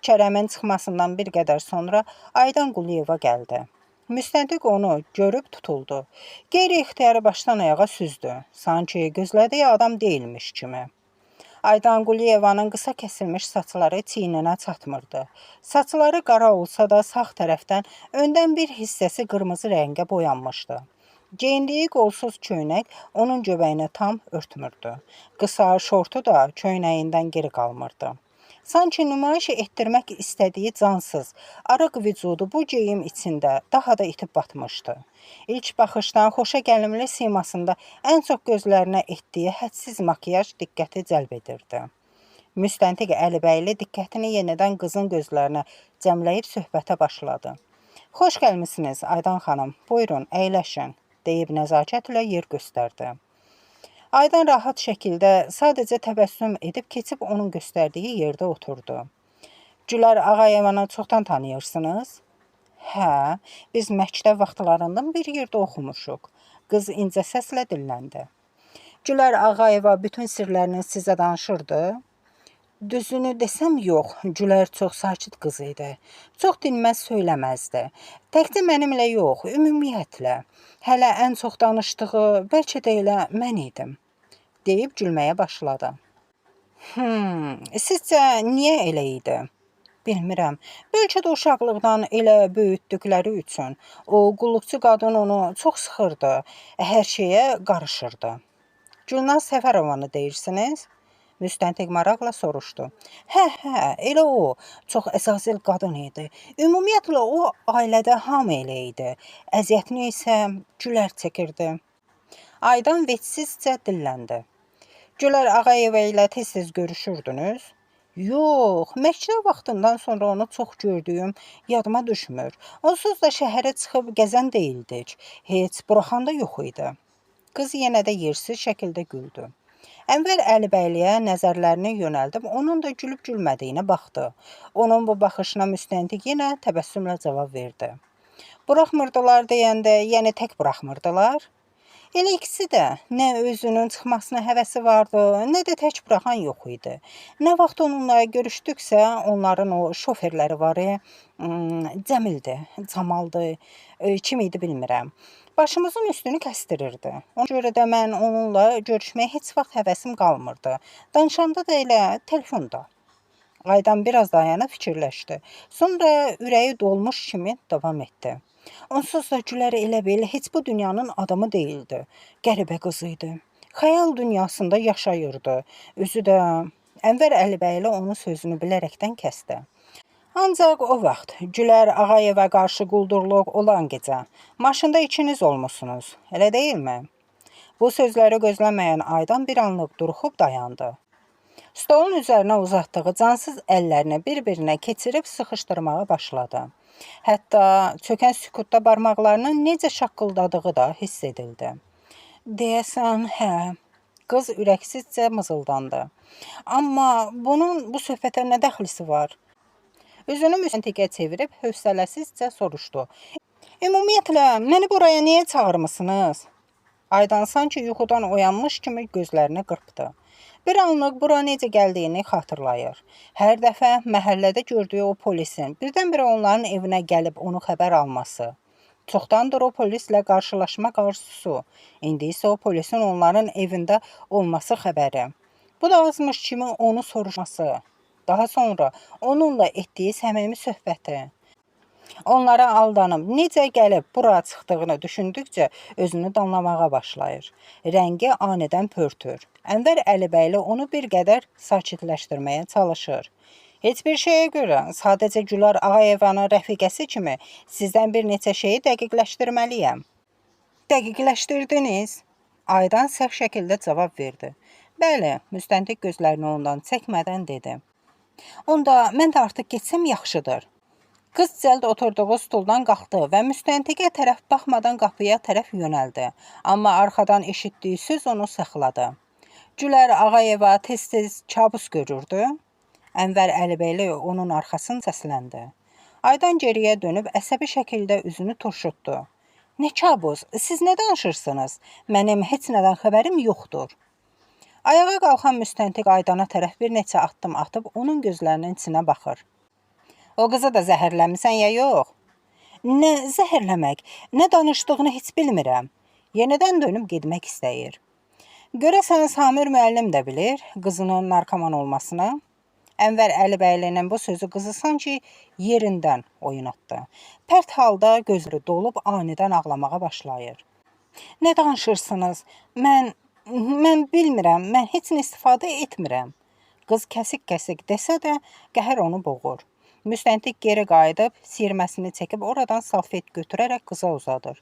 Kərəmin çıxmasından bir qədər sonra Aydan Quliyeva gəldi. Müstəntiq onu görüb tutuldu. Qeyri-ixtiyari başdan ayağa süzdü. Sanki gözlədiyi adam deyilmiş kimi. Aydan Quliyevanın qısa kəsilmiş saçları çiyninə çatmırdı. Saçları qara olsa da sağ tərəfdən öndən bir hissəsi qırmızı rəngə boyanmışdı. Geyindiyi qolsuz köynək onun göbəyini tam örtmürdü. Qısa şortu da köynəyindən geri qalmırdı. Sanki nümayiş etdirmək istədiyi cansız, arıq vücudu bu geyim içində daha da itib batmışdı. İlk baxışdan xoşagəlimli simasında ən çox gözlərinə etdiyi hədsiz makiyaj diqqəti cəlb edirdi. Müstəntiq Əlibəyli diqqətini yenidən qızın gözlərinə cəmləyib söhbətə başladı. Xoş gəlmisiniz Aydan xanım, buyurun, əyləşin, deyib nəzakətlə yer göstərdi. Aydan rahat şəkildə sadəcə təbəssüm edib keçib onun göstərdiyi yerdə oturdu. Gülər Ağayevanı çoxdan tanıyırsınız? Hə, biz məktəb vaxtlarından bir yerdə oxumuşuq. Qız incə səslə dilləndi. Gülər Ağayeva bütün sirlərini sizə danışırdı? Düzünü desəm yox, Gülər çox sakit qız idi. Çox dinməz söyləməzdi. Təkcə mənimlə yox, ümumiyyətlə. Hələ ən çox danışdığı bəlkə də elə mən idim, deyib gülməyə başladı. Sizcə niyə elə idi? Bilmirəm. Bəlkə də uşaqlıqdan elə böyütdükləri üçün. O qulluqçu qadın onu çox sıxırdı, hər şeyə qarışırdı. Gülnaz Səfərovanı deyirsiniz? Müstəntiq maraqla soruşdu. Hə, hə, elə o. Çox əzazil qadın idi. Ümumiyyətlə o ailədə hamı elə idi. Əziyyətini isə Gülər çəkirdi. Aydan vecsizcə dilləndi. Gülər Ağayeva ilə tez-tez görüşürdünüz? Yox, məktəb vaxtından sonra onu çox gördüyüm yadıma düşmür. Onsuz da şəhərə çıxıb gəzən deyildik. Heç buraxan da yox idi. Qız yenə də yersiz şəkildə güldü. Ənvər Əlibəyliyə nəzərlərini yönəldib onun da gülüb gülmədiyinə baxdı. Onun bu baxışına müstəntiq yenə təbəssümlə cavab verdi. Buraxmırdılar deyəndə, yəni tək buraxmırdılar? Elə ikisi də nə özünün çıxmasına həvəsi vardı, nə də tək buraxan yox idi. Nə vaxt onunla görüşdüksə, onların o şoferləri var, Cəmildir, Camaldır, kim idi bilmirəm. Başımızın üstünü kəsdirirdi. Ona görə də mən onunla görüşməyə heç vaxt həvəsim qalmırdı. Danışanda da elə telefonda. Aydan biraz dayanıb fikirləşdi. Sonra ürəyi dolmuş kimi davam etdi. Onsuz da Gülər elə bil heç bu dünyanın adamı deyildi. Qəribə qız idi. Xəyal dünyasında yaşayırdı. Özü də Ənvər Əlibəyli onun sözünü bilərəkdən kəsdi. Ancaq o vaxt Gülər Ağayeva qarşı quldurluq olan gecə maşında ikiniz olmusunuz, elə deyilmi? Bu sözləri gözləməyən Aydan bir anlıq duruxub dayandı. Stolun üzərinə uzatdığı cansız əllərini bir-birinə keçirib sıxışdırmağa başladı. Hətta çökən sükutda barmaqlarının necə şaqqıldadığı da hiss edildi. Deyəsən, hə. Qız ürəksizcə mızıldandı. Amma bunun bu söhbətə nə dəxlisi var? Üzünü müstəntiqə çevirib hövsələsizcə soruşdu. Ümumiyyətlə, məni buraya niyə çağırmısınız? Aydan sanki yuxudan oyanmış kimi gözlərini qırpdı. Bir anlıq bura necə gəldiyini xatırlayır. Hər dəfə məhəllədə gördüyü o polisin birdən-birə onların evinə gəlib onu xəbər alması. Çoxdandır o polislə qarşılaşmaq arzusu, indi isə o polisin onların evində olması xəbəri. Bu da azmış kimi onu soruşması. Daha sonra onunla etdiyi səmimi söhbəti. Onlara aldanıb necə gəlib bura çıxdığını düşündükcə özünü danlamağa başlayır. Rəngi anidən pörtür. Ənvər Əlibəyli onu bir qədər sakitləşdirməyə çalışır. Heç bir şeyə görə, sadəcə Gülar Ağayevanın rəfiqəsi kimi sizdən bir neçə şeyi dəqiqləşdirməliyəm. Dəqiqləşdirdiniz? Aydan səhv şəkildə cavab verdi. Bəli, müstəntiq gözlərini ondan çəkmədən dedi. Onda mən də artıq getsəm yaxşıdır. Qız cəld oturduğu stuldan qalxdı və müstəntiqə tərəf baxmadan qapıya tərəf yönəldi. Amma arxadan eşitdiyi söz onu saxladı. Gülər Ağayeva tez-tez kabus görürdü. Ənvər Əlibəyli onun arxasınca səsləndi. Aydan geriyə dönüb əsəbi şəkildə üzünü turşutdu. Nə kabus? Siz nə danışırsınız? Mənim heç nədən xəbərim yoxdur. Ayağa qalxan müstəntiq Aydana tərəf bir neçə addım atıb onun gözlərinin içinə baxır. O qızı da zəhərləmisən ya yox? Nə zəhərləmək, nə danışdığını heç bilmirəm. Yenidən dönüb getmək istəyir. Görəsən Samir müəllim də bilir qızının narkoman olmasını? Ənvər Əlibəylinin bu sözü qızı sanki yerindən oynatdı. Pərt halda gözləri dolub anidən ağlamağa başlayır. Nə danışırsınız? Mən bilmirəm, mən heç nə istifadə etmirəm. Qız kəsik-kəsik desə də qəhər onu boğur. Müstəntiq geri qayıdıb siyirməsini çəkib oradan salfet götürərək qıza uzadır.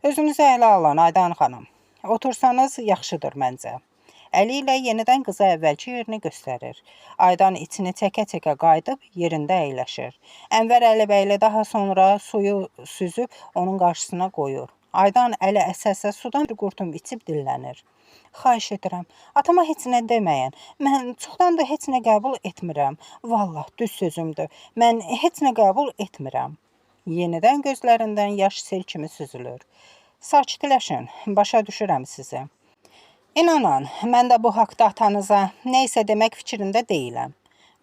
Özünüzü ələ alın Aydan xanım. Otursanız yaxşıdır məncə. Əli ilə yenidən qıza əvvəlki yerini göstərir. Aydan içini çəkə-çəkə qayıdıb yerində əyləşir. Ənvər Əlibəyli daha sonra suyu süzüb onun qarşısına qoyur. Aydan əli əsə-əsə sudan bir qurtum içib dillənir. Xahiş edirəm, atama heç nə deməyin. Mən çoxdan da heç nə qəbul etmirəm. Vallah, düz sözümdür. Mən heç nə qəbul etmirəm. Yenidən gözlərindən yaş sel kimi süzülür. Sakitləşin, başa düşürəm sizi. İnanın, mən də bu haqda atanıza nə isə demək fikrində deyiləm.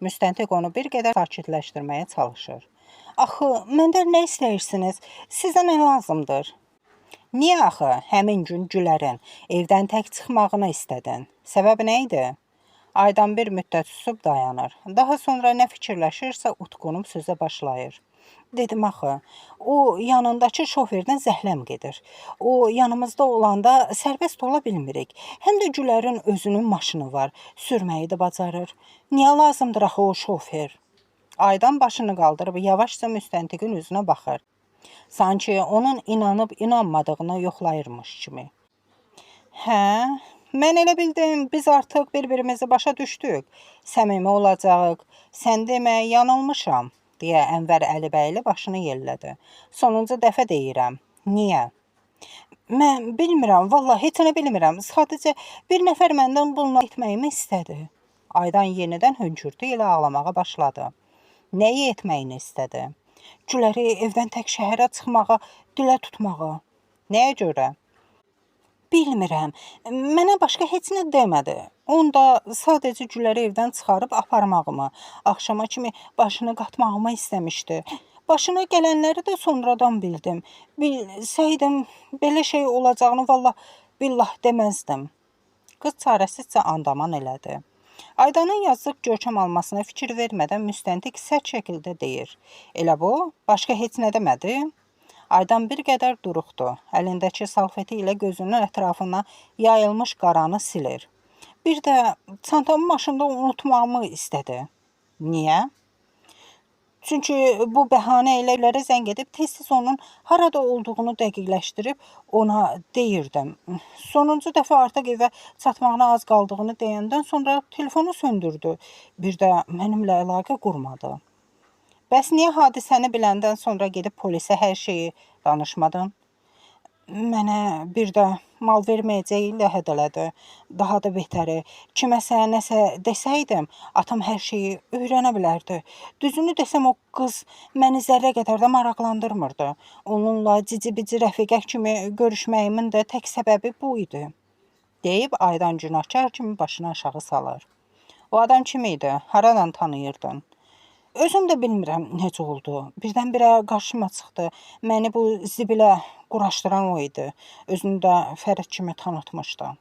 Müstəntiq onu bir qədər sakitləşdirməyə çalışır. Axı, məndən nə istəyirsiniz? Sizə nə lazımdır? Niyə axı həmin gün Gülərin evdən tək çıxmağını istədin? Səbəb nə idi? Aydan bir müddət susub dayanır. Daha sonra nə fikirləşirsə utqunub sözə başlayır. Dedim axı, o yanındakı şoferdən zəhləm gedir. O yanımızda olanda sərbəst ola bilmirik. Həm də Gülərin özünün maşını var, sürməyi də bacarır. Niyə lazımdır axı o şofer? Aydan başını qaldırıb yavaşca müstəntiqin üzünə baxır. Sanki onun inanıb inanmadığını yoxlayırmış kimi. Hə, mən elə bildim, biz artıq bir-birimizi başa düşdük. Səmimi olacağıq. Sən demə, yanılmışam, deyə Ənvər Əlibəyli başını yellədi. Sonuncu dəfə deyirəm. Niyə? Mən bilmirəm, vallah heç nə bilmirəm. Sadəcə bir nəfər məndən bunu etməyimi istədi. Aydan yenidən hönkürtü ilə ağlamağa başladı. Nəyi etməyini istədi? Güləri evdən tək şəhərə çıxmağa, dilə tutmağa. Nəyə görə? Bilmirəm. Mənə başqa heç nə demədi. Onda sadəcə Güləri evdən çıxarıb aparmağımı, axşama kimi başını qatmağımı istəmişdi. Başına gələnləri də sonradan bildim. Bilsəydim belə şey olacağını vallah billah deməzdim. Qız çarəsizcə andaman elədi. Aydanın yazıq görkəm almasına fikir vermədən müstəntiq sərt şəkildə deyir. Elə bu? Başqa heç nə demədi? Aydan bir qədər duruxdu. Əlindəki salfeti ilə gözünün ətrafına yayılmış qaranı silir. Bir də çantamı maşında unutmağımı istədi. Niyə? Çünki bu bəhanə ilə evlərə zəng edib tez-tez onun harada olduğunu dəqiqləşdirib ona deyirdim. Sonuncu dəfə artıq evə çatmağına az qaldığını deyəndən sonra telefonu söndürdü. Bir də mənimlə əlaqə qurmadı. Bəs niyə hadisəni biləndən sonra gedib polisə hər şeyi danışmadın? Mənə bir də mal verməyəcəyi ilə hədələdi. Daha da betəri, kiməsə nəsə desəydim, atam hər şeyi öyrənə bilərdi. Düzünü desəm o qız məni zərrə qədər də maraqlandırmırdı. Onunla cici-bici rəfiqə kimi görüşməyimin də tək səbəbi bu idi. Deyib Aydan günahkar kimi başını aşağı salır. O adam kim idi? Haradan tanıyırdın? Özüm də bilmirəm necə oldu. Birdən-birə qarşıma çıxdı. Məni bu zibilə quraşdıran o idi. Özünü də Fərid kimi tanıtmışdı.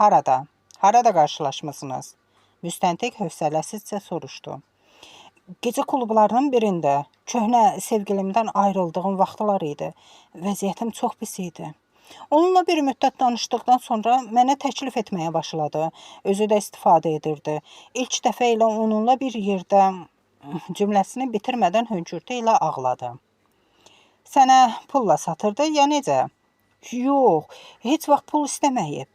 Harada? Harada qarşılaşmısınız? Müstəntiq hövsələsizcə soruşdu. Gecə klublarının birində köhnə sevgilimdən ayrıldığım vaxtlar idi. Vəziyyətim çox pis idi. Onunla bir müddət danışdıqdan sonra mənə təklif etməyə başladı. Özü də istifadə edirdi. İlk dəfə elə onunla bir yerdə cümləsini bitirmədən hönkürtü ilə ağladı. Sənə pulla satırdı ya necə? Yox, heç vaxt pul istəməyib.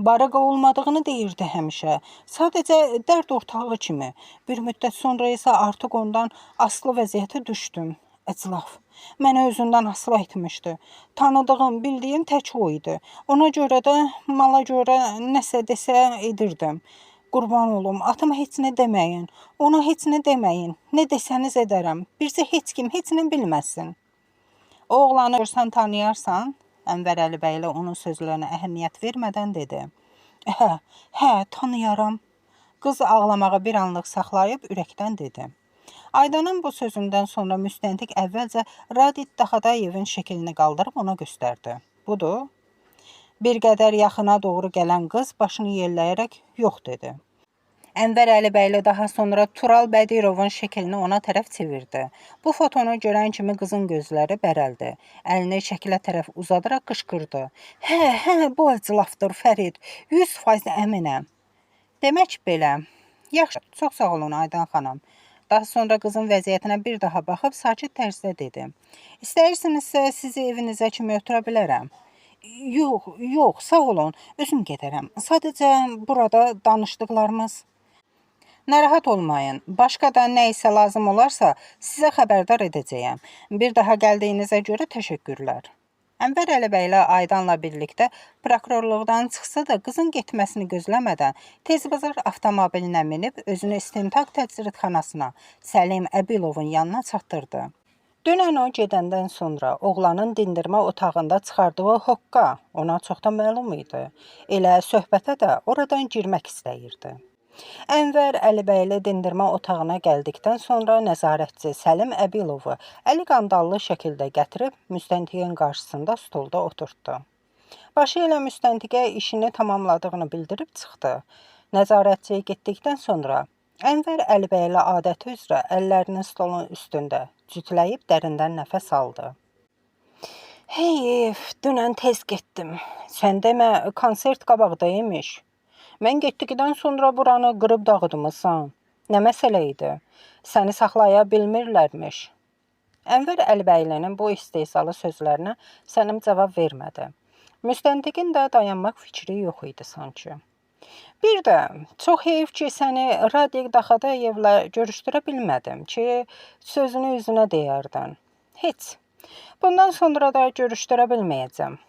Barıqa olmadığını deyirdi həmişə. Sadəcə dərd ortağı kimi. Bir müddət sonra isə artıq ondan asılı vəziyyətə düşdüm. Əclaf, məni özündən asılı etmişdi. Tanıdığım, bildiyim tək o idi. Ona görə də mala görə nəsə desə edirdim. Qurban olum, atama heç nə deməyin. Ona heç nə deməyin. Nə desəniz edərəm. Bircə heç kim heç nə bilməsin. O oğlanı görsən tanıyarsan? Ənvər Əlibəyli onun sözlərinə əhəmiyyət vermədən dedi. Hə, hə, tanıyaram. Qız ağlamağı bir anlıq saxlayıb ürəkdən dedi. Aydanın bu sözündən sonra müstəntiq əvvəlcə Radit Daxadayevin şəklini qaldırıb ona göstərdi. Budur. Bir qədər yaxına doğru gələn qız başını yelləyərək yox dedi. Ənvər Əlibəyli daha sonra Tural Bədirovun şəklini ona tərəf çevirdi. Bu fotonu görən kimi qızın gözləri bərəldi. Əlini şəklə tərəf uzadaraq qışqırdı. Hə, hə, bu əclafdır Fərid. 100% əminəm. Demək belə. Yaxşı, çox sağ olun Aydan xanım. Daha sonra qızın vəziyyətinə bir daha baxıb sakit tərzdə dedi. İstəyirsinizsə sizi evinizə kimi ötürə bilərəm. Yox, yox, sağ olun. Özüm gedərəm. Sadəcə burada danışdıqlarımız. Narahat olmayın. Başqa da nə isə lazım olarsa sizə xəbərdar edəcəyəm. Bir daha gəldiyinizə görə təşəkkürlər. Ənvər Əlibəyli Aydanla birlikdə prokurorluqdan çıxsa da qızın getməsini gözləmədən tez bazar avtomobilinə minib özünü istintaq təcridxanasına Səlim Əbilovun yanına çatdırdı. Dünən o gedəndən sonra oğlanın dindirmə otağında çıxardığı hoqqa ona çoxdan məlum idi. Elə söhbətə də oradan girmək istəyirdi. Ənvər Əlibəyli dindirmə otağına gəldikdən sonra nəzarətçi Səlim Əbilovu əli qandallı şəkildə gətirib müstəntiqin qarşısında stolda oturtdu. Başı ilə müstəntiqə işini tamamladığını bildirib çıxdı. Nəzarətçi getdikdən sonra Ənvər Əlibəyli adəti üzrə əllərini stolun üstündə cütləyib dərindən nəfəs aldı. Heyf, dünən tez getdim. Sən demə, konsert qabaqda imiş. Mən getdikdən sonra buranı qırıb dağıtmısan. Nə məsələ idi? Səni saxlaya bilmirlərmiş. Ənvər Əlibəylinin bu istehzalı sözlərinə Səlim cavab vermədi. Müstəntiqin də dayanmaq fikri yox idi sanki. Bir də çox heyf ki, səni Radik Daxadayevlə görüşdürə bilmədim ki, sözünü üzünə deyərdin. Heç. Bundan sonra da görüşdürə bilməyəcəm.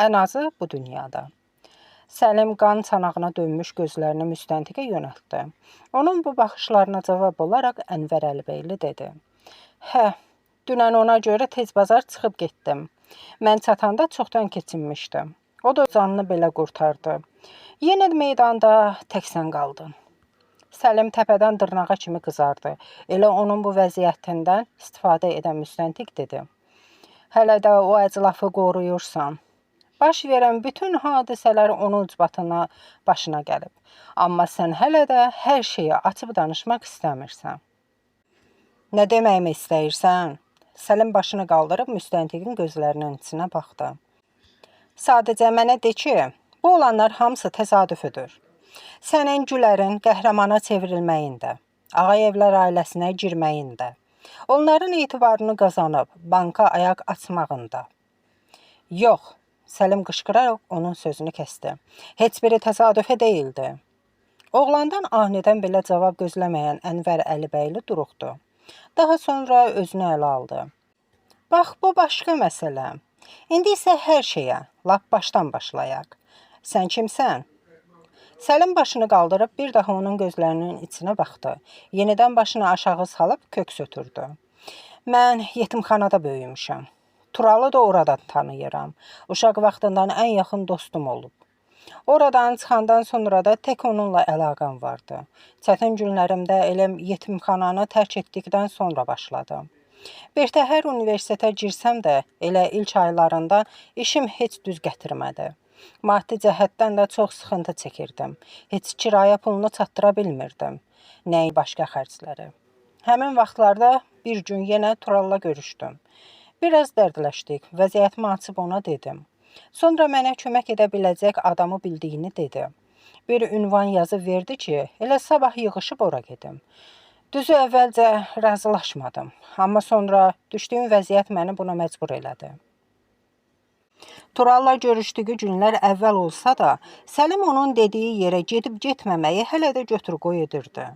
Ən azı bu dünyada. Səlim qan çanağına dönmüş gözlərini müstəntiqə yönəltdi. Onun bu baxışlarına cavab olaraq Ənvər Əlibəyli dedi. Hə, dünən ona görə tez bazar çıxıb getdim. Mən çatanda çoxdan keçinmişdi. O da canını belə qurtardı. Yenə də meydanda tək sən qaldın. Səlim təpədən dırnağa kimi qızardı. Elə onun bu vəziyyətindən istifadə edən müstəntiq dedi. Hələ də o əclafı qoruyursan. Baş verən bütün hadisələr onun ucbatına başına gəlib. Amma sən hələ də hər şeyi açıb danışmaq istəmirsən. Nə deməyimi istəyirsən? Səlim başını qaldırıb müstəntiqin gözlərinin içinə baxdı. Sadəcə mənə de ki, bu olanlar hamısı təsadüfüdür. Sənin Gülərin qəhrəmana çevrilməyində, Ağayevlər ailəsinə girməyində, onların etibarını qazanıb banka ayaq açmağında. Yox, Səlim qışqıraraq onun sözünü kəsdi. Heç biri təsadüfi deyildi. Oğlandan anidən belə cavab gözləməyən Ənvər Əlibəyli duruxdu. Daha sonra özünü ələ aldı. Bax, bu başqa məsələ. İndi isə hər şeyə lap başdan başlayaq. Sən kimsən? Səlim başını qaldırıb bir daha onun gözlərinin içinə baxdı. Yenidən başını aşağı salıb köks ötürdü. Mən yetimxanada böyümüşəm. Turalı da oradan tanıyıram. Uşaq vaxtından ən yaxın dostum olub. Oradan çıxandan sonra da tək onunla əlaqəm vardı. Çətin günlərimdə elə yetimxananı tərk etdikdən sonra başladım. Birtəhər universitetə girsəm də elə ilk aylarında işim heç düz gətirmədi. Maddi cəhətdən də çox sıxıntı çəkirdim. Heç kirayə pulunu çatdıra bilmirdim. Nəyi başqa xərcləri. Həmin vaxtlarda bir gün yenə Turalla görüşdüm. Biraz dərdləşdik. Vəziyyətimi açıb ona dedim. Sonra mənə kömək edə biləcək adamı bildiyini dedi. Bir ünvan yazıb verdi ki, elə sabah yığışıb ora gedim. Düzü əvvəlcə razılaşmadım, amma sonra düşdüyüm vəziyyət məni buna məcbur elədi. Turalla görüşdüyü günlər əvvəl olsa da, Səlim onun dediyi yerə gedib getməməyi hələ də götür-qoy edirdi.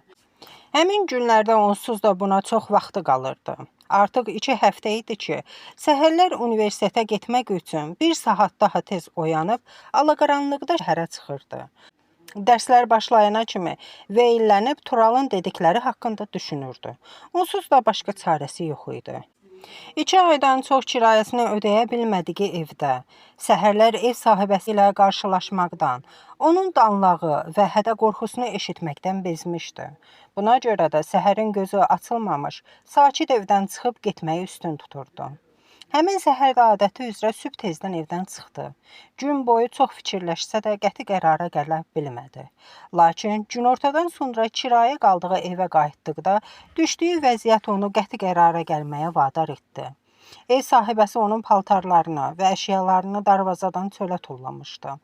Həmin günlərdə onsuz da buna çox vaxtı qalırdı. Artıq 2 həftə idi ki, səhərlər universitetə getmək üçün 1 saat daha tez oyanıb alaqaranlıqda şəhərə çıxırdı. Dərslər başlayana kimi veyllənib Turalın dedikləri haqqında düşünürdü. Onsuz da başqa çarəsi yox idi. 2 aydan çox kirayəsini ödəyə bilmədiyi evdə səhərlər ev sahibəsi ilə qarşılaşmaqdan, onun danlağı və hədə qorxusunu eşitməkdən bezmişdi. Buna görə də səhərin gözü açılmamış, sakit evdən çıxıb getməyi üstün tuturdu. Həmin səhər də adəti üzrə sübh tezdən evdən çıxdı. Gün boyu çox fikirləşsə də qəti qərara gələ bilmədi. Lakin günortadan sonra kirayə qaldığı evə qayıtdıqda düşdüyü vəziyyət onu qəti qərara gəlməyə vadar etdi. Ev sahibəsi onun paltarlarını və əşyalarını darvazadan çölə tullamışdı.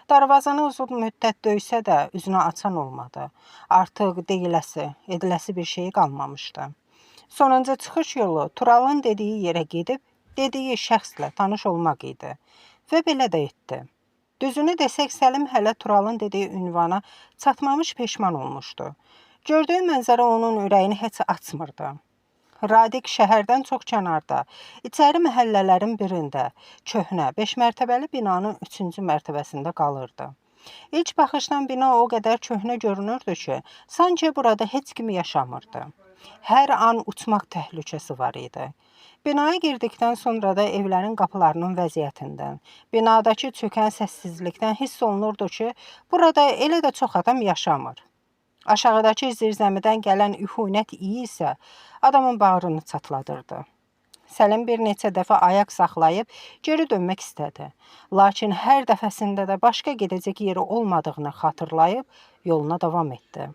Darvazanı uzun müddət döysə də üzünü açan olmadı. Artıq deyiləsi, ediləsi bir şey qalmamışdı. Sonuncu çıxış yolu Turalın dediyi yerə gedib dediyi şəxslə tanış olmaq idi və belə də etdi. Düzünü desək, Səlim hələ Turalın dediyi ünvana çatmamış peşman olmuşdu. Gördüyü mənzərə onun ürəyini heç açmırdı. Radik şəhərdən çox kənarda, içəri məhəllələrin birində, köhnə 5 mərtəbəli binanın 3-cü mərtəbəsində qalırdı. İlk baxışdan bina o qədər köhnə görünürdü ki, sanki burada heç kim yaşamırdı. Hər an uçmaq təhlükəsi var idi. Binaya girdikdən sonra da evlərin qapılarının vəziyyətindən, binadakı çökən səssizlikdən hiss olunurdu ki, burada elə də çox adam yaşamır. Aşağıdakı zirzəmidən gələn üfunət iyi isə adamın bağrını çatladırdı. Səlim bir neçə dəfə ayaq saxlayıb geri dönmək istədi. Lakin hər dəfəsində də başqa gedəcək yeri olmadığını xatırlayıb yoluna davam etdi.